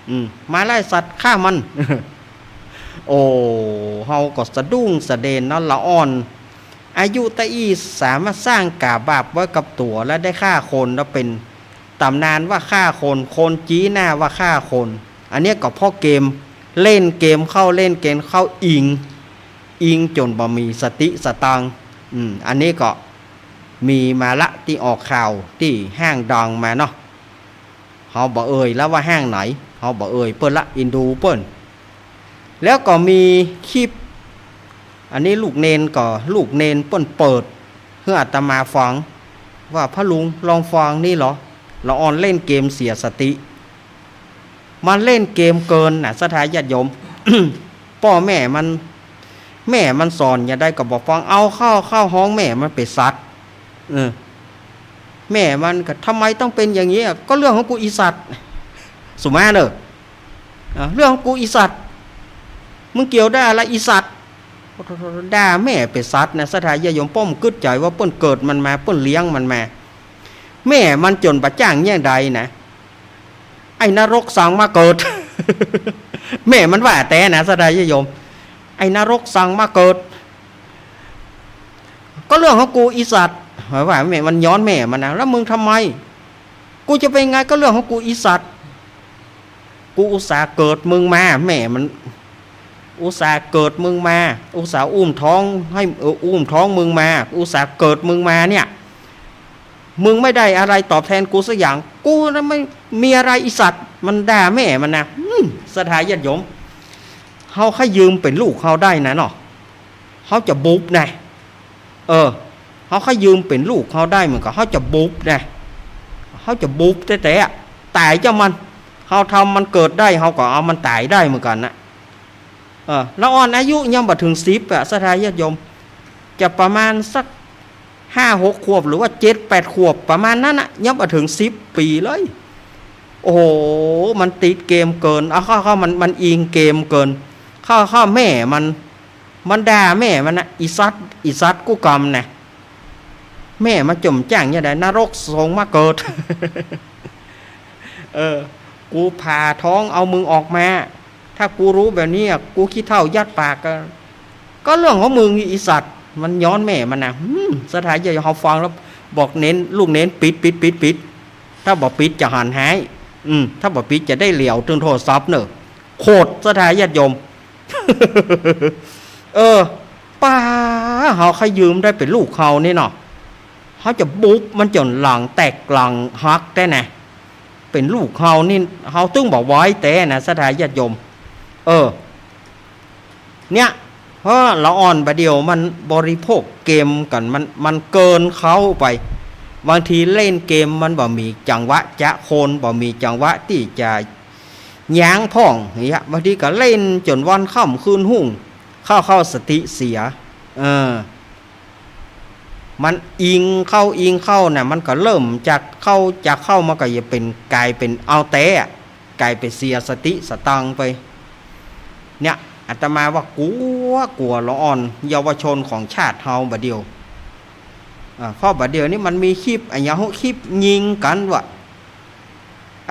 อืม มาแล้วไอ้สัตว์ ฆ่ามัน โอ้ เฮาก็สะดุ้งสะเดนเนาะ ละอ่อน อายุตะอี้สามารถสร้างก๋าบาปไว้กับตั๋ว และได้ฆ่าคน แล้วเป๋นต๋ำนานว่าฆ่าคน คนจี๊หน้าว่าฆ่าคน อันเนี้ยก็เพราะเกม เล่นเกมเข้า เล่นเกมเข้า อิง อิงจ๋นบ่มีสติสตางค์ อืม อันนี้ก็มีมาละ ตี้ออกข่าวตี้ห้างดังมาเนาะ เฮาบ่เอ่ยละว่าห้างไหน เฮาบ่เอ่ยเปิ้นละ อินดูเปิ้น แล้วก็มีคลิป อันนี้ลูกเณรก็ ลูกเณรเปิ้นเปิดหื้ออาตมาฟัง ว่าพระลุงลองฟังนี่เหรอ ละอ่อนเล่นเกมเสียสติ มันเล่นเกมเกินน่ะ ศรัทธาญาติโยม ป้อแม่มัน แม่มันสอนอย่างใดก็บ่ฟัง เอาเข้า เข้าฮ้องแม่มันเป๋นสัตว์ เออ แม่มันก็ ทำไมต้องเป็นอย่างนี้อะ ก็เรื่องของกูอีสัตว์ สุมาเน่อ อ่ะ เรื่องของกูอีสัตว์ มึงเกี่ยวได้อะไรอีสัตว์ ด่าแม่เป๋นสัตว์นะ ศรัทธาญาติโยม ป้อมกึ๊ดใจ๋ว่าเปิ้นเกิดมันมา เปิ้นเลี้ยงมันมา แม่มันจ๋นบ่จ้างอย่างใดนะ ไอ้นรกสั่งมาเกิด แม่มันว่าแต๊นะ ศรัทธาญาติโยม ไอ้นรกสั่งมาเกิด ก็เรื่องของกูอีสัตว์ ว่าแม่มันย้อนแม่มันนะ แล้วมึงทำไม กูจะเป็นไง ก็เรื่องของกูอีสัตว์ กูอุตส่าห์เกิดมึงมา แม่มัน อุตส่าห์เกิดมึงมา อุตส่าห์อุ้มท้องให้ เออ อุ้มท้องมึงมา อุตส่าห์เกิดมึงมาเนี่ย มึงไม่ได้อะไรตอบแทนกูสักอย่าง กูนะไม่มีอะไรอีสัตว์ มันด่าแม่มันนะ อืม ศรัทธาญาติโยม เฮาใค่ยืมเป๋นลูกเฮาได้นะเนาะ เฮาจะบุบนะ เออ เฮาใค่ยืมเป๋นลูกเฮาได้เหมือนกั๋น เฮาจะบุบนะ เฮาจะบุบแต๊ๆ อะ ต๋ายจ้ำมัน เฮาทำมันเกิดได้ เฮาก็เอามันต๋ายได้เหมือนกั๋นนะ เออ ละอ่อนอายุยังบ่เถิงสิบอะ ศรัทธาญาติโยม จะประมาณสักห้าหกขวบ หรือว่าเจ็ดแปดขวบ ประมาณนั้นนะ ยังบ่เถิงสิบปี๋เลย โอ้โห มันติดเกมเกิน เอาเข้า เข้า มัน มันอิงเกมเกิน เข้า เข้า แม่มัน มันด่าแม่มันนะ อีสัตว์ อีสัตว์กู้กรรมนะ แม่มันจ๋นบ่จ้างอย่างใด นรกส่งมาเกิด เออ กูผ่าท้องเอามึงออกมา ถ้ากูรู้แบบนี้อะ กูขี้เถ้ายัดปากอะ ก็เรื่องของมึงอีสัตว์ มันย้อนแม่มันนะ อืม ศรัทธาญาติโยม เฮาฟังแล้วบอกเณร ลูกเณร ปิด ปิด ปิด ปิด ถ้าบ่ปิดจะหันฮ้าย อืม ถ้าบ่ปิดจะได้เหลียวตึงโทรศัพท์เน่อ โขด ศรัทธาญาติโยม เออ ป้า เฮาใค่ยืมได้เป๋นลูกเฮานี่เนาะ เฮาจะบุบมันจ๋นหลังแตกหลังหักแต๊นะ เป๋นลูกเฮานี่ เฮาตึงบ่ไหวแต๊นะ ศรัทธาญาติโยม เออ เนี่ย เพราะละอ่อนบ่าเดี่ยวมันบริโภคเกมกั๋น มัน มันเกินเข้าไป บางทีเล่นเกมมันบ่มีจังหวะจะคน บ่มีจังหวะตี้จะยั้งพ่อง อย่างเงี้ย บางทีก็เล่นจ๋นวันค่ำคืนฮุ่ง เข้า เข้าสติเสีย เออ มันอิงเข้า อิงเข้าน่ะ มันก็เริ่มจากเข้า จากเข้ามันก็จะเป๋น ก๋ายเป๋นเอาแต๊อะ ก๋ายเป๋นเสียสติสตังค์ไป เนี่ย อาตมาว่ากลัว กลัวละอ่อนเยาวชนของชาติเฮาบ่าเดี่ยว อ่า เพราะบ่าเดี่ยวนี้มันมีคลิปอะหยัง คลิปยิงกั๋นว่ะ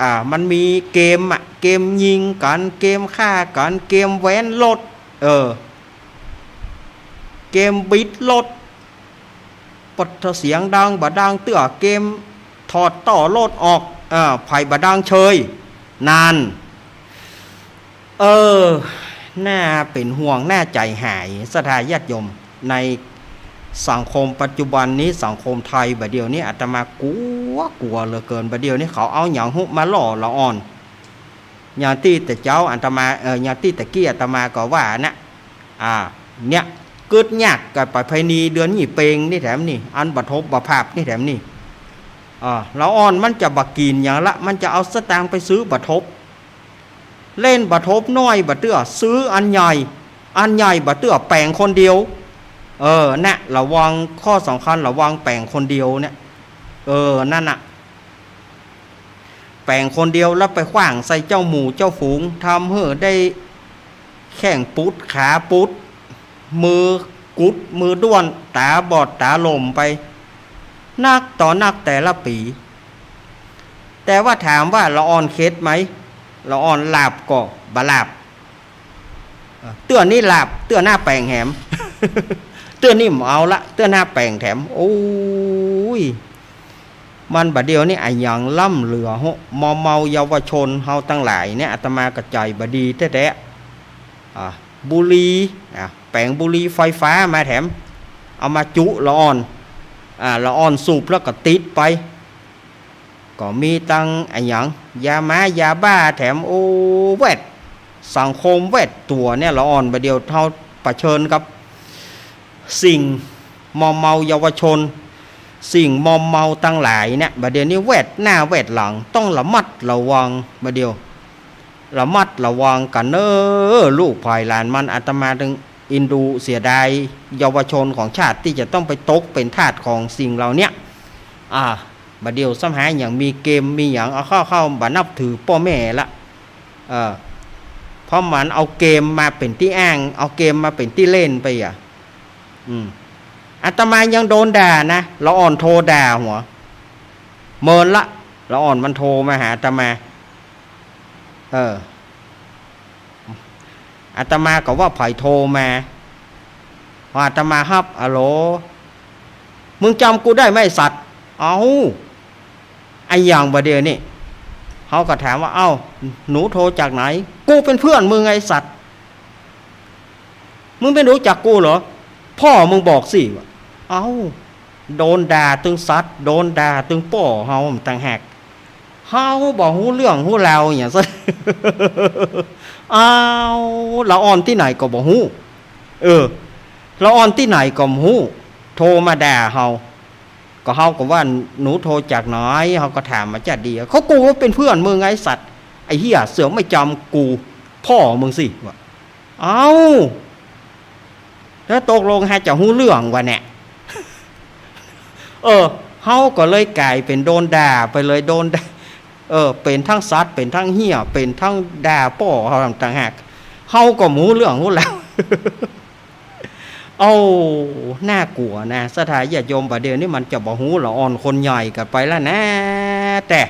อ่า มันมีเกมอะ เกมยิงกั๋น เกมฆ่ากั๋น เกมแว้นรถ เออ เกมบิดรถ ปดเสียงดังบ่ดังเตื้อ เกมถอดต้อรถออก เออ ไผบ่ดังเชย นั่น เออ น่าเป๋นห่วง น่าใจ๋หาย ศรัทธาญาติโยม ในสังคมปัจจุบันนี้ สังคมไทยบ่าเดี่ยวนี้ อาตมากลัว กลัวเหลือเกิน บ่าเดี่ยวนี้เขาเอาหยังฮุมาล่อละอ่อน อย่างตี้แต่เจ๊าอาตมา เออ อย่างตี้แต่กี้อาตมาก็ว่านะ อ่า เนี่ย กึ๊ดยากกับประเพณีเดือนยี่เป็งนี่แถมนี่ อันบ่ทบบ่พลาดนี่แถมนี่ อ่า ละอ่อนมันจะบ่กิ๋นหยังละ มันจะเอาสตางค์ไปซื้อบ่ทบ เล่นบ่ทบน้อยบ่เตื้อ ซื้ออันใหญ่ อันใหญ่บ่เตื้อ แป๋งคนเดียว เออ นะ ระวัง ข้อสำคัญระวังแป๋งคนเดียวเนี่ย เออ นั่นน่ะ แป๋งคนเดียวแล้วไปขว้างใส่เจ้าหมู่เจ้าฝูง ทำหื้อได้แข้งปุด ขาปุด มือกุด มือด้วน ต๋าบอด ต๋าหล่มไป นักต่อนักแต่ละปี๋ แต่ว่าถามว่าละอ่อนเข็ดไหม ละอ่อนหลาบก็บ่หลาบ เออ เตื้อนี้หลาบ เตื้อหน้าแป๋งแหม เตื้อนี้บ่เอาละ เตื้อหน้าแป๋งแถม โอ้ย มันบ่าเดี่ยวนี้อะหยังล้ำเหลือโห มอมเมาเยาวชนเฮาตังหลายเนี่ย อาตมาก็ใจ๋บ่ดีแต๊ๆ อ่า บุหรี่ อ่า แป๋งบุหรี่ไฟฟ้ามาแถม เอามาจุละอ่อน อ่า ละอ่อนสูบแล้วก็ติดไป ก็มีตังอะหยัง ยาม้า ยาบ้าแถม โอ้ แวด สังคมแวดตั๋วเนี่ย ละอ่อนบ่าเดี่ยวเฮาเผชิญกับสิ่งมอมเมาเยาวชน สิ่งมอมเมาตังหลายเนี่ย บ่าเดี่ยวนี้แวดหน้าแวดหลัง ต้องระมัดระวังบ่าเดี่ยว ระมัดระวังกั๋นเน้อ ลูกผายหลานมัน อาตมาตึงเอ็นดูเสียดายเยาวชนของชาติตี้จะต้องไปตกเป๋นทาสของสิ่งเหล่าเนี้ย อ่า บ่าเดี่ยวซ้ำหาอย่างมีเกมมีหยัง เอาเข้า เข้าบ่นับถือป้อแม่ละ เออ เพราะมันเอาเกมมาเป๋นตี้อ้าง เอาเกมมาเป๋นตี้เล่นไปอะ อืม อาตมายังโดนด่านะ ละอ่อนโทรด่าหัว เมินละ ละอ่อนมันโทรมาหาอาตมา เออ อาตมาก็ว่าใผโทรมา พออาตมาฮับ อะโหล มึงจ๋ำกูได้ไหมไอ้สัตว์ เอ้า อะหยังบ่าเดี่ยวนี้ เฮาก็ถามว่า เอ้า หนูโทรจากไหน กูเป๋นเพื่อนมึงไงไอ้สัตว์ มึงไม่รู้จักกูเหรอ พ่อมึงบอกสิ วะ เอ้า โดนด่าตึงสัตว์ โดนด่าตึงป้อเฮาต่างหาก เฮาบ่ฮู้เรื่องฮู้ราวอะหยังซะ เอ้า ละอ่อนตี้ไหนก็บ่ฮู้ เออ ละอ่อนตี้ไหนก็บ่ฮู้ โทรมาด่าเฮา ก็เฮาก็ว่า หนูโทรจากไหน เฮาก็ถามมาจะดี เขา กูว่าเป๋นเพื่อนมึงไงไอ้สัตว์ ไอ้เหี้ย เสือกไม่จ๋ำกู พ่อมึงสิ วะ เอ้า แล้วตกลงหาจะฮู้เรื่องวะเนี่ย เออ เฮาก็เลยก๋ายเป๋นโดนด่าไปเลย โดนด่า เออ เป๋นตึงสัตว์ เป๋นตึงเหี้ย เป๋นตึงด่าป้อเฮาต่างหาก เฮาก็บ่ฮู้เรื่องฮู้ราว เอ้า น่ากลัวนะ ศรัทธาญาติโยม บ่าเดี่ยวนี้มันจะบ่ฮู้ละอ่อนคนใหญ่กั๋นไปแล้วนะ แต่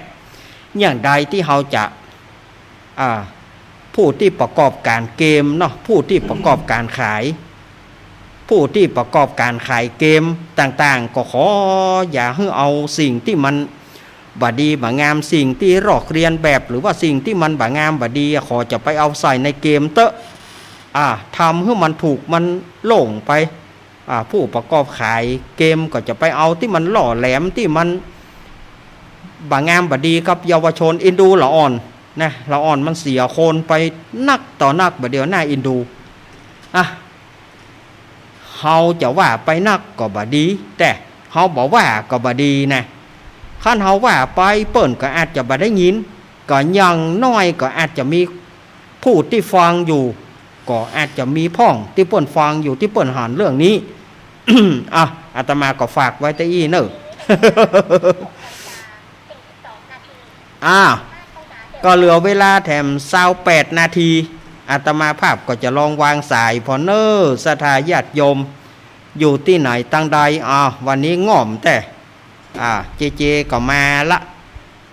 อย่างใดตี้เฮาจะ อ่า ผู้ตี้ประกอบก๋านเกมเนาะ ผู้ตี้ประกอบก๋านขาย ผู้ตี้ประกอบก๋านขายเกมต่างๆ ก็ขออย่าหื้อเอาสิ่งตี้มันบ่ดีบ่งาม สิ่งตี้ลอกเลียนแบบ หรือว่าสิ่งตี้มันบ่งามบ่ดี ขอจะไปเอาใส่ในเกมเต๊อะ อ่า ทำหื้อมันถูกมันโล่งไป อ่า ผู้ประกอบขายเกมก็จะไปเอาตี้มันล่อแหลม ตี้มันบ่งามบ่ดีกับเยาวชน เอ็นดูละอ่อนนะ ละอ่อนมันเสียคนไปนักต่อนัก บ่าเดี่ยวน่าเอ็นดู อ่ะ เฮาจะว่าไปนักก็บ่ดี แต่เฮาบ่ว่าก็บ่ดีนะ คันเฮาว่าไปเปิ้นก็อาจจะบ่ได้ยิน ก็อย่างน้อยก็อาจจะมีผู้ตี้ฟังอยู่ ก็อาจจะมีพ่องตี้เปิ้นฟังอยู่ ตี้เปิ้นหันเรื่องนี้ อ่ะ อาตมาก็ฝากไว้แต่อี้เน่อ อ้าว ก็เหลือเวลาแถมซาวแปดนาที อาตมาภาพก็จะลองวางสายผ่อเน่อ ศรัทธาญาติโยม อยู่ตี้ไหนตังใด อ้าว วันนี้ง่อมแต่ อ่า เจเจก็มาละ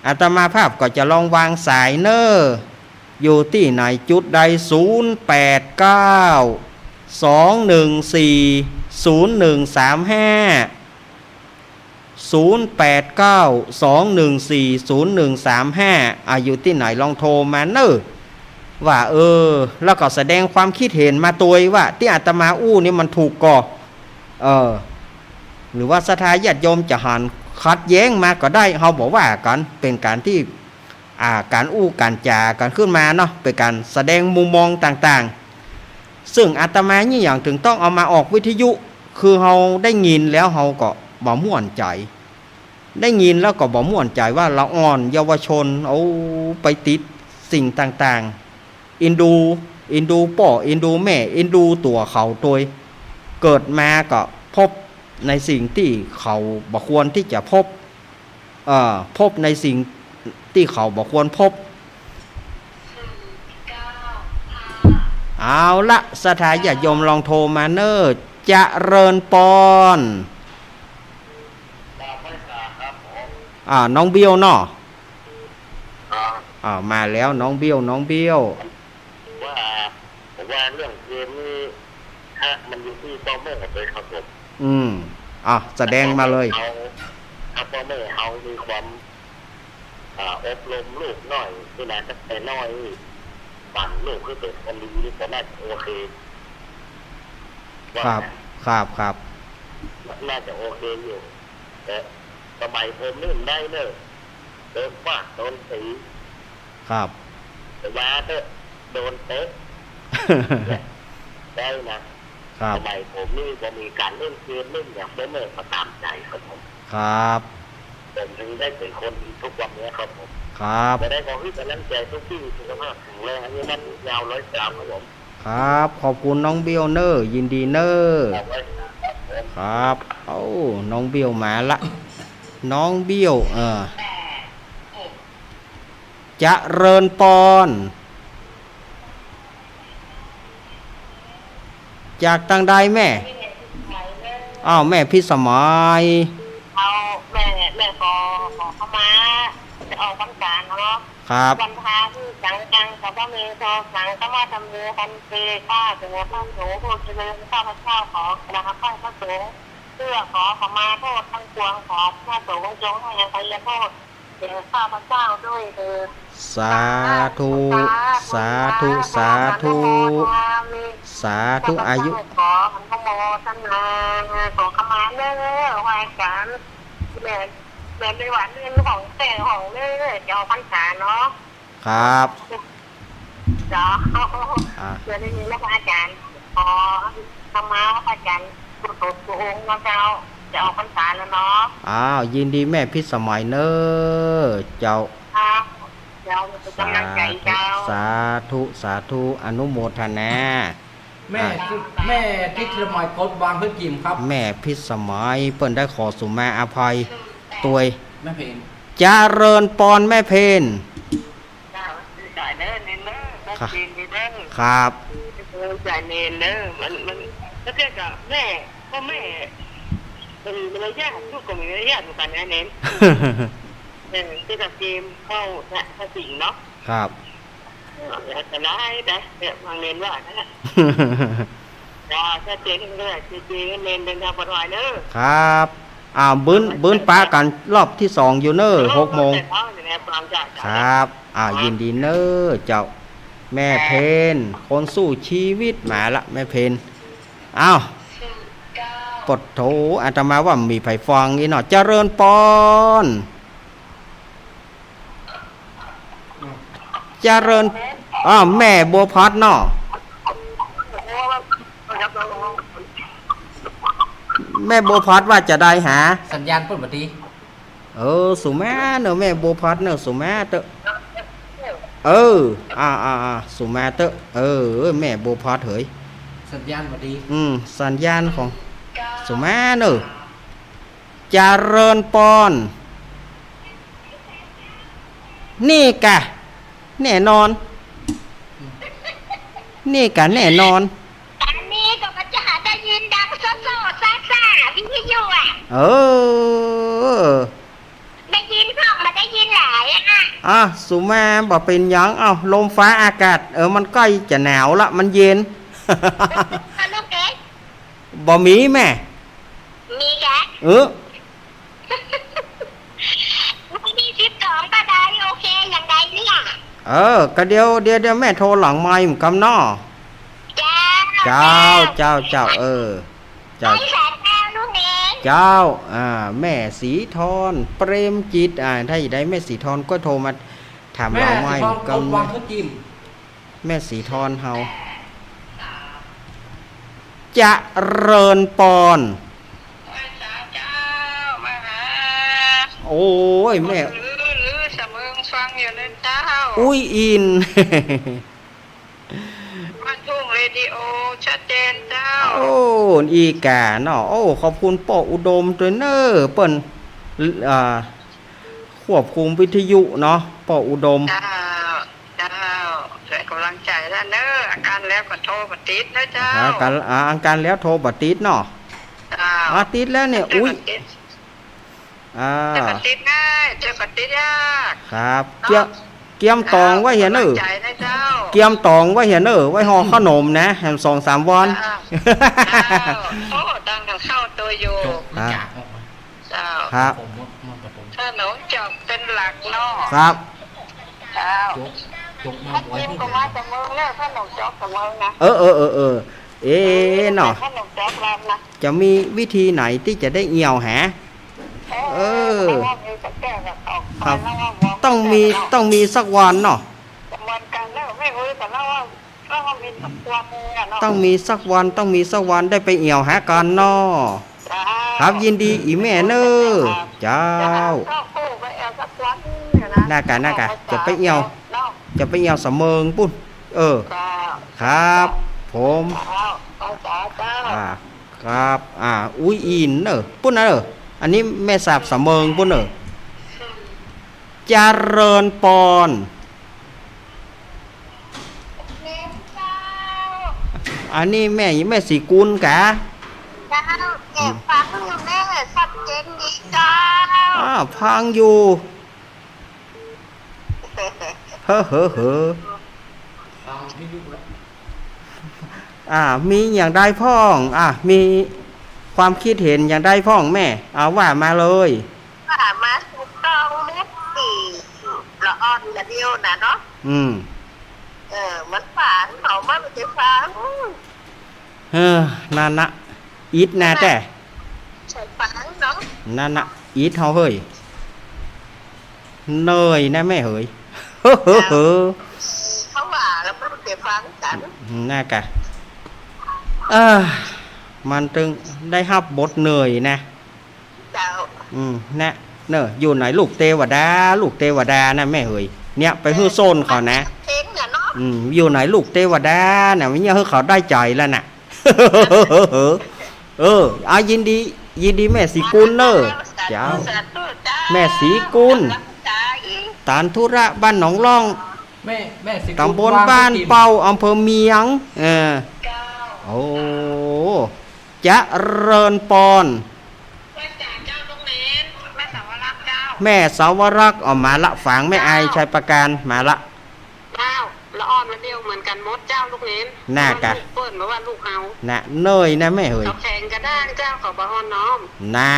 อาตมาภาพก็จะลองวางสายเน่อ อยู่ตี้ไหนจุดใด ศูนย์แปดเก้า สองหนึ่งสี่ ศูนย์หนึ่งสามห้า ศูนย์แปดเก้า สองหนึ่งสี่ ศูนย์หนึ่งสามห้า อ่ะ อยู่ตี้ไหนลองโทรมาเน่อ ว่า เออ แล้วก็แสดงความคิดเห็นมาตวยว่าตี้อาตมาอู้นี่มันถูกก่อ เออ หรือว่าศรัทธาญาติโยมจะหันขัดแย้งมาก็ได้ เฮาบ่ว่ากั๋น เป๋นก๋านตี้ อ่า ก๋านอู้ก๋านจ๋ากั๋นขึ้นมาเนาะ เป๋นก๋านแสดงมุมมองต่างๆ ซึ่งอาตมานี่หยังเถิงต้องเอามาออกวิทยุ คือเฮาได้ยินแล้วเฮาก็บ่ม่วนใจ๋ ได้ยินแล้วก็บ่ม่วนใจ๋ว่าละอ่อนเยาวชน เอาไปติดสิ่งต่างๆ เอ็นดู เอ็นดูป้อ เอ็นดูแม่ เอ็นดูตั๋วเขาตวย เกิดมาก็พบในสิ่งตี้เขาบ่ควรตี้จะพบ เอ่อ พบในสิ่งตี้เขาบ่ควรพบ เอาละ ศรัทธาญาติโยมลองโทรมาเน่อ เจริญปอน อ่า น้องเบี้ยวเนาะ อ่า มาแล้ว น้องเบี้ยว น้องเบี้ยว ว่า ผมว่าเรื่องเกมนี่ ฮะ มันอยู่ตี้ป้อแม่เลยครับผม อืม อ่ะ แสดงมาเลย ถ้าป้อแม่เฮา ถ้าป้อแม่เฮามีความ อ่า อบรมลูกน้อย นี่นะ ตั้งแต่น้อย ปั่นลูกหื้อเป๋นคนดีนี่ก็น่าจะโอเค ว่า ครับ นะ ครับ ครับ น่าจะโอเคอยู่ แต่สมัยผมนี่มันได้เน่อ โดนฟาด โดนตี ครับ แต่ว่าเถอะ โดนเตะ ได้นะ ครับ สมัยผมนี่บ่มีก๋านเล่นเกมเล่นหยัง บ่แม่นมาต๋ามใจ๋ครับผม ครับ ผมถึงได้เป๋นคนดีทุกวันนี้ครับผม ครับ จะได้ขอหื้อก๋ำลังใจ๋ทุกตี้ สุขภาพแข็งแรง อายุมั่นยืนยาว ร้อยสาม ครับผม ครับ ขอบคุณน้องเบี้ยวเน่อ ยินดีเน่อ ครับ ครับ เอ้า น้องเบี้ยวมาละ น้องเบี้ยว เออ เจริญปอน จากตางใดแม่ อ้าว แม่พิสมัย เอา แม่ แม่ขอ ขอขมา จะออกพรรษาเนาะ ครับ วันพระที่สังฆัง สัพพะเมโท สังฆัมมาธัมโม ภันเต ข้าแต่พระสงฆ์ผู้เจริญ ข้าพเจ้าขอกราบไหว้พระสงฆ์ เพื่อขอขมาโทษทั้งปวง ขอพระสงฆ์จงให้อภัยโทษ แก่ข้าพเจ้าด้วยเถิด สาธุ สาธุ สาธุ สาธุ อายุ ข้าพเจ้าขออนุโมทนา ขอขมาเด้อ ไหว้อาจ๋ารย์ แม่ แม่ในวันเรื่องของแต่ของเด้อ จะออกพรรษาเนาะ ครับ เจ้า อ่า เดี๋ยวนี้นะพระอาจ๋ารย์ ขอขมาพระอาจ๋ารย์ ทุกองค์นะเจ้า จะออกพรรษาแล้วเนาะ อ้าว ยินดีแม่พิสมัยเน่อ เจ้า ครับ เจ้า เป๋นก๋ำลังใจ๋เจ้า สาธุ สาธุ อนุโมทนา แม่ อ่ะ แม่พิสมัยกดวางเพื่อจิ๋มครับ แม่พิสมัยเปิ้นได้ขอสุมาอภัยตวย แม่เพ็ญ เจริญปอนแม่เพ็ญ เจ้า จ่ายเด้อ เน้นเด้อ ครับ แม่เพ็ญเด้อ ครับ จ่ายเน้นเด้อ มัน มัน แล้วเจ้าก็แม่ พ่อแม่ มันมีมารยาท ลูกก็มีมารยาทเหมือนกันนะเน้น เออ เจ้าก็เกมเข้าพระสิงห์เนาะ ครับ เออ แต่ละให้นะ เนี่ย บางเน้นว่านะ จ้า ชัดเจนเลย เจเจเน้นเดินทางปลอดภัยเนอะ ครับ อ่า บึ้น บึ้นปะกั๋นรอบตี้สองอยู่เน่อ หกโมง แต่เช้าอยู่แล้ว ฟังจ้ะ ครับ อ่า ยินดีเน่อเจ้า แม่เพ็ญ คนสู้ชีวิตมาละ แม่เพ็ญ อ้าว ปะโถ อาตมาว่าบ่มีใผฟังอี้เนาะ เจริญปอน เจริญ อ้าว แม่บัวผัดเนาะ แม่บัวผัดว่าจะใดหา สัญญาณเปิ้นบ่ดี เออ สุมาเนอะ แม่บัวผัดเนอะ สุมาเต๊อะ เออ อ่า อ่า อ่า สุมาเต๊อะ เออ แม่บัวผัดเหย สัญญาณบ่ดี อืม สัญญาณของสุมาเนอะ เจริญปอน นี่กะ แน่นอน นี่กะแน่นอน อันนี้ก็มันจะหาได้ยินดังโซ่ๆซ่าๆ วิทยุอะ เออ ได้ยินพ่องบ่ได้ยินหลายอะ อ่ะ สุมา บ่เป๋นหยัง เอ้า ลมฟ้าอากาศ เออ มันใก้จะหนาวละ มันเย็น ลูกเอ๋ย บ่มีแม่ มีกะ เออ วันที่สิบสองก็ได้ โอเค อย่างใดเนี่ย เออ ก็เดี๋ยว เดี๋ยว เดี๋ยวแม่โทรหลังไมค์กำเนาะ เจ้า เจ้า เจ้า เจ้า เออ เจ้า ไปสายเจ้าลูกเอ๋ย เจ้า อ่า แม่ศรีทร เปรมจิต อ่า ถ้าจะใดแม่ศรีทรก็โทรมาถามหลังไมค์กำ แม่ศรีทรกดวางทุกทีม แม่ศรีทรเฮา เจริญปอน ไหว้สาเจ้า มาหา โอ้ย แม่ หรือ หรือสะเมิงฟังอยู่นะเจ้า อุ้ยอิน บ้านทุ่งเรดิโอ ชัดเจนเจ้า โอ้ อีกาเนาะ โอ้ ขอบคุณป้ออุดมตวยเน่อ เปิ้น อ่า ควบคุมวิทยุเนาะ ป้ออุดม เจ้า เจ้า ช่วยกำลังใจ๋ต้านเน่อ อาการแล้วก็โทรบ่ติดนะเจ้า อาการ อ่า อาการแล้วโทรบ่ติดเนาะ เจ้า อ่า ติดแล้วเนี่ย เจ้า อุ้ย บ่ติด อ่า เจ้าก็ติดง่าย เจ้าก็ติดยาก ครับ เนาะ เกียม เกียมตองไว้เหียเน่อ กำลังใจ๋นะเจ้า เกียมตองไว้เหียเน่อ ไว้ห่อขนมนะ แหมสองสามวัน เจ้า เจ้า โอ้ ดังกับข้าวตัวอยู่ จบ อ่า จากออกมา เจ้า ครับ ผมว่ามันกับผม ขนมจอกเป็นหลักเนาะ ครับ เจ้า จก จกมาบ่อย ถ้ากินก็มาจากเมืองแล้ว ขนมจอกจากเมืองนะ เออ เออ เออ เออ เอ๊ะเนาะ ขนมจอกลาวนะ จะมีวิธีไหนตี้จะได้เอี่ยวหา เออ เออ ระวังมือกับแก้วกับออก ครับ ระวังวาง ต้องมี แก้วกับออก ต้องมีสักวันเนาะ เหมือนกันแล้ว ไม่รู้แต่ละว่า ก็มีสักวันหนึ่งอะเนาะ ต้องมีสักวัน ต้องมีสักวันได้ไปเอี่ยวหากั๋นเนาะ เจ้า ครับ ยินดีอีแม่เน่อ เจ้า เจ้า ก็คู่ไปเอี่ยวสักวันหนึ่งอะนะ น่ากะ น่ากะ ออกมา จะไปเอี่ยว เนาะ จะไปเอี่ยวสะเมิงปุ้น เออ เจ้า ครับ ผม เจ้า เจ้า เจ้า อ่า ครับ อ่า อุ้ยอินเน่อ ปุ้นเน่อ อันนี้แม่สาบสะเมิงปุ้นเน่อ เจริญปอน อันนี้แม่ แม่ศรีกุลกะ เจ้า แม่ฟังอยู่แม่ ชัดเจนดีเจ้า อ่า ฟังอยู่ เฮ้อ เฮ้อ เฮ้อ อ่า มีอย่างใดพ่อง อ่า มีความคิดเห็นอย่างใดพ่องแม่ เอาว่ามาเลย ว่ามาถูกต้องเม็ดสี่ละอ่อนกะเดียวน่ะเนาะ อืม เออ มันฝางเขามา มันจะฝาง เออ นั่นนะ อิดนะแต่ ใส่ฝางเนาะ นั่นนะ อิดเฮาเฮ้ย เหนื่อยนะแม่เหย เขาว่าแล้วมันจะฟังกั๋น น่ากะ เออ มันตึงได้ฮับบทเหนื่อยนะ เจ้า อืม นะ เน่อ อยู่ไหนลูกเตวดา ลูกเตวดานะแม่เหย เนี่ย ไปหื้อโซ่นเขานะ เพลงเนี่ยเนาะ อืม อยู่ไหนลูกเตวดาน่ะ มันเนี่ยหื้อเขาได้ใจ๋แล้วน่ะ เออ เอา ยินดี ยินดีแม่ศรีกุลเน่อ เจ้า สาธุเจ้า แม่ศรีกุล ตานธุระบ้านหนองล่อง แม่ แม่ศรีกุล ตำบลบ้านเป้า อำเภอเมียง เออ เจ้า โอ้ เจริญปอน ไหว้สาเจ้าลูกเนน แม่สาวรักษ์เจ้า แม่สาวรักษ์ เอามาละ ฝางแม่อาย เจ้า ชัยประการ มาละ เจ้า ละอ่อนละเดียวเหมือนกั๋นหมดเจ้าลูกเนน น่ากะ ลูกเปิ้น บ่ว่าลูกเฮา น่ะ เหนื่อยนะแม่เหย เขาแข็งกระด้างเจ้า เขาบ่อ่อนน้อม น่ะ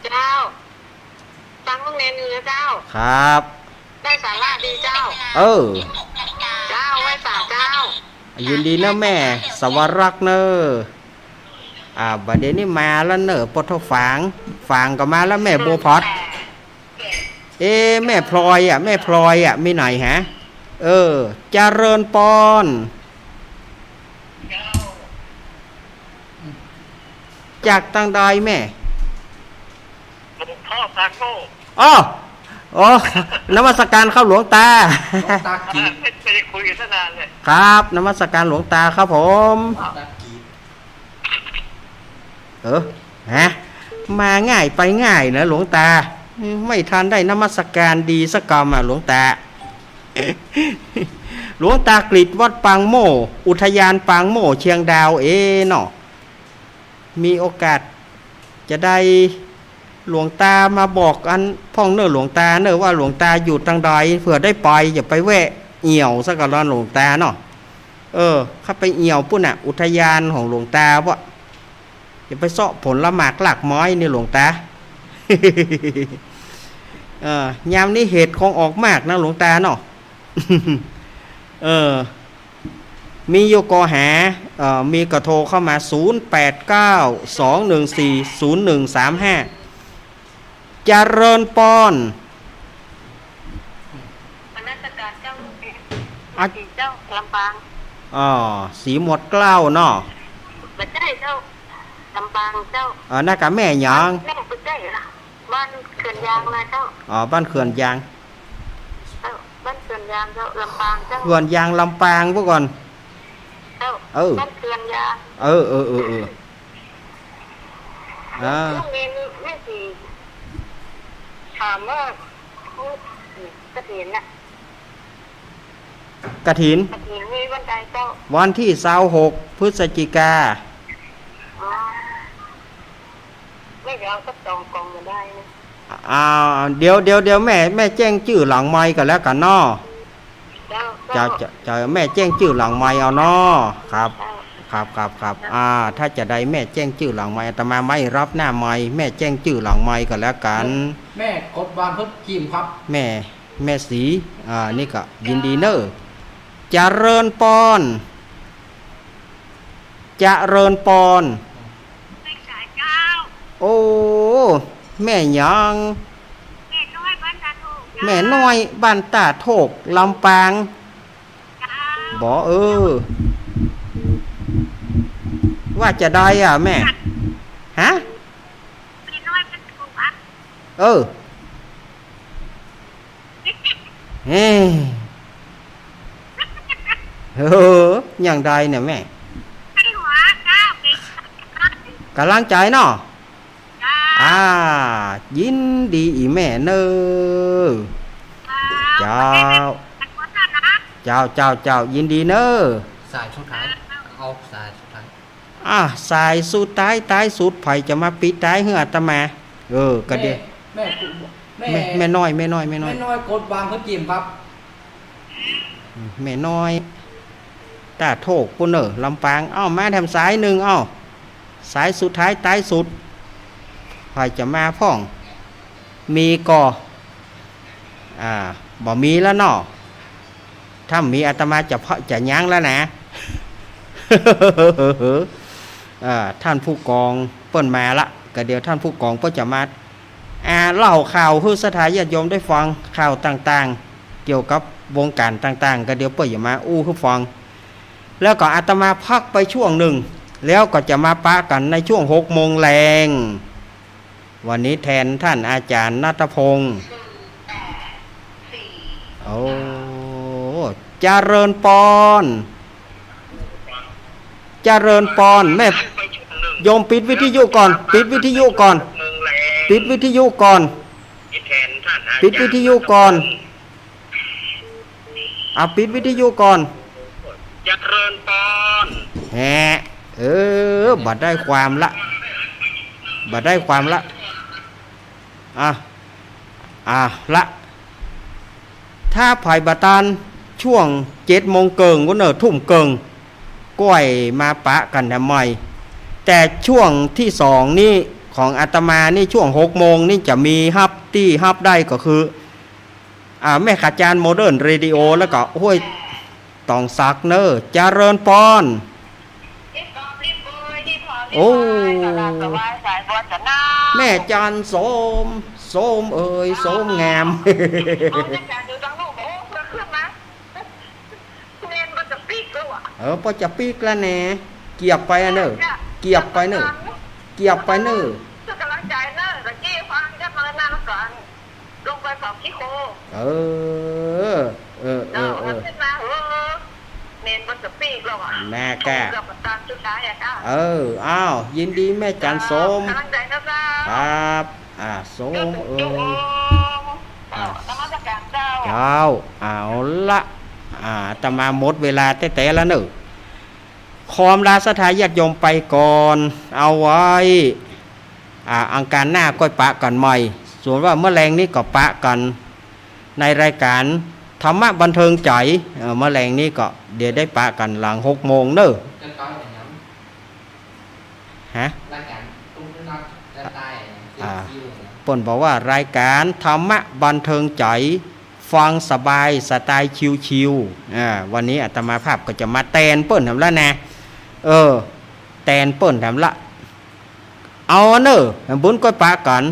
เจ้า ฟังลูกเนนอยู่นะเจ้า ครับ ได้สาระดีเจ้า เออ เจ้า ไหว้สาเจ้า ยินดีเน่อแม่สาวรักษ์เน่อ อ่า บ่าเดี่ยวนี้มาแล้วเน่อ ปอถอฝาง ฝางก็มาแล้ว แม่บัวผัด เอ๊ะ แม่พลอยอะ แม่พลอยอะ มีไหนฮะ เออ เจริญปอน จากตางใดแม่ หลวงพ่อปางโมกข์ อ้อ อ๋อ นมัสการครับหลวงตา หลวงตากีบ ไม่ ไม่ได้คุยกันตั้งนานเลย ครับ นมัสการหลวงตาครับผม หลวงตากีบ เออ ฮะ มาง่ายไปง่ายนะหลวงตา ไม่ทันได้นมัสการดีสักกำอะหลวงตา หลวงตากฤษ วัดปางโมกข์ อุทยานปางโมกข์ เชียงดาว เอเนาะ มีโอกาสจะได้หลวงตามาบอกอันพ่องเน่อหลวงตาเน่อ ว่าหลวงตาอยู่ตางใด เผื่อได้ไป อย่าไปแวะเอี่ยวสักกะลอนหลวงตาเนาะ เออ ข้าไปเอี่ยวปุ้นน่ะ อุทยานของหลวงตา ว่าอย่าไปเซาะผลหมากรากไม้นี่หลวงตา เออ ยามนี้เห็ดคงออกมากนะหลวงตาเนาะ เออ มีอยู่ก็หา เอ่อ มีก็โทรเข้ามา ศูนย์แปดเก้า สองหนึ่งสี่ ศูนย์หนึ่งสามห้า เจริญปอน นมัสการเจ้า อ่ะ สีเจ้า ลำปาง อ๋อ สีหมวดเกล้าเนาะ บ่ใจ้เจ้า ลำปางเจ้า เออ นั่นกะแม่หยัง แม่บ่ใจ้ล่ะ บ้านเขื่อนยางนะเจ้า อ๋อ บ้านเขื่อนยาง เจ้า บ้านเขื่อนยางเจ้า ลำปางเจ้า เขื่อนยางลำปางพุ้นก่อ เจ้า เออ บ้านเขื่อนยาง เออ เออ เออ เออ อ่า ลูกเรียนแม่สีถามว่า กฐินน่ะ กฐิน กฐินมีวันใดเจ้า วันตี้ซาวหกพฤศจิกา อ๋อ แม่จะเอาสักสองกล่องบ่ได้นะ อ่า เดี๋ยว เดี๋ยว เดี๋ยวแม่ แม่แจ้งจื้อหลังไมค์ก่อนแล้วกั๋นเนาะ เจ้า เจ้า เจ้า เจ้า แม่แจ้งจื้อหลังไมค์เอาเนาะ ครับ เจ้า ครับ ครับ ครับ อ่า ถ้าจะได้แม่แจ้งจื้อหลังไมค์ อาตมาไม่รับหน้าไมค์ แม่แจ้งจื้อหลังไมค์ก่อนแล้วกั๋น แม่กดวางเพิ่มกีบครับ แม่ แม่สี อ่า นี่ก็ยินดีเน่อ เจริญปอน เจริญปอน แม่สายเจ้า โอ้ แม่หยัง แม่น้อยบ้านตาโทกเจ้า แม่น้อยบ้านตาโทก ลำปาง เจ้า บ่ เออ ว่าจะได้อะแม่ ฮะ แม่น้อยบ้านตาโทกอะ เออ เฮ้ย เออ อย่างใดเนี่ยแม่ ก๋ำลังใจ๋เนาะ อ่า ยินดีอีแม่เน่อ เจ้า เจ้า เจ้า เจ้า ยินดีเน่อ สายสุดท้าย เอาสายสุดท้าย อ่ะ สายสุดท้าย ท้ายสุด ใผจะมาปิดท้ายหื้ออาตมา เออ ก็เดี๋ยว แม่ แม่ แม่ แม่น้อย แม่น้อย แม่น้อย แม่น้อยกดวางเพิ่มกีบครับ อืม แม่น้อย ตาโทกปุ้นเน่อ ลำปาง เอ้า มาแถมสายนึ่ง เอ้า สายสุดท้าย ท้ายสุด ใผจะมาพ่อง มีก่อ อ่า บ่มีแล้วเนาะ ถ้ามีอาตมาจะพะ จะยั้งแล้วนะ อ่า ท่านผู้กองเปิ้นมาละ ก็เดี๋ยวท่านผู้กองเปิ้นจะมา อ่า เล่าข่าวหื้อศรัทธาญาติโยมได้ฟัง ข่าวต่างๆ เกี่ยวกับวงการต่างๆ ก็เดี๋ยวเปิ้นจะมาอู้หื้อฟัง แล้วก็อาตมาพักไปช่วงนึ่ง แล้วก็จะมาปะกั๋นในช่วงหกโมงแลง วันนี้แทนท่านอาจารย์ณัฐพงษ์ โอ้ เจริญปอน เจริญปอน แม่ โยมปิดวิทยุก่อน ปิดวิทยุก่อน ปิดวิทยุก่อน ปิดวิทยุก่อน เอาปิดวิทยุก่อน เจริญปอน แหะ เออ บ่ได้ความละ บ่ได้ความละ อ่ะ อ่ะละ ถ้าใผบ่ตัน ช่วงเจ็ดโมงเกิ่ง ก็เน่อ ทุ่มเกิ่ง ก้อยมาปะกั๋นแถมใหม่ แต่ช่วงที่สองนี้ ของอาตมานี่ ช่วงหกโมงนี่จะมีฮับ ตี้ฮับได้ก็คือ อ่า แม่ขจารย์โมเดิร์นเรดิโอ แล้วก็ห้วยตองสักเน่อ เจริญปอน เจ โอ้ แม่จันทร์โสม โสมเอ๋ย โสมงาม เอาแม่จันทร์อยู่ตรงนู้น โอ้ เพิ่งขึ้นมา เมนมันจะปิ๊กแล้วอะ เออ ปอจะปิ๊กแล้วแน่ เกียบไปอะเน่อ เกียบไปเน่อ เกียบไปเน่อ ช่วยกำลังใจเน่อ ตะกี้ฟังกันมาแล้วนะ ก่อน ลงไปเผาขี้โค เออ เออ เออ เออ เออ ขึ้นมา เออ เมนมันจะปิ๊กแล้วอะ แม่แก่ เกือบตันสุดท้ายอะค่ะ เออ อ้าว ยินดีแม่จันทร์โสม กำลังใจนะเจ้า ครับ อ่า โสมเอ๋ย จุ๊บจุ๊บ อ่า นมัสการเจ้า เจ้า เอาละ อ่า อาตมาหมดเวลาแต๊ๆ แล้วเน่อ ขออำลาศรัทธาญาติโยมไปก่อน เอาไว้ อ่า อังคารหน้าก้อยปะกั๋นใหม่ ส่วนว่าเมื่อแลงนี้ก็ปะกั๋นในรายการธรรมะบันเทิงใจ๋ เอ่อ เมื่อแลงนี้ก็เดี๋ยวได้ปะกั๋นหลังหกโมงเน่อ ฮะ รายการตุ้มนัดจะตาย อ่า คิวๆ นะ เปิ้นบอกว่ารายการธรรมะบันเทิงใจ๋ ฟังสบายสไตล์ชิลๆ อ่า วันนี้อาตมาภาพก็จะมาแตนเปิ้นแถมละนะ เออ แตนเปิ้นแถมละ เอาเน่อ บุญก้อยปะกั๋น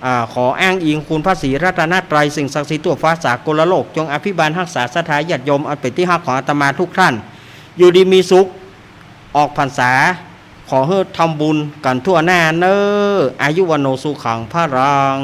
อ่า ขออ้างอิงคุณพระศรีรัตนตรัย สิ่งศักดิ์สิทธิ์ทั่วฟ้าสากลโลก จงอภิบาลฮักษาศรัทธาญาติโยมอันเป๋นตี้ฮักของอาตมาทุกท่าน อยู่ดีมีสุข ออกพรรษา ขอหื้อทำบุญกั๋นทั่วหน้าเน่อ อายุวัณโณสุขังพลัง